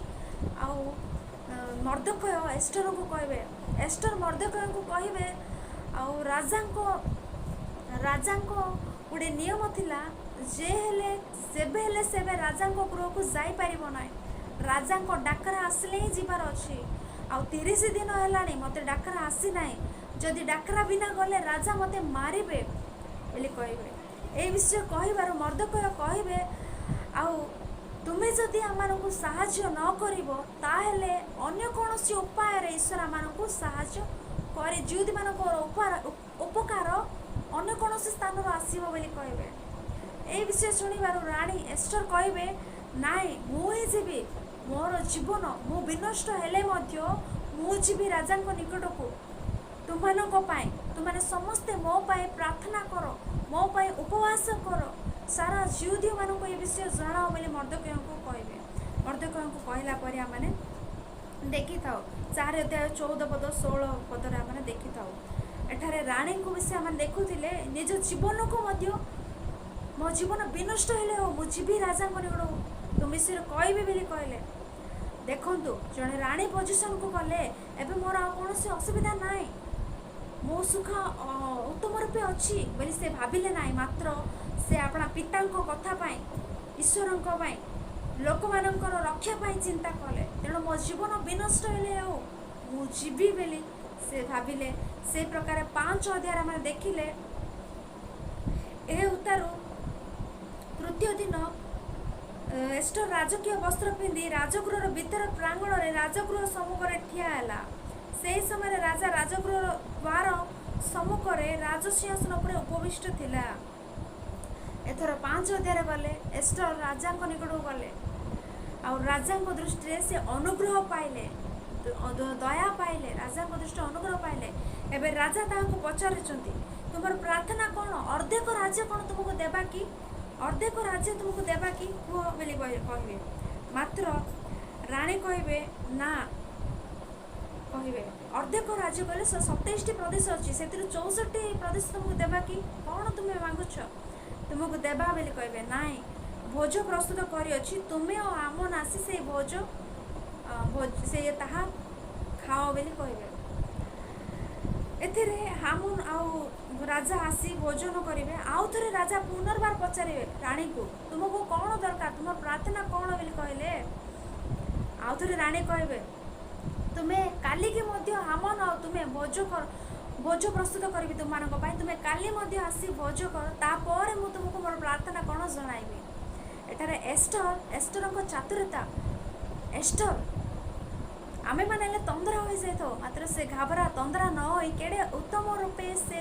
ଆଉ ମର୍ଦ୍ଦଖୟ ଏଷ୍ଟରଙ୍କୁ କହିବେ। ଏଷ୍ଟର ମର୍ଦ୍ଦଖୟଙ୍କୁ କହିବେ, ଆଉ ରାଜାଙ୍କ ଗୋଟେ ନିୟମ ଥିଲା, ଯେ ହେଲେ ଯେବେ ହେଲେ ସେବେ ରାଜାଙ୍କ ଗୃହକୁ ଯାଇପାରିବ ନାହିଁ, ରାଜାଙ୍କ ଡାକରା ଆସିଲେ ହିଁ ଯିବାର ଅଛି। ଆଉ 30 ଦିନ ହେଲାଣି ମୋତେ ଡାକରା ଆସିନାହିଁ, ଯଦି ଡାକରା ବିନା ଗଲେ ରାଜା ମୋତେ ମାରିବେ ବୋଲି କହିବେ। ଏଇ ବିଷୟ କହିବାରୁ ମର୍ଦ୍ଦଖୟ କହିବେ, ଆଉ ତୁମେ ଯଦି ଆମମାନଙ୍କୁ ସାହାଯ୍ୟ ନ କରିବ ତାହେଲେ ଅନ୍ୟ କୌଣସି ଉପାୟରେ ଈଶ୍ୱର ଆମମାନଙ୍କୁ ସାହାଯ୍ୟ କରି ଯିହୁଦୀମାନଙ୍କର ଉପକାର ଅନ୍ୟ କୌଣସି ସ୍ଥାନରୁ ଆସିବ ବୋଲି କହିବେ। ଏଇ ବିଷୟ ଶୁଣିବାରୁ ରାଣୀ ଏଷ୍ଟର କହିବେ, ନାଇଁ, ମୁଁ ହିଁ ଯିବି, ମୋର ଜୀବନ ମୁଁ ବିନଷ୍ଟ ହେଲେ ମଧ୍ୟ ମୁଁ ଯିବି ରାଜାଙ୍କ ନିକଟକୁ ତୁମମାନଙ୍କ ପାଇଁ। ତୁମମାନେ ସମସ୍ତେ ମୋ ପାଇଁ ପ୍ରାର୍ଥନା କର, ମୋ ପାଇଁ ଉପବାସ କର, ସାରା ଯିହୁଦୀୟମାନଙ୍କୁ ଏ ବିଷୟ ଜଣାଅ ବୋଲି ମର୍ଦ୍ଦଖୟଙ୍କୁ କହିବେ। ମର୍ଦ୍ଦଖୟଙ୍କୁ କହିଲା ପରେ ଆମମାନେ ଦେଖିଥାଉ, 4 ଅଧ୍ୟାୟ 14 ପଦ 16 ପଦରେ ଆମେ ଦେଖିଥାଉ, ଏଠାରେ ରାଣୀଙ୍କୁ ବିଷୟ ଆମେ ଦେଖୁଥିଲେ, ନିଜ ଜୀବନକୁ ମଧ୍ୟ, ମୋ ଜୀବନ ବିନଷ୍ଟ ହେଲେ ହଉ, ମୁଁ ଯିବି ରାଜାଙ୍କ ନିକଟକୁ, ତୁମ ବିଷୟରେ କହିବି ବୋଲି କହିଲେ। ଦେଖନ୍ତୁ, ଜଣେ ରାଣୀ ପୋଜିସନକୁ ଗଲେ ଏବେ ମୋର ଆଉ କୌଣସି ଅସୁବିଧା ନାହିଁ, ମୋ ସୁଖ ଉତ୍ତମ ରୂପେ ଅଛି ବୋଲି ସେ ଭାବିଲେ ନାହିଁ। ମାତ୍ର ସେ ଆପଣା ପିତାଙ୍କ କଥା ପାଇଁ, ଈଶ୍ୱରଙ୍କ ପାଇଁ ଲୋକମାନଙ୍କର ରକ୍ଷା ପାଇଁ ଚିନ୍ତା କଲେ। ତେଣୁ ମୋ ଜୀବନ ବିନଷ୍ଟ ହେଲେ ଆଉ ମୁଁ ଯିବି ବୋଲି ସେ ଭାବିଲେ। ସେଇ ପ୍ରକାର 5 ଅଧ୍ୟାୟରେ ଆମେ ଦେଖିଲେ, ଏ ଉତ୍ତାରୁ ତୃତୀୟ ଦିନ ଏଷ୍ଟର ରାଜକୀୟ ବସ୍ତ୍ର ପିନ୍ଧି ରାଜଗୃହର ଭିତର ପ୍ରାଙ୍ଗଣରେ ରାଜଗୃହ ସମ୍ମୁଖରେ ଠିଆ ହେଲା। ସେହି ସମୟରେ ରାଜା ରାଜଗୃହର ଦ୍ୱାର ସମ୍ମୁଖରେ ରାଜସିଂହାସନ ଉପରେ ଉପବିଷ୍ଟ ଥିଲା। ଏଥର 5 ଅଧ୍ୟାୟରେ ଗଲେ, ଏଷ୍ଟର ରାଜାଙ୍କ ନିକଟକୁ ଗଲେ ଆଉ ରାଜାଙ୍କ ଦୃଷ୍ଟିରେ ସେ ଅନୁଗ୍ରହ ପାଇଲେ, ଦୟା ପାଇଲେ, ରାଜାଙ୍କ ଦୃଷ୍ଟିରେ ଅନୁଗ୍ରହ ପାଇଲେ। ଏବେ ରାଜା ତାହାଙ୍କୁ ପଚାରୁଛନ୍ତି, ତୁମର ପ୍ରାର୍ଥନା କ'ଣ? ଅର୍ଦ୍ଧେକ ରାଜ୍ୟ କ'ଣ ତୁମକୁ ଦେବା କି? ଅର୍ଦ୍ଧେକ ରାଜ୍ୟ ତୁମକୁ ଦେବା କି କୁହ ବୋଲି କହିବେ। ମାତ୍ର ରାଣୀ କହିବେ ନା, କହିବେ ଅର୍ଦ୍ଧେକ ରାଜ୍ୟ କହିଲେ 27ଟି ପ୍ରଦେଶ ଅଛି, ସେଥିରୁ 64 ପ୍ରଦେଶ ତୁମକୁ ଦେବା କି? କ'ଣ ତୁମେ ମାଗୁଛ ତୁମକୁ ଦେବା ବୋଲି କହିବେ। ନାଇଁ, ଭୋଜ ପ୍ରସ୍ତୁତ କରିଅଛି, ତୁମେ ଓ ହାମନ ଆସି ସେଇ ଭୋଜ ସେ ତାହା ଖାଅ ବୋଲି କହିବେ। ଏଥିରେ ହାମୁନ ଆଉ ରାଜା ଆସି ଭୋଜନ କରିବେ। ଆଉ ଥରେ ରାଜା ପୁନର୍ବାର ପଚାରିବେ ରାଣୀକୁ, ତୁମକୁ କ'ଣ ଦରକାର, ତୁମର ପ୍ରାର୍ଥନା କ'ଣ ବୋଲି କହିଲେ। ଆଉ ଥରେ ରାଣୀ କହିବେ, ତୁମେ କାଲିକି ମଧ୍ୟ ହାମନ ଆଉ ତୁମେ ଭୋଜ କର, ଭୋଜ ପ୍ରସ୍ତୁତ କରିବି ତୁମମାନଙ୍କ ପାଇଁ, ତୁମେ କାଲି ମଧ୍ୟ ଆସି ଭୋଜ କର, ତାପରେ ମୁଁ ତୁମକୁ ମୋର ପ୍ରାର୍ଥନା କ'ଣ ଜଣାଇବି। ଏଠାରେ ଏଷ୍ଟରଙ୍କ ଚାତୁରତା। ଏଷ୍ଟର ଆମେମାନେ ହେଲେ ତନ୍ଦ୍ରା ହୋଇଯାଇଥାଉ, ମାତ୍ର ସେ ଘାବରା ତନ୍ଦ୍ରା ନ ହୋଇ କେଡ଼େ ଉତ୍ତମ ରୂପେ ସେ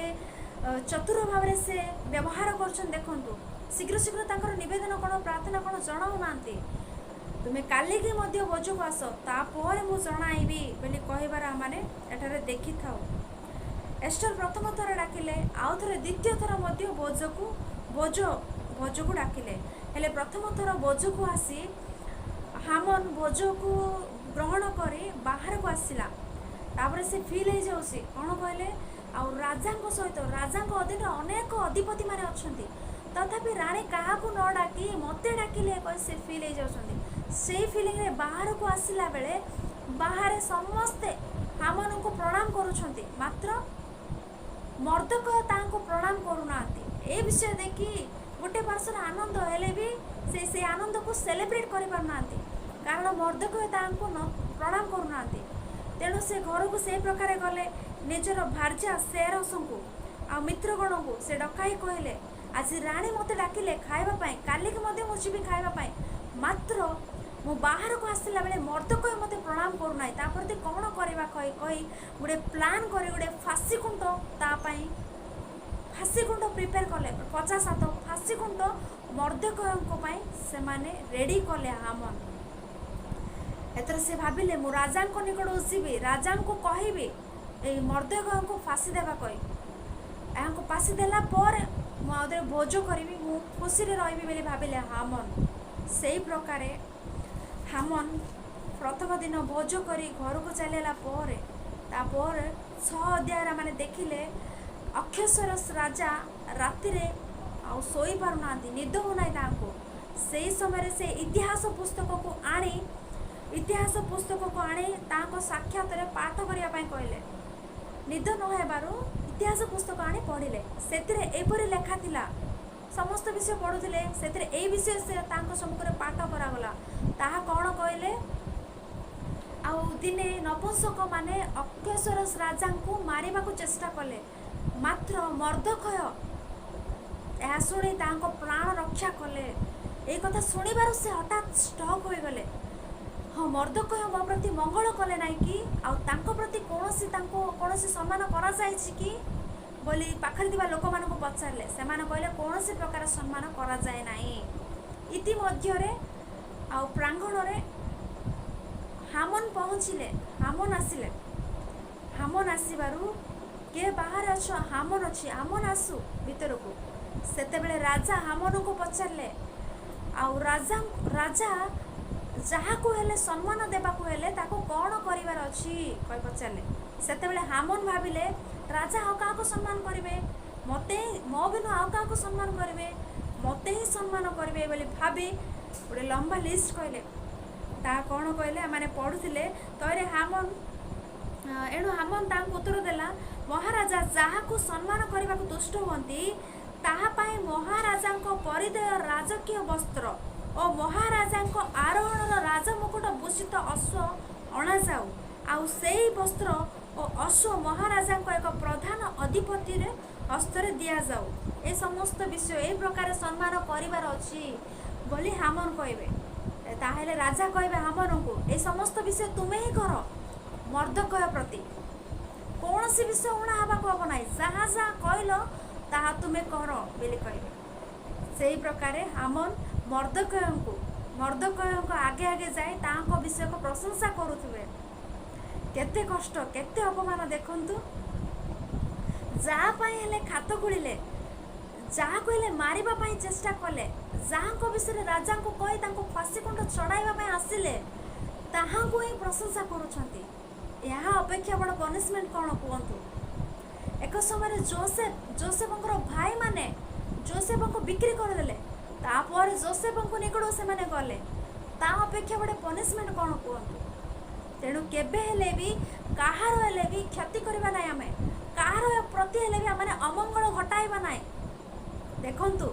ଚତୁର ଭାବରେ ସେ ବ୍ୟବହାର କରୁଛନ୍ତି। ଦେଖନ୍ତୁ, ଶୀଘ୍ର ଶୀଘ୍ର ତାଙ୍କର ନିବେଦନ କ'ଣ, ପ୍ରାର୍ଥନା କ'ଣ ଜଣାଉନାହାନ୍ତି। ତୁମେ କାଲିକି ମଧ୍ୟ ଭୋଜକୁ ଆସ, ତାପରେ ମୁଁ ଜଣାଇବି ବୋଲି କହିବାର ଆମମାନେ ଏଠାରେ ଦେଖିଥାଉ। ଏଷ୍ଟର ପ୍ରଥମ ଥର ଡାକିଲେ, ଆଉ ଥରେ ଦ୍ୱିତୀୟ ଥର ମଧ୍ୟ ଭୋଜକୁ ଡାକିଲେ। ହେଲେ ପ୍ରଥମ ଥର ଭୋଜକୁ ଆସି ହାମନ ଭୋଜକୁ ଗ୍ରହଣ କରି ବାହାରକୁ ଆସିଲା। ତାପରେ ସେ ଫିଲ୍ ହେଇଯାଉଛି। କ'ଣ କହିଲେ, ଆଉ ରାଜାଙ୍କ ସହିତ ରାଜାଙ୍କ ଅଧୀନରେ ଅନେକ ଅଧିପତିମାନେ ଅଛନ୍ତି, ତଥାପି ରାଣୀ କାହାକୁ ନ ଡାକି ମୋତେ ଡାକିଲେ କହି ସେ ଫିଲ୍ ହେଇଯାଉଛନ୍ତି। ସେଇ ଫିଲିଂରେ ବାହାରକୁ ଆସିଲା ବେଳେ ବାହାରେ ସମସ୍ତେ ହାମନଙ୍କୁ ପ୍ରଣାମ କରୁଛନ୍ତି, ମାତ୍ର ମର୍ଦ୍ଦଖୟ ତାହାଙ୍କୁ ପ୍ରଣାମ କରୁନାହାନ୍ତି। ଏ ବିଷୟ ଦେଖି ଗୋଟେ ପାର୍ଶ୍ୱରେ ଆନନ୍ଦ ହେଲେ ବି ସେ ଆନନ୍ଦକୁ ସେଲିବ୍ରେଟ୍ କରିପାରୁନାହାନ୍ତି, କାରଣ ମର୍ଦ୍ଦଖୟ ତାହାଙ୍କୁ ପ୍ରଣାମ କରୁନାହାନ୍ତି। ତେଣୁ ସେ ଘରକୁ ସେଇ ପ୍ରକାରେ ଗଲେ, ନିଜର ଭାର୍ଯ୍ୟା ସେରସଙ୍କୁ ଆଉ ମିତ୍ରଗଣଙ୍କୁ ସେ ଡକାଇ କହିଲେ, ଆଜି ରାଣୀ ମୋତେ ଡାକିଲେ ଖାଇବା ପାଇଁ, କାଲିକି ମଧ୍ୟ ମୁଁ ଯିବି ଖାଇବା ପାଇଁ, ମାତ୍ର ମୁଁ ବାହାରକୁ ଆସିଲା ବେଳେ ମର୍ଦ୍ଦଖୟ ମୋତେ ପ୍ରଣାମ କରୁନାହିଁ, ତା ପ୍ରତି କ'ଣ କରିବା କହି କହି ଗୋଟେ ପ୍ଲାନ୍ କରି ଗୋଟେ ଫାଶୀ ଖୁଣ୍ଟ ତା ପାଇଁ ଫାଶୀ ଖୁଣ୍ଟ ପ୍ରିପେୟାର କଲେ। 50 ହାତ ଫାଶୀ ଖୁଣ୍ଟ ମର୍ଦ୍ଦଖୟଙ୍କ ପାଇଁ ସେମାନେ ରେଡ଼ି କଲେ ହାମନ। ଏଥର ସେ ଭାବିଲେ, ମୁଁ ରାଜାଙ୍କ ନିକଟକୁ ଯିବି, ରାଜାଙ୍କୁ କହିବି ଏଇ ମର୍ଦ୍ଦଖୟଙ୍କୁ ଫାଶୀ ଦେବା କହି, ଏହାଙ୍କୁ ଫାଶୀ ଦେଲା ପରେ ମୁଁ ଆଉ ଥରେ ଭୋଜ କରିବି, ମୁଁ ଖୁସିରେ ରହିବି ବୋଲି ଭାବିଲେ ହାମନ। ସେଇ ପ୍ରକାରେ ହାମନ ପ୍ରଥମ ଦିନ ଭୋଜ କରି ଘରକୁ ଚାଲିଗଲା ପରେ ତାପରେ 6 ଅଧ୍ୟାୟରେ ଆମେ ଦେଖିଲେ ଅକ୍ଷଶ୍ୱର ରାଜା ରାତିରେ ଆଉ ଶୋଇପାରୁନାହାନ୍ତି, ନିଦ ହେଉନାହିଁ ତାଙ୍କୁ। ସେଇ ସମୟରେ ସେ ଇତିହାସ ପୁସ୍ତକକୁ ଆଣି ତାଙ୍କ ସାକ୍ଷାତରେ ପାଠ କରିବା ପାଇଁ କହିଲେ। ନିଦ ନ ହେବାରୁ ଇତିହାସ ପୁସ୍ତକ ଆଣି ପଢ଼ିଲେ। ସେଥିରେ ଏପରି ଲେଖା ଥିଲା, ସମସ୍ତ ବିଷୟ ପଢ଼ୁଥିଲେ, ସେଥିରେ ଏଇ ବିଷୟ ସେ ତାଙ୍କ ସମ୍ମୁଖରେ ପାଠ କରାଗଲା। ତାହା କ'ଣ କହିଲେ, ଆଉ ଦିନେ ନପୁଂସକମାନେ ଅକ୍ଷଶ୍ୱର ରାଜାଙ୍କୁ ମାରିବାକୁ ଚେଷ୍ଟା କଲେ, ମାତ୍ର ମର୍ଦ୍ଦଖୟ ଏହା ଶୁଣି ତାଙ୍କ ପ୍ରାଣ ରକ୍ଷା କଲେ। ଏଇ କଥା ଶୁଣିବାରୁ ସେ ହଠାତ୍ ଷ୍ଟକ୍ ହୋଇଗଲେ। ହଁ, ମର୍ଦ୍ଦଖୟ ମୋ ପ୍ରତି ମଙ୍ଗଳ କଲେ ନାହିଁ କି? ଆଉ ତାଙ୍କ ପ୍ରତି ତାଙ୍କୁ କୌଣସି ସମ୍ମାନ କରାଯାଇଛି କି ବୋଲି ପାଖରେ ଥିବା ଲୋକମାନଙ୍କୁ ପଚାରିଲେ। ସେମାନେ କହିଲେ କୌଣସି ପ୍ରକାର ସମ୍ମାନ କରାଯାଏ ନାହିଁ। ଇତିମଧ୍ୟରେ ଆଉ ପ୍ରାଙ୍ଗଣରେ ହାମନ ପହଞ୍ଚିଲେ। ହାମନ ଆସିଲେ। ହାମନ ଆସିବାରୁ କିଏ ବାହାରେ ଅଛ? ହାମନ ଅଛି, ହାମନ ଆସୁ ଭିତରକୁ। ସେତେବେଳେ ରାଜା ହାମନଙ୍କୁ ପଚାରିଲେ, ଆଉ ରାଜା ଯାହାକୁ ହେଲେ ସମ୍ମାନ ଦେବାକୁ ହେଲେ ତାକୁ କ'ଣ କରିବାର ଅଛି କହି ପଚାରିଲେ। ସେତେବେଳେ ହାମନ ଭାବିଲେ, ରାଜା ଆଉ କାହାକୁ ସମ୍ମାନ କରିବେ, ମୋତେ, ମୋ ବିନୁ ଆଉ କାହାକୁ ସମ୍ମାନ କରିବେ, ମୋତେ ହିଁ ସମ୍ମାନ କରିବେ ବୋଲି ଭାବି ଗୋଟେ ଲମ୍ବା ଲିଷ୍ଟ କହିଲେ। ତାହା କ'ଣ କହିଲେ ଏମାନେ ପଢ଼ୁଥିଲେ। ତହିଁରେ ଏଣୁ ହାମନ ତାଙ୍କୁ ଉତ୍ତର ଦେଲା, ମହାରାଜା ଯାହାକୁ ସମ୍ମାନ କରିବାକୁ ତୁଷ୍ଟ ହୁଅନ୍ତି ତାହା ପାଇଁ ମହାରାଜାଙ୍କ ପରିଧେୟ ରାଜକୀୟ ବସ୍ତ୍ର ଓ ମହାରାଜାଙ୍କ ଆରୋହଣର ରାଜମୁକୁଟ ଭୂଷିତ ଅଶ୍ୱ ଅଣାଯାଉ, ଆଉ ସେଇ ବସ୍ତ୍ର ଓ ଅଶ୍ୱ ମହାରାଜାଙ୍କ ଏକ ପ୍ରଧାନ ଅଧିପତିର ହସ୍ତରେ ଦିଆଯାଉ। ଏ ସମସ୍ତ ବିଷୟ ଏ ପ୍ରକାର ସମ୍ମାନ କରିବାର ଅଛି ବୋଲି ହାମନ କହିବେ। ତାହେଲେ ରାଜା କହିବେ ହାମନଙ୍କୁ, ଏ ସମସ୍ତ ବିଷୟ ତୁମେ ହିଁ କର। ମର୍ଦ୍ଦଖୟ ପ୍ରତି କୌଣସି ବିଷୟ ଉଣା ହେବାକୁ ହବ ନାହିଁ। ଯାହା ଯାହା କହିଲ, ତାହା ତୁମେ କର ବୋଲି କହିବେ। ସେଇ ପ୍ରକାରେ ହାମନ ମର୍ଦ୍ଦଖୟଙ୍କ ଆଗେ ଆଗେ ଯାଇ ତାହାଙ୍କ ବିଷୟକୁ ପ୍ରଶଂସା କରୁଥିବେ। କେତେ କଷ୍ଟ, କେତେ ଅପମାନ ଦେଖନ୍ତୁ। ଯାହା ପାଇଁ ହେଲେ ଖାତ ଖୋଳିଲେ, ଯାହାକୁ ହେଲେ ମାରିବା ପାଇଁ ଚେଷ୍ଟା କଲେ, ଯାହାଙ୍କ ବିଷୟରେ ରାଜାଙ୍କୁ କହି ତାଙ୍କୁ ଫାଶୀ ଖୁଣ୍ଟ ଚଢ଼ାଇବା ପାଇଁ ଆସିଲେ, ତାହାଙ୍କୁ ହିଁ ପ୍ରଶଂସା କରୁଛନ୍ତି। ଏହା ଅପେକ୍ଷା ବଡ଼ ପନିସମେଣ୍ଟ କ'ଣ କୁହନ୍ତୁ? ଏକ ସମୟରେ ଜୋସେଫଙ୍କର ଭାଇମାନେ ଜୋସେଫଙ୍କୁ ବିକ୍ରି କରିଦେଲେ। ତାପରେ ଜୋସେଫଙ୍କୁ ନିକଟକୁ ସେମାନେ ଗଲେ। ତା ଅପେକ୍ଷା ବଡ଼ ପନିସମେଣ୍ଟ କ'ଣ କୁହନ୍ତୁ? ତେଣୁ କେବେ ହେଲେ ବି କାହାର ହେଲେ ବି କ୍ଷତି କରିବା ନାହିଁ। ଆମେ କାହାର ପ୍ରତି ହେଲେ ବି ଆମେ ଅମଙ୍ଗଳ ଘଟାଇବା ନାହିଁ। ଦେଖନ୍ତୁ,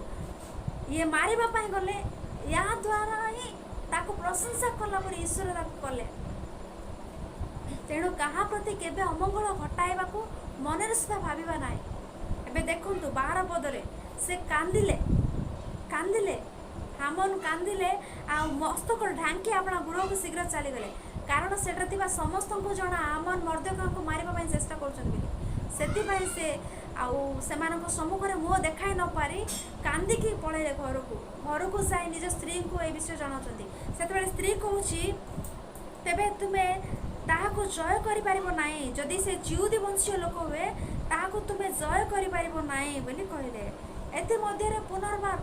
ଇଏ ମାରିବା ପାଇଁ ଗଲେ, ଏହା ଦ୍ୱାରା ହିଁ ତାକୁ ପ୍ରଶଂସା କଲା ପରି ଈଶ୍ୱର ତାକୁ କଲେ। ତେଣୁ କାହା ପ୍ରତି କେବେ ଅମଙ୍ଗଳ ଘଟାଇବାକୁ ମନରେ ସୁଦ୍ଧା ଭାବିବା ନାହିଁ। ଏବେ ଦେଖନ୍ତୁ, 12 ପଦରେ ସେ କାନ୍ଦିଲେ, କାନ୍ଦିଲେ, ହାମନ କାନ୍ଦିଲେ ଆଉ ମସ୍ତକ ଢାଙ୍କି ଆପଣା ଗୃହକୁ ଶୀଘ୍ର ଚାଲିଗଲେ। କାରଣ ସେଠାରେ ଥିବା ସମସ୍ତଙ୍କୁ ଜଣା, ହାମନ ମର୍ଦ୍ଦଖୟଙ୍କୁ ମାରିବା ପାଇଁ ଚେଷ୍ଟା କରୁଛନ୍ତି ବୋଲି। ସେଥିପାଇଁ ସେ ଆଉ ସେମାନଙ୍କ ସମ୍ମୁଖରେ ମୁହଁ ଦେଖାଇ ନପାରି କାନ୍ଦିକି ପଳେଇଲେ ଘରକୁ। ଘରକୁ ଯାଇ ନିଜ ସ୍ତ୍ରୀଙ୍କୁ ଏ ବିଷୟ ଜଣାଉଛନ୍ତି। ସେତେବେଳେ ସ୍ତ୍ରୀ କହୁଛି, ତେବେ ତୁମେ ତାହାକୁ ଜୟ କରିପାରିବ ନାହିଁ। ଯଦି ସେ ଯିହୁଦୀ ବଂଶୀୟ ଲୋକ ହୁଏ, ତାହାକୁ ତୁମେ ଜୟ କରିପାରିବ ନାହିଁ ବୋଲି କହିଲେ। ଏଥିମଧ୍ୟରେ ପୁନର୍ବାର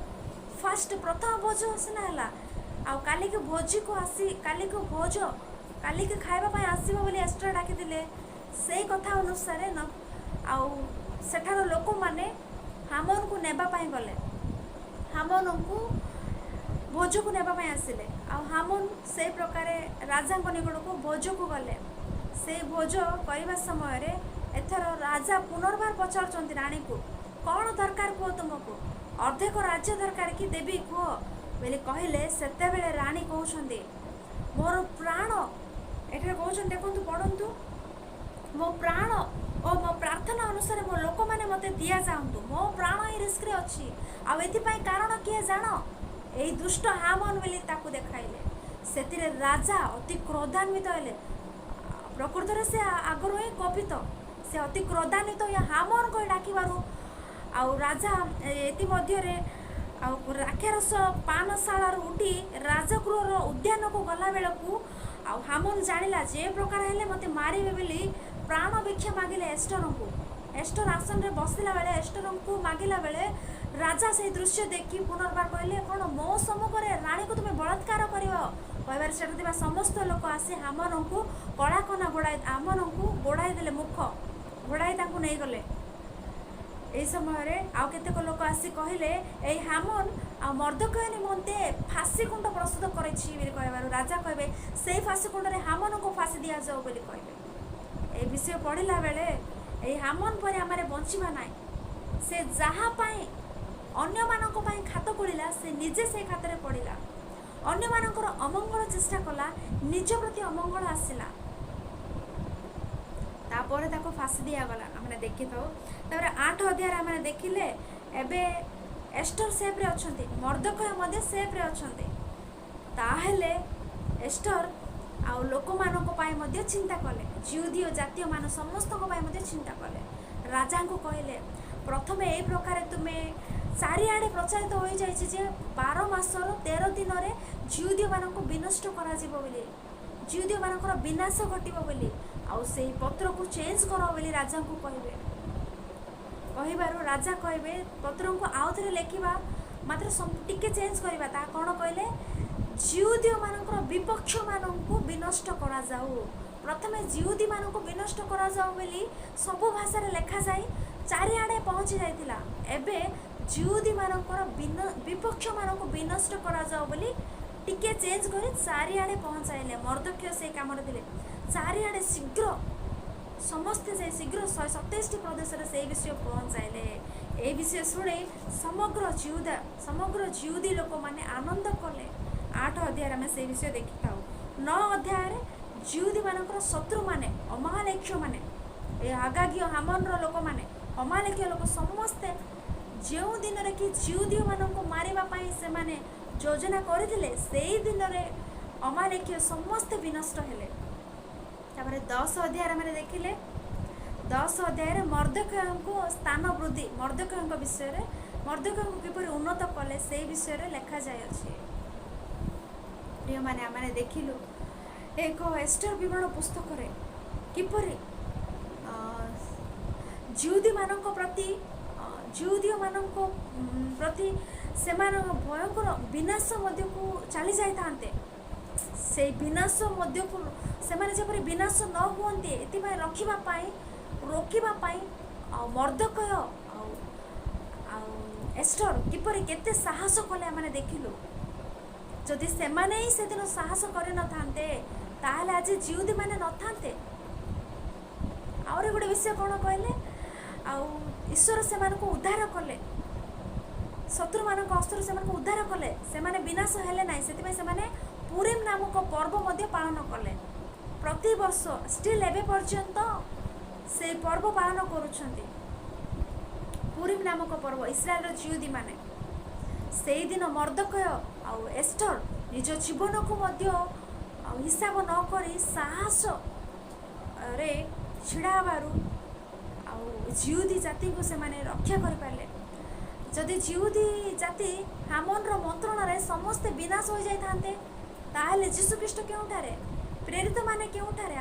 ଫାଷ୍ଟ ପ୍ରଥମ ଭୋଜ ସିନା ହେଲା, ଆଉ କାଲିକି ଭୋଜିକୁ ଆସି, କାଲିକୁ ଭୋଜ, କାଲିକି ଖାଇବା ପାଇଁ ଆସିବ ବୋଲି ଏଷ୍ଟର ଡାକିଥିଲେ। ସେଇ କଥା ଅନୁସାରେ ନ ଆଉ ସେଠାର ଲୋକମାନେ ହାମନକୁ ନେବା ପାଇଁ ଗଲେ। ହାମନଙ୍କୁ ଭୋଜକୁ ନେବା ପାଇଁ ଆସିଲେ ଆଉ ହାମନ ସେଇ ପ୍ରକାରେ ରାଜାଙ୍କ ନିକଟକୁ ଭୋଜକୁ ଗଲେ। ସେଇ ଭୋଜ କରିବା ସମୟରେ ଏଥର ରାଜା ପୁନର୍ବାର ପଚାରୁଛନ୍ତି ରାଣୀକୁ, କ'ଣ ଦରକାର କୁହ ତୁମକୁ? ଅର୍ଦ୍ଧେକ ରାଜ୍ୟ ଦରକାର କି, ଦେବି, କୁହ ବୋଲି କହିଲେ। ସେତେବେଳେ ରାଣୀ କହୁଛନ୍ତି, ମୋର ପ୍ରାଣ, ଏଠାରେ କହୁଛନ୍ତି, ଦେଖନ୍ତୁ, ପଢ଼ନ୍ତୁ, ମୋ ପ୍ରାଣ ଓ ମୋ ପ୍ରାର୍ଥନା ଅନୁସାରେ ମୋ ଲୋକମାନେ ମୋତେ ଦିଆଯାଆନ୍ତୁ। ମୋ ପ୍ରାଣ ହିଁ ରିସ୍କରେ ଅଛି ଆଉ ଏଥିପାଇଁ କାରଣ କିଏ ଜାଣ? ଏଇ ଦୁଷ୍ଟ ହାମନ ବୋଲି ତାକୁ ଦେଖାଇଲେ। ସେଥିରେ ରାଜା ଅତି କ୍ରୋଧାନ୍ୱିତ ହେଲେ। ପ୍ରକୃତରେ ସେ ଆଗରୁ ହିଁ କୋପିତ। ସେ ଅତି କ୍ରୋଧାନ୍ୱିତ ହୋଇ ହାମନ କହି ଡାକିବାରୁ ଆଉ ରାଜା ଏଥିମଧ୍ୟରେ ଆଉ ଦ୍ରାକ୍ଷାରସ ପାନଶାଳାରୁ ଉଠି ରାଜଗୃହର ଉଦ୍ୟାନକୁ ଗଲା ବେଳକୁ ଆଉ ହାମନ ଜାଣିଲା ଯେ ପ୍ରକାର ହେଲେ ମୋତେ ମାରିବେ ବୋଲି ପ୍ରାଣ ଭିକ୍ଷା ମାଗିଲେ ଏଷ୍ଟରଙ୍କୁ। ଏଷ୍ଟର ଆସନରେ ବସିଲା ବେଳେ ଏଷ୍ଟରଙ୍କୁ ମାଗିଲା ବେଳେ ରାଜା ସେଇ ଦୃଶ୍ୟ ଦେଖି ପୁନର୍ବାର କହିଲେ, କ'ଣ ମୋ ସମ୍ମୁଖରେ ରାଣୀକୁ ତୁମେ ବଳାତ୍କାର କରିବ? କହିବାରେ ସେଠାରେ ଥିବା ସମସ୍ତ ଲୋକ ଆସି ହାମନଙ୍କୁ କଳାକନା ଘୋଡ଼ାଇ, ହାମନଙ୍କୁ ଘୋଡ଼ାଇ ଦେଲେ, ମୁଖ ଘୋଡ଼ାଇ ତାଙ୍କୁ ନେଇଗଲେ। ଏହି ସମୟରେ ଆଉ କେତେକ ଲୋକ ଆସି କହିଲେ, ଏଇ ହାମନ ଆଉ ମର୍ଦ୍ଦଖୟ ନିମନ୍ତେ ଫାଶୀ କୁଣ୍ଡ ପ୍ରସ୍ତୁତ କରିଛି ବୋଲି କହିବାରୁ ରାଜା କହିବେ, ସେଇ ଫାଶୀ କୁଣ୍ଡରେ ହାମନଙ୍କୁ ଫାଶୀ ଦିଆଯାଉ ବୋଲି କହିବେ। ଏ ବିଷୟ ପଢ଼ିଲା ବେଳେ ଏଇ ହାମନ ପରି ଆମେ ବଞ୍ଚିବା ନାହିଁ। ସେ ଯାହା ପାଇଁ ଅନ୍ୟମାନଙ୍କ ପାଇଁ ଖାତ ଖୋଳିଲା, ସେ ନିଜେ ସେଇ ଖାତରେ ପଡ଼ିଲା। ଅନ୍ୟମାନଙ୍କର ଅମଙ୍ଗଳ ଚେଷ୍ଟା କଲା, ନିଜ ପ୍ରତି ଅମଙ୍ଗଳ ଆସିଲା। ତାପରେ ତାକୁ ଫାଶୀ ଦିଆଗଲା, ଆମେ ଦେଖିଥାଉ। ତାପରେ 8 ଅଧ୍ୟାୟରେ ଆମେ ଦେଖିଲେ, ଏବେ ଏଷ୍ଟର ସେଫ୍ରେ ଅଛନ୍ତି, ମର୍ଦ୍ଦଖୟ ମଧ୍ୟ ସେଫ୍ରେ ଅଛନ୍ତି। ତାହେଲେ ଏଷ୍ଟର ଆଉ ଲୋକମାନଙ୍କ ପାଇଁ ମଧ୍ୟ ଚିନ୍ତା କଲେ। ଯିହୁଦୀୟ ଜାତୀୟମାନ ସମସ୍ତଙ୍କ ପାଇଁ ମଧ୍ୟ ଚିନ୍ତା କଲେ। ରାଜାଙ୍କୁ କହିଲେ, ପ୍ରଥମେ ଏଇ ପ୍ରକାରେ ତୁମେ ଚାରିଆଡ଼େ ପ୍ରଚାରିତ ହୋଇଯାଇଛି ଯେ 12 ମାସର 13 ଦିନରେ ଯିହୁଦୀୟମାନଙ୍କୁ ବିନଷ୍ଟ କରାଯିବ ବୋଲି, ଯିହୁଦୀୟମାନଙ୍କର ବିନାଶ ଘଟିବ ବୋଲି, ଆଉ ସେଇ ପତ୍ରକୁ ଚେଞ୍ଜ କର ବୋଲି ରାଜାଙ୍କୁ କହିବେ। କହିବାରୁ ରାଜା କହିବେ, ପତ୍ରଙ୍କୁ ଆଉ ଥରେ ଲେଖିବା, ମାତ୍ର ଟିକେ ଚେଞ୍ଜ କରିବା। ତାହା କ'ଣ କହିଲେ? ଯିହୁଦୀୟମାନଙ୍କର ବିପକ୍ଷମାନଙ୍କୁ ବିନଷ୍ଟ କରାଯାଉ। ପ୍ରଥମେ ଯିହୁଦୀମାନଙ୍କୁ ବିନଷ୍ଟ କରାଯାଉ ବୋଲି ସବୁ ଭାଷାରେ ଲେଖାଯାଇ ଚାରିଆଡ଼େ ପହଞ୍ଚି ଯାଇଥିଲା। ଏବେ ଯିହୁଦୀମାନଙ୍କର ବିପକ୍ଷମାନଙ୍କୁ ବିନଷ୍ଟ କରାଯାଉ ବୋଲି ଟିକେ ଚେଞ୍ଜ କରି ଚାରିଆଡ଼େ ପହଞ୍ଚାଇଲେ। ମର୍ଦ୍ଦଖୟ ସେଇ କାମରେ ଥିଲେ। ଚାରିଆଡ଼େ ଶୀଘ୍ର ସମସ୍ତେ ଯାଇ ଶୀଘ୍ର 127ଟି ପ୍ରଦେଶରେ ସେଇ ବିଷୟ ପହଞ୍ଚାଇଲେ। ଏହି ବିଷୟ ଶୁଣି ସମଗ୍ର ଯିହୁଦୀ ଲୋକମାନେ ଆନନ୍ଦ କଲେ। ଅଧ୍ୟାୟରେ ଆମେ ସେଇ ବିଷୟ ଦେଖିଥାଉ। 9 ଅଧ୍ୟାୟରେ ଜିଉଦୀମାନଙ୍କର ଶତ୍ରୁମାନେ, ଅମାଲେଖ୍ୟମାନେ, ଏ ଆଗାଗୀୟ ହାମନର ଲୋକମାନେ, ଅମାଲେଖ୍ୟ ଲୋକ ସମସ୍ତେ ଯେଉଁ ଦିନରେ କି ଜିଉଦୀୟମାନଙ୍କୁ ମାରିବା ପାଇଁ ସେମାନେ ଯୋଜନା କରିଥିଲେ, ସେଇ ଦିନରେ ଅମାଲେଖ୍ୟ ସମସ୍ତେ ବିନଷ୍ଟ ହେଲେ। ତାପରେ 10 ଅଧ୍ୟାୟରେ ଆମେ ଦେଖିଲେ, 10 ଅଧ୍ୟାୟରେ ମର୍ଦ୍ଦଖୟଙ୍କୁ ସ୍ଥାନ ବୃଦ୍ଧି, ମର୍ଦ୍ଦଖୟଙ୍କ ବିଷୟରେ, ମର୍ଦ୍ଦଖୟଙ୍କୁ କିପରି ଉନ୍ନତ କଲେ ସେଇ ବିଷୟରେ ଲେଖାଯାଇଅଛି। ପ୍ରିୟମାନେ, ଆମେ ଦେଖିଲୁ ଏକ ଏଷ୍ଟର ବିବରଣ ପୁସ୍ତକରେ କିପରି ଜିଉଦୀମାନଙ୍କ ପ୍ରତି, ଜିଉଦୀୟମାନଙ୍କ ପ୍ରତି ସେମାନଙ୍କ ଭୟଙ୍କର ବିନାଶ ମଧ୍ୟକୁ ଚାଲି ଯାଇଥାନ୍ତେ। ସେଇ ବିନାଶ ମଧ୍ୟକୁ ସେମାନେ ଯେପରି ବିନାଶ ନ ହୁଅନ୍ତି, ଏଥିପାଇଁ ରଖିବା ପାଇଁ, ରୋକିବା ପାଇଁ ଆଉ ମର୍ଦ୍ଦଖୟ ଆଉ ଆଉ ଏଷ୍ଟର କିପରି କେତେ ସାହସ କଲେ ଆମେ ଦେଖିଲୁ। ଯଦି ସେମାନେ ହିଁ ସେଦିନ ସାହସ କରିନଥାନ୍ତେ, ତାହେଲେ ଆଜି ଜିଉଦୀମାନେ ନଥାନ୍ତେ। ଆହୁରି ଗୋଟେ ବିଷୟ କ'ଣ କହିଲେ, ଆଉ ଈଶ୍ୱର ସେମାନଙ୍କୁ ଉଦ୍ଧାର କଲେ, ଶତ୍ରୁମାନଙ୍କ ଅସ୍ତ୍ରରୁ ସେମାନଙ୍କୁ ଉଦ୍ଧାର କଲେ, ସେମାନେ ବିନାଶ ହେଲେ ନାହିଁ। ସେଥିପାଇଁ ସେମାନେ ପୁରିମ ନାମକ ପର୍ବ ମଧ୍ୟ ପାଳନ କଲେ ପ୍ରତିବର୍ଷ। ଷ୍ଟିଲ୍ ଏବେ ପର୍ଯ୍ୟନ୍ତ ସେ ପର୍ବ ପାଳନ କରୁଛନ୍ତି, ପୁରିମ ନାମକ ପର୍ବ ଇସ୍ରାଏଲର ଜିଉଦୀମାନେ। ସେଇଦିନ ମର୍ଦ୍ଦଖୟ ଆଉ ଏଷ୍ଟର ନିଜ ଜୀବନକୁ ମଧ୍ୟ ଆଉ ହିସାବ ନ କରି ସାହସରେ ଛିଡ଼ା ହେବାରୁ ଆଉ ଜିଉଦୀ ଜାତିକୁ ସେମାନେ ରକ୍ଷା କରିପାରିଲେ। ଯଦି ଜିଉଦୀ ଜାତି ହାମନର ମନ୍ତ୍ରଣାରେ ସମସ୍ତେ ବିନାଶ ହୋଇଯାଇଥାନ୍ତେ, ତାହେଲେ ଯୀଶୁଖ୍ରୀଷ୍ଟ କେଉଁଠାରେ, ପ୍ରେରିତମାନେ କେଉଁଠାରେ?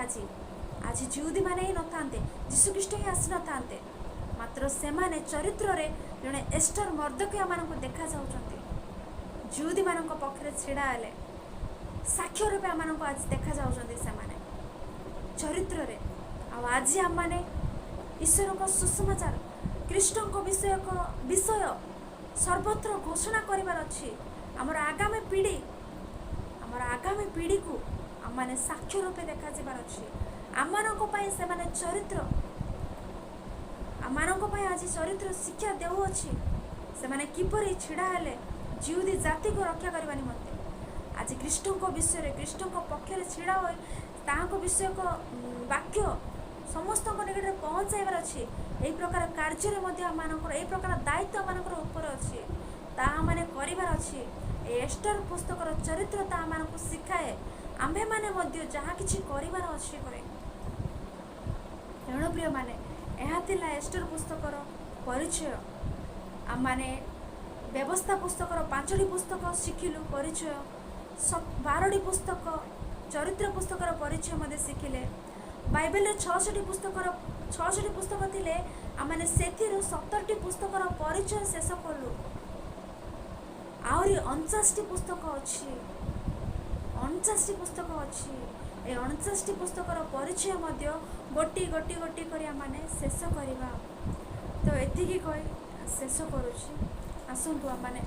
ଆଜି ଜିଉଦୀମାନେ ହିଁ ନଥାନ୍ତେ, ଯୀଶୁଖ୍ରୀଷ୍ଟ ହିଁ ଆସିନଥାନ୍ତେ। ମାତ୍ର ସେମାନେ ଚରିତ୍ରରେ ଜଣେ ଏଷ୍ଟର ମର୍ଦ୍ଦଖୟମାନଙ୍କୁ ଦେଖାଯାଉଛନ୍ତି। ଜିଉଦୀମାନଙ୍କ ପକ୍ଷରେ ଛିଡ଼ା ହେଲେ, ସାକ୍ଷ୍ୟ ରୂପେ ଆମମାନଙ୍କୁ ଆଜି ଦେଖାଯାଉଛନ୍ତି ସେମାନେ ଚରିତ୍ରରେ। ଆଉ ଆଜି ଆମମାନେ ଈଶ୍ୱରଙ୍କ ସୁସମାଚାର, ଖ୍ରୀଷ୍ଟଙ୍କ ବିଷୟକ ବିଷୟ ସର୍ବତ୍ର ଘୋଷଣା କରିବାର ଅଛି। ଆମର ଆଗାମୀ ପିଢ଼ି, ଆମର ଆଗାମୀ ପିଢ଼ିକୁ ଆମମାନେ ସାକ୍ଷ୍ୟ ରୂପେ ଦେଖାଯିବାର ଅଛି। ଆମମାନଙ୍କ ପାଇଁ ସେମାନେ ଚରିତ୍ର, ଆମମାନଙ୍କ ପାଇଁ ଆଜି ଚରିତ୍ର ଶିକ୍ଷା ଦେଉଅଛି। ସେମାନେ କିପରି ଛିଡ଼ା ହେଲେ ଜିଉଦୀ ଜାତିକୁ ରକ୍ଷା କରିବା ନିମନ୍ତେ। ଆଜି ଖ୍ରୀଷ୍ଟଙ୍କ ବିଷୟରେ, ଖ୍ରୀଷ୍ଟଙ୍କ ପକ୍ଷରେ ଛିଡ଼ା ହୋଇ ତାହାଙ୍କ ବିଷୟକ ବାକ୍ୟ ସମସ୍ତଙ୍କ ନିକଟରେ ପହଞ୍ଚାଇବାର ଅଛି। ଏହି ପ୍ରକାର କାର୍ଯ୍ୟରେ ମଧ୍ୟ ଆମମାନଙ୍କର, ଏହି ପ୍ରକାର ଦାୟିତ୍ୱ ଆମମାନଙ୍କର ଉପରେ ଅଛି, ତାହା ମାନେ କରିବାର ଅଛି। ଏ ଏଷ୍ଟର ପୁସ୍ତକର ଚରିତ୍ର ତାହା ଆମମାନଙ୍କୁ ଶିଖାଏ ଆମ୍ଭେମାନେ ମଧ୍ୟ ଯାହା କିଛି କରିବାର ଅଛି କରେ। ତେଣୁ ପ୍ରିୟମାନେ, ଏହା ଥିଲା ଏଷ୍ଟର ପୁସ୍ତକର ପରିଚୟ। ଆମମାନେ ବ୍ୟବସ୍ଥା ପୁସ୍ତକର 5ଟି ପୁସ୍ତକ ଶିଖିଲୁ ପରିଚୟ, 12ଟି ପୁସ୍ତକ ଚରିତ୍ର ପୁସ୍ତକର ପରିଚୟ ମଧ୍ୟ ଶିଖିଲେ। ବାଇବେଲରେ 66 ପୁସ୍ତକ ଥିଲେ, ଆମମାନେ ସେଥିରୁ 17ଟି ପୁସ୍ତକର ପରିଚୟ ଶେଷ କଲୁ। ଆହୁରି 49ଟି ପୁସ୍ତକ ଅଛି, 49ଟି ପୁସ୍ତକ ଅଛି। ଏ 49ଟି ପୁସ୍ତକର ପରିଚୟ ମଧ୍ୟ ଗୋଟି ଗୋଟି ଗୋଟି କରି ଆମମାନେ ଶେଷ କରିବା। ତ ଏତିକି କହି ଶେଷ କରୁଛି। ଆସନ୍ତୁ ଆମମାନେ